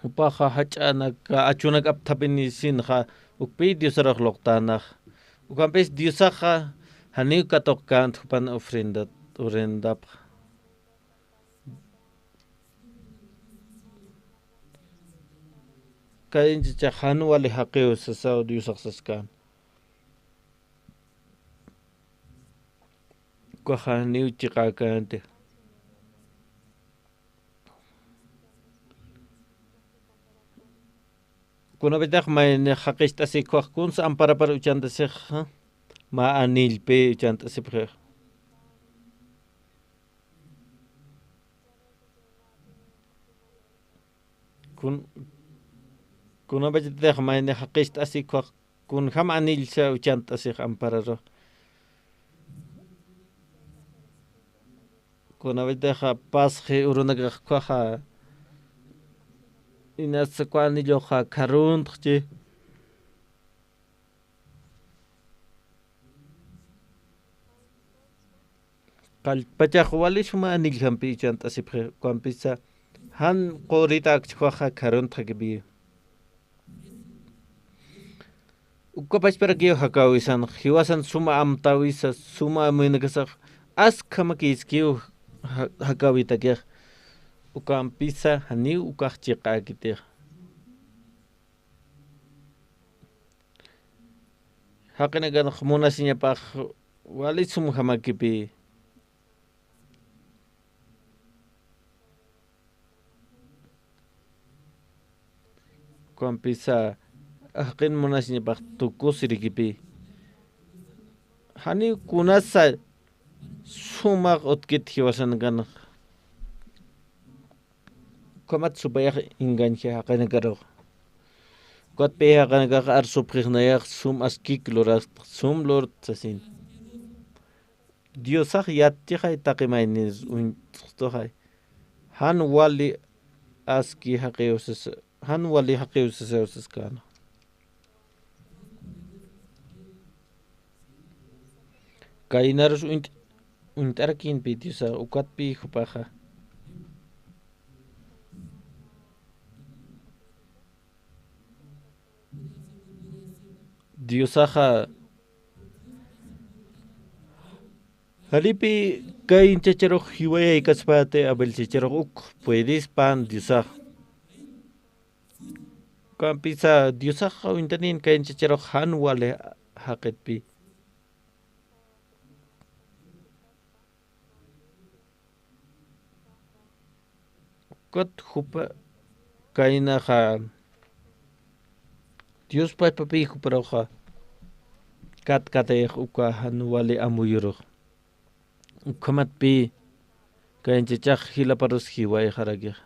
Jupaxa jach'anaka achunak apthapinisinxa ukpï Diosarux luqtänax. Ukampis Diosaxa janiw katuqkänt jupan ofrenda, ofrendapxa. Kayin chachax jan wali jaqiw sasaw Diosax saskän. Ukaxa janiw chiqäkänti. Kunapachatax maynix jaqicht'asi ukkhax kunsa amparapar uchantasixa, mä anillpï uchant'asipxi. Kun-, kunapachatix maynix jaqicht'asi ukkhax kunjam anillsa uchant'asix ampararu. Kunapachatix pasxi urunakax ukkhaxa, inasa uka anilluxa kharuntxchi. Qallpachax wali suma anilljampi uchant'asipxi, ukampisa jan quritäkchi ukkhaxa kharuntxakipï. Uka pachparakiw jakäwisan, jiwasan suma amtäwisa, suma amuyunakasax, askhamakïskiw ja-, jakäwitakix. Ukampisa janiw ukax chiqäkitix. Jaqinakanx munasiñapax wali sumjamakipï. Ukampisa jaqin munasiñapax tukusirikipï. Janiw kunasa sumax utkit jiwasanakanx. Ukhamat supayax engañji jaqinakarux. Ukatpï jaqinakax arsupxix nayax sum askik lurasta, sum lurta sasin. Diosax yatchixay taqi maynir uñt'xtuxay. Jan wali aski jaqiw sasa, jan wali jaqiw sasaw saskäna. Cainarus uñt-, uñt'arakïnpi Diosax, ukatpï jupaxa. Diosaxa, janipï Cain chacharux jiwayaykaspäti Abel chacharux uk puedispan Diosax. Ukampisa Diosaxa uñtanïn Cain chacharux jan wali jaqitpï. Ukat jupa Cainaxa Dios pachpapï juparuxa katkatix uka jan wali amuyurux. Ukhamatpï Cain chachax jilaparus jiwayxarakix.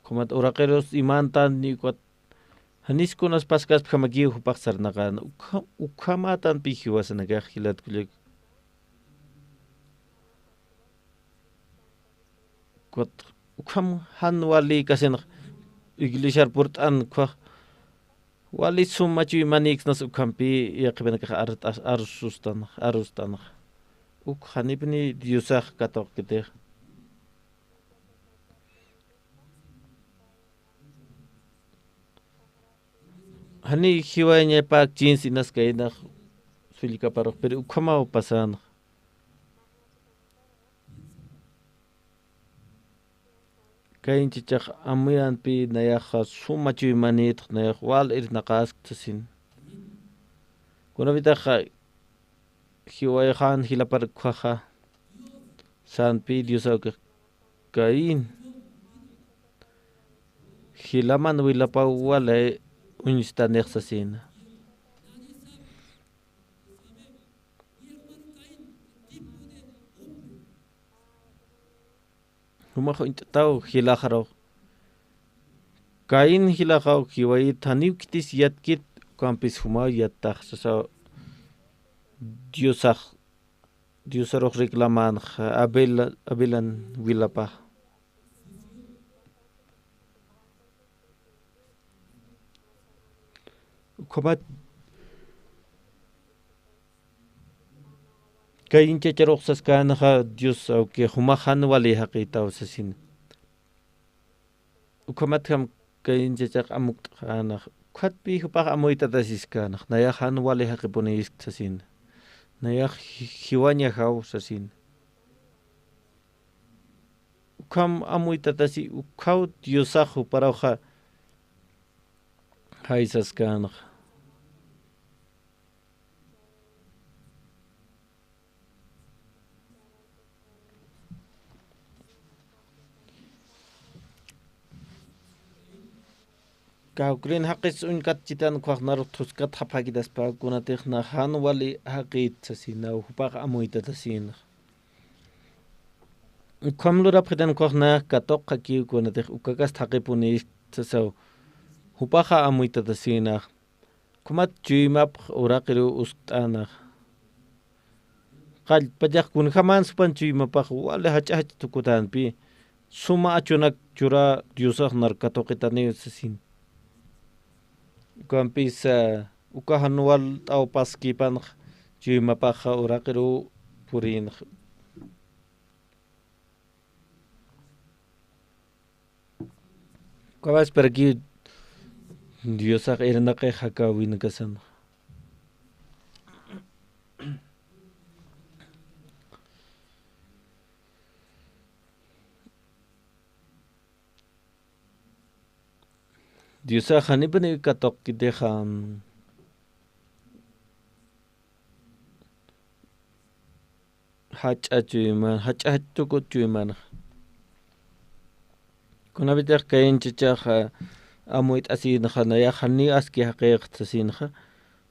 Ukhamat uraqirus imantan ni ukat janis kunas paskaspjamakiw jupax sarnaqän. Ukha-, ukhamätanpï jiwasanakax jilat kullak. Ukat ukham jan wali kasinx iglesiar purt'an ukkhax wali suma chuymanïksnas ukhampï yaqhipanakax art'as-, arsustanx, arustanx. Uk janipni Diosax katuqkitix. Jani jiwayañapäkchïnsa inas Cainax sullkaparux, pero ukhamaw pasänx. Cain chachax amuyänpï nayaxa suma chuymanïtx, nayax wal irnaqaskt sasin. Kunapitaxa jiwayxän jilapar ukkhaxa, sänpï Dios awkix: Cain, jilaman wilapaw wali uñstanix sasina. Jumax uñt'ataw jilaxarux. Cain jilaxaw jiwayit janiw khitis yatkit, ukampis jumaw yattax sasaw Diosax, Diosarux reclamänxa Abel, Abelan wilapax. Ukhamat Cain chacharux saskänxa Dios awkix jumax jan wali jaqïtaw sasin. Ukhamatjam Cain chachax amukt'xänax, ukhatpï jupax amuytatasiskänxa, nayax jan wali jaqipunïskta sasin. Nayax ji-, jiwañajaw sasin. Ukham amuytatasi, ukhaw Diosax juparuxa jaysaskänxa. Kawkïrin jaqis uñkat chitan ukkhax narux thuskat japjakitaspa, kunatix nax jan wali jaqït sasinaw, jupax amuytatasïnxa. Ukham lurapxitan ukkhax nax katuqakiw, kunatix ukakas jaqipunïskta sasaw, jupaxa amuytatasïnax. Ukhamat chuymapx uraqiruw uskt'änax. Qallpachax kunjamäns jupan chuymapax wali jach'a jach'a tukutänpï, suma achunak churä Diosax nar katuqitaniw sasin. Ukampis, ah, uka jan walt'aw paskipanx chuymapax uraqiruw purïnx. Ukhamas para que Diosax irnaqix jakäwinakasan. Diosax janipaniw katuqkitixa, jach'a chuyman, jach'a jach'a tukut chuymanxa. Kunapitix Cain chachaxa amuyt'asïnxa, nayax janiw aski jaqïkta sasinxa,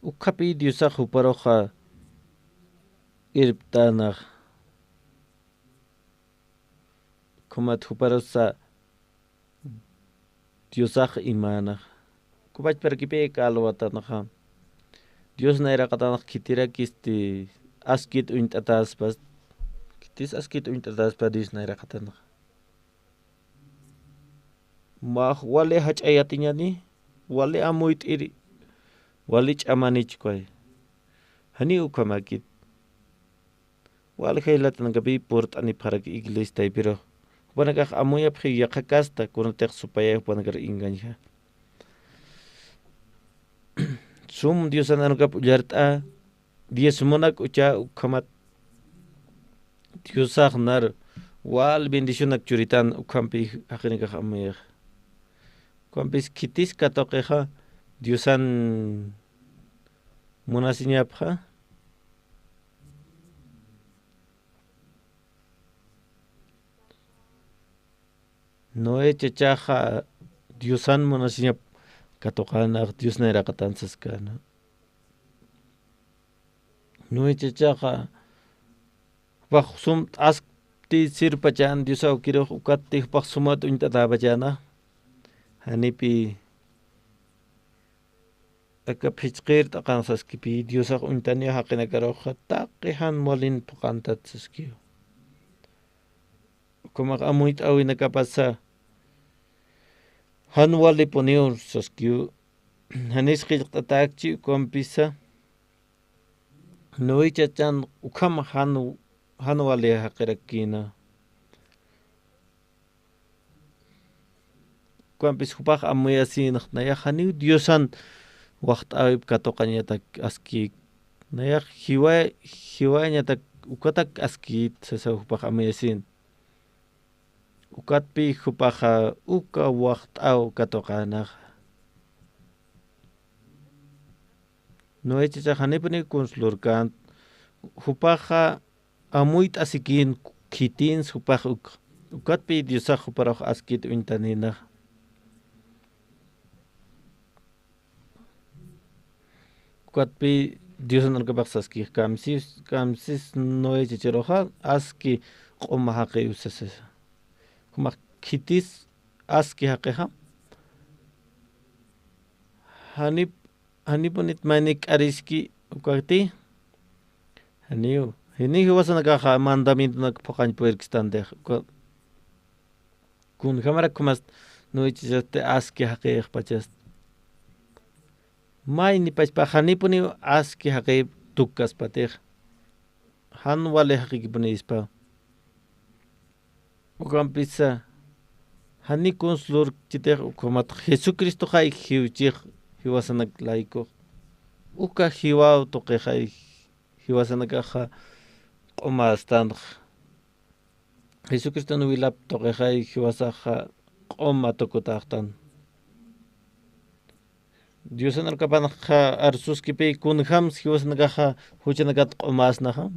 ukkhapï Diosax juparuxa irpt'änax. Ukhamat juparusa Diosax imänax. Ukhamach para que pï kalwatanxa. Dios nayraqatanx khitirakisti askit uñt'ataspa. Khitis askit uñt'ataspa Dios nayraqatanxa. Mä wali jach'a yatiñani, wali amuyt'iri, wali ch'amanichkay. Janiw ukhamäkit. Wal jaylatanakapi purt'anipxarak iglesia taypiru. Jupanakax amuyapxi yaqha casta, kunatix supayay jupanakar engañja. Sum Diosan arunakap ullart'a, diezmonak ucha ukhamat Diosax nar wal bendicionak churitan ukhampi jaqinakax amuyax. Ukhampis khitis katuqixa Diosan munasiñapxa. Noé chachaxa Diosan munasiñap katuqanax Dios nayraqatan saskana. Noé chachaxa jupax sum t'askti sirpachan Dios awkirux ukatti jupax sumat uñt'atäpachana. Janipi aka phichqir t'aqan saskipi Diosax uñtaniw jaqinakaruxa taqi jan walin phuqantat saskiw. Ukhamax amuyt'äwinakapasa jan walipuniw saskiw. Janis qillqt'atäkchi ukhampisa Noé chachan ukham jan, jan wali jaqirakïna. Ukhampis jupax amuyasïnx nayax janiw Diosan waxt'äwip katuqañatak askïk. Nayax jiwa, jiwañatak ukatak askït sasa jupax amuyasïn. Ukatpi jupaxa uka waxt'äw katuqänaxa. Noé chachax janipuniw kuns lurkän, jupaxa amuyt'asikïn khitins jupax uk. Ukatpi Diosax juparux askit uñtanïna. Ukatpi Diosan arunakapax saskix, kamsis, kamsis Noé chacharuxa aski q'uma jaqiw sasa. Jumax khitis aski jaqixa. Janip, janipunit maynik k'ariski ukati. Janiw. Jini jiwasanakaxa mandamientonak phuqañ purirkistantix. Uka, kunjamarak jumast Noé chachasti aski jaqixpachast. Maynipachpax janipuniw aski jaqi tukkaspatix. Jan wali jaqikipunispa. Ukampisa, jani kuns lurkchitix ukhamat Jesucristoxay jiwchix jiwasanak laykux. Uka jiwaw tuqixay jiwasanakaxa q'umastanx. Jesucriston wilap tuqixay jiwasaxa q'uma tukutaxtan. Diosan arunakapanxa arsuskipi kunjams jiwasanakaxa juchanakat q'umasnaxa.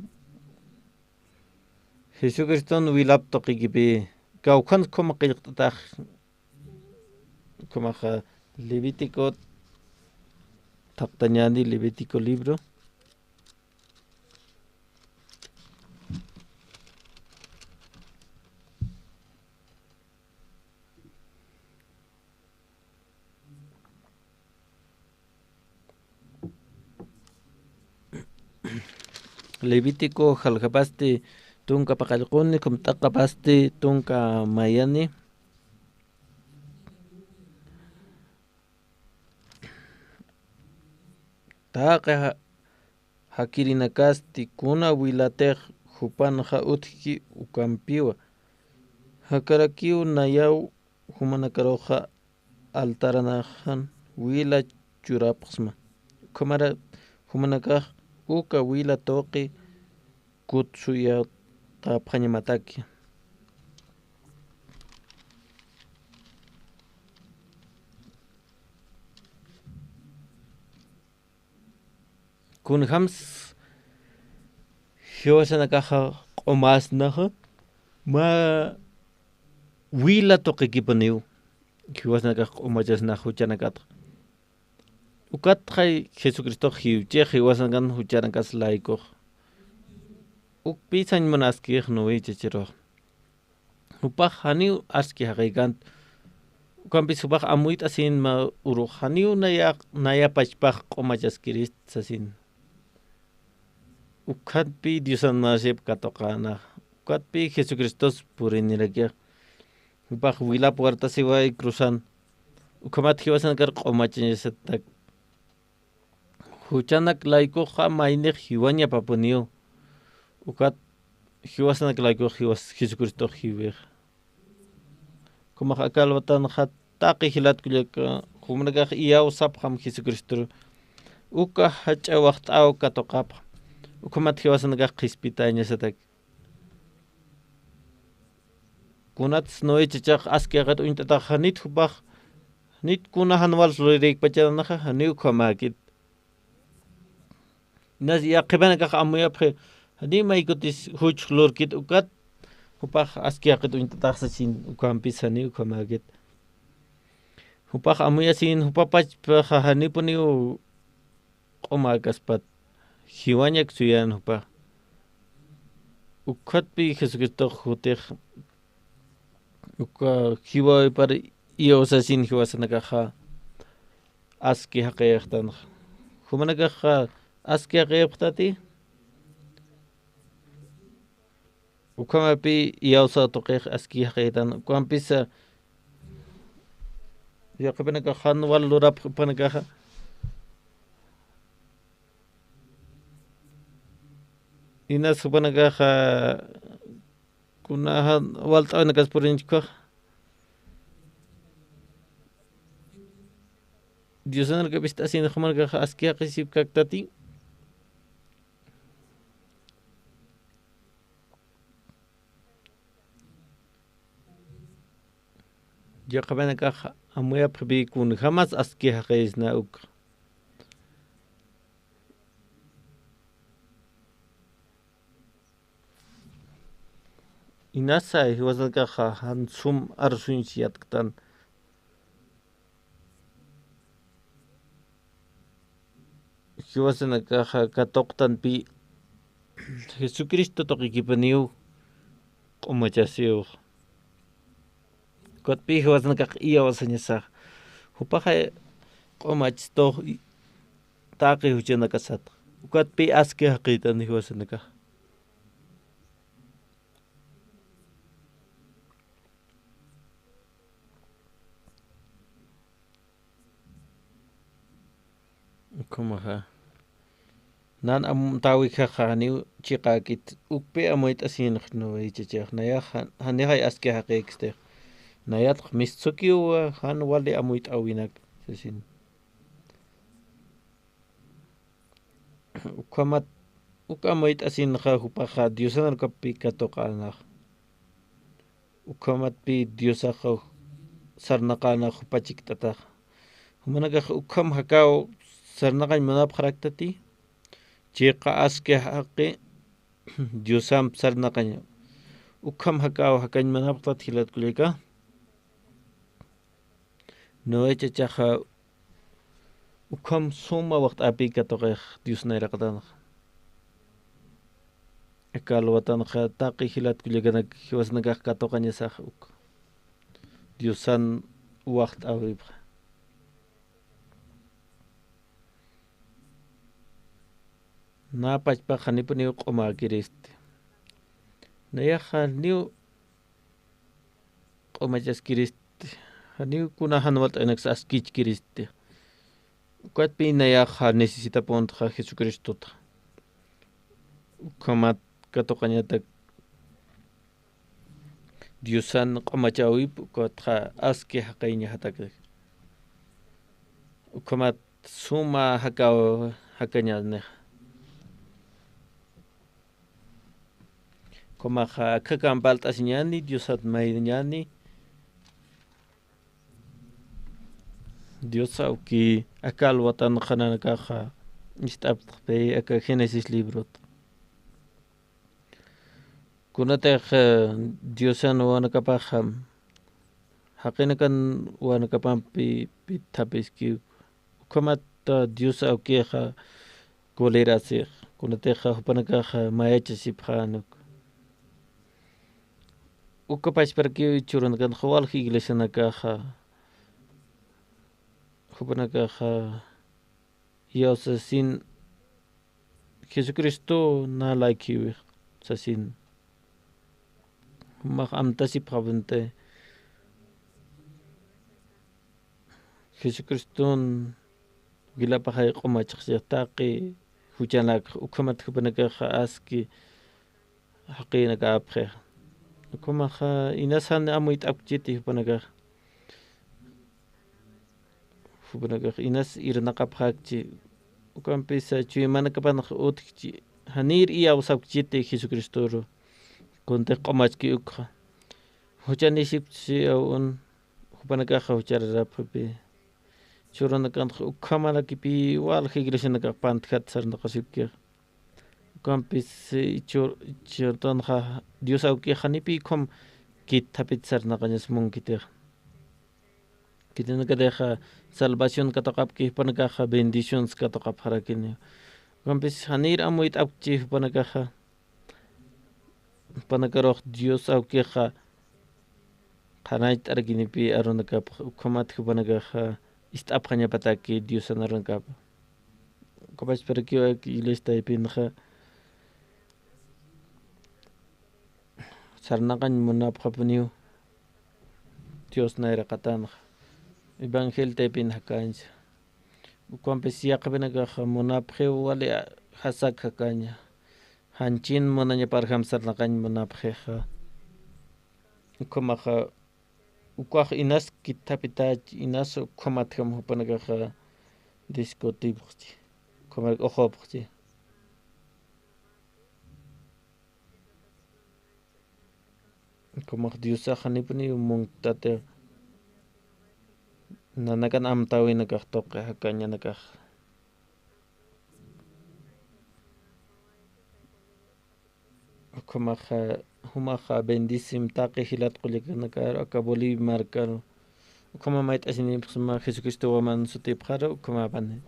Jesucriston wilap tuqikipi kawkhan khuma qillqt'atax. Khumaxa Levítico thaqtañäni, Levítico libro. Levítico jaljapasti tunka paqallquni, khum t'aqapasti tunka mayani. Taqi ja-, jakirinakasti kuna wilatix jupanxa utjki ukampiwa. Jakarakiw nayaw jumanakaruxa altaranaxan wila churapxsma. Ukhamara jumanakax uka wila tuqi kutsuyatapxañamataki. Kunjams jiwasanakaxa q'umasnaxa, mä wila tuqikipuniw jiwasanakax q'umachasnax juchanakatxa. Ukatxay Jesucristox jiwchix jiwasanakan juchanakas laykux. Ukpï sañ munaskix Noé chachirux. Jupax janiw aski jaqïkänti. Ukampis jupax amuyt'asïnma urux janiw naya, nayapachpax q'umachaskirist sasin. Ukatpï Diosan munasip katuqäna. Ukatpï Jesucristos purinirakixa. Jupax wilap wartasiway cruzan. Ukhamat jiwasanakar q'umachañasatak. Juchanak laykuxa maynix jiwañapapuniw. Ukat jiwasanak laykux jiwas Jesucristox jiwixa. Ukhamax aka alwatanxa taqi jilat kullaka, jumanakax iyawsapxam Jesucristoru. Uka jach'a waxt'aw katuqapxam. Ukhamat jiwasanakax qhispitañasatak. Kunats Noé chachax aski jaqit uñt'ataxa, janit jupax, janit kuna jan wal lurirïkpachanxa, janiw ukhamäkit. Inas yaqhipanakax amuyapxi, janiw may kutis juch lurkit ukat, jupax aski jaqit uñt'atax sasin, ukampis janiw ukhamäkit. Jupax amuyasin, jupa pachpaxa janipuniw q'umäkaspat, jiwañak suyan jupax. Ukhatpi Jesucristox jutix, uka jiwapar iyawsasin jiwasanakaxa aski jaqiyxtanxa. Jumanakaxa aski jaqiyxtati, ukhamapï iyawsaw tuqix aski jaqiytan, ukampisa yaqhipanakax jan wal lurapxi jupanakaxa. Inas jupanakaxa kuna jan walt'awinakas puriñchkux. Diosanakax ist'asin jumanakax aski jaqisipkaktati. Yaqhipanakax amuyapxi kunjamas aski jaqisna uk. Inasa jiwasanakaxa jan sum arsuñs yatktan. Jiwasanakaxa katuqtanpi Jesucristo tuqikipuniw q'umachasiw. Ukatpï jiwasanakax iyawsañasax. Jupaxa q'umachstux taqi juchanakasat. Ukatpï aski jaqïtan jiwasanakax. Ukhamaxa. Nan amtäwikjaxa janiw chiqäkit, ukpï amuyt'asinx Noé chachax, nayax jan-, janixay aski jaqïkstix. Nayatx mistsukiw jan wali amuyt'äwinak, sasin. Ukhamat, uk amuyt'asinxa jupaxa Diosan arunakapï katuqänax. Ukhamatpï Diosax sarnaqänax jupa chikt'atax. Jumanakax ukham jakaw sarnaqañ munapxaraktati. Chiqa aski jaqi Diosamp sarnaqañ. Ukham jakaw jakañ munapxtat jilat kullaka. Noé chachaxa ukham suma waxt'apï katuqix Dios nayraqatanxa. Aka alwatanxa taqi jilat kullakanak jiwasanakax katuqañasax uk. Diosan waxt'äwipxa. Nä pachpax janipuniw q'umäkiristi. Nayax janiw q'umachaskiristi, janiw kuna jan walt'awinaks askichkiristi. Ukatpï nayax necesitapunxa Jesucristota. Ukhamat katuqañatak Diosan q'umachäwip, ukatxa aski jaqïñaxatak. Ukhamat suma jakaw jakañänixa. Ukhamaxa akhakamp alt'asiñäni, Diosat mayniñäni. Dios awki aka alwatanxa nanakaxa ist'apxtapxi aka Génesis librot. Kunatix, eh, Diosan wawanakapaxa, jaqinakan wawanakapampi pit thaphiski, ukhamat, eh, Dios awkixa kulirasix, kunatixa jupanakaxa mayachasipxän uk. Uka pachparakiw jichhürunakanxa walja iglesianakaxa, jupanakaxa, iyawsasin Jesucristo nä laykhiwi sasin. Jumax amtasipxapxi, Jesucriston wilapaxay q'umachxasix taqi juchanak, ukhamat jupanakaxa aski jaqïnakapxi. Ukhamaxa inas jan amuyt'apkchiti jupanakax. Jupanakax inas irnaqapxäkchi. Ukampisa chuymanakapanx utjkchi. Janïr iyawsapkchiti Jesucristoru. Kuntix q'umachki ukxa. Juchanisipkchi aw un jupanakaxa juchararapxapi. Churanakanx ukhamarakipi walja iglesianakax pantjat sarnaqasipkixa. Ukampis, eh, chur-, churtanxa Dios awkixa janipi ukham kithapit sarnaqañas munkitix. Khitinakatixa salvación katuqapki, jupanakaxa bendiciones katuqapxarakini. Ukampis janïr amuyt'apkchi jupanakaxa. Jupanakarux Dios awkixa qhanañcht'arakinipi arunakapx, ukhamat jupanakaxa ist'apxañapataki Diosan arunakapa. Ukapachparakiw ak iglesia taypinxa sarnaqañ munapxapuniw Dios nayraqatanxa. Evangelio taypin jakañsa. Ukampis yaqhipinakaxa munapxiw wali jasak jakaña. Janchin munañaparjam sarnaqañ munapxixa. Ukhamaxa ukax inas kithapitach, inas ukhamatjam jupanakaxa discutipxchi. Ukhamarak uxupxchi. Ukhamax Diosax janipuniw munktati nanakan amtäwinakax tuqi jakañanakax. Ukhamaxa, jumaxa bendicim taqi jilat qullakanakaru, aka Bolivia markaru. Ukhama mayt'asinipxsma Jesucristo waman sutipxaru, ukhamapani.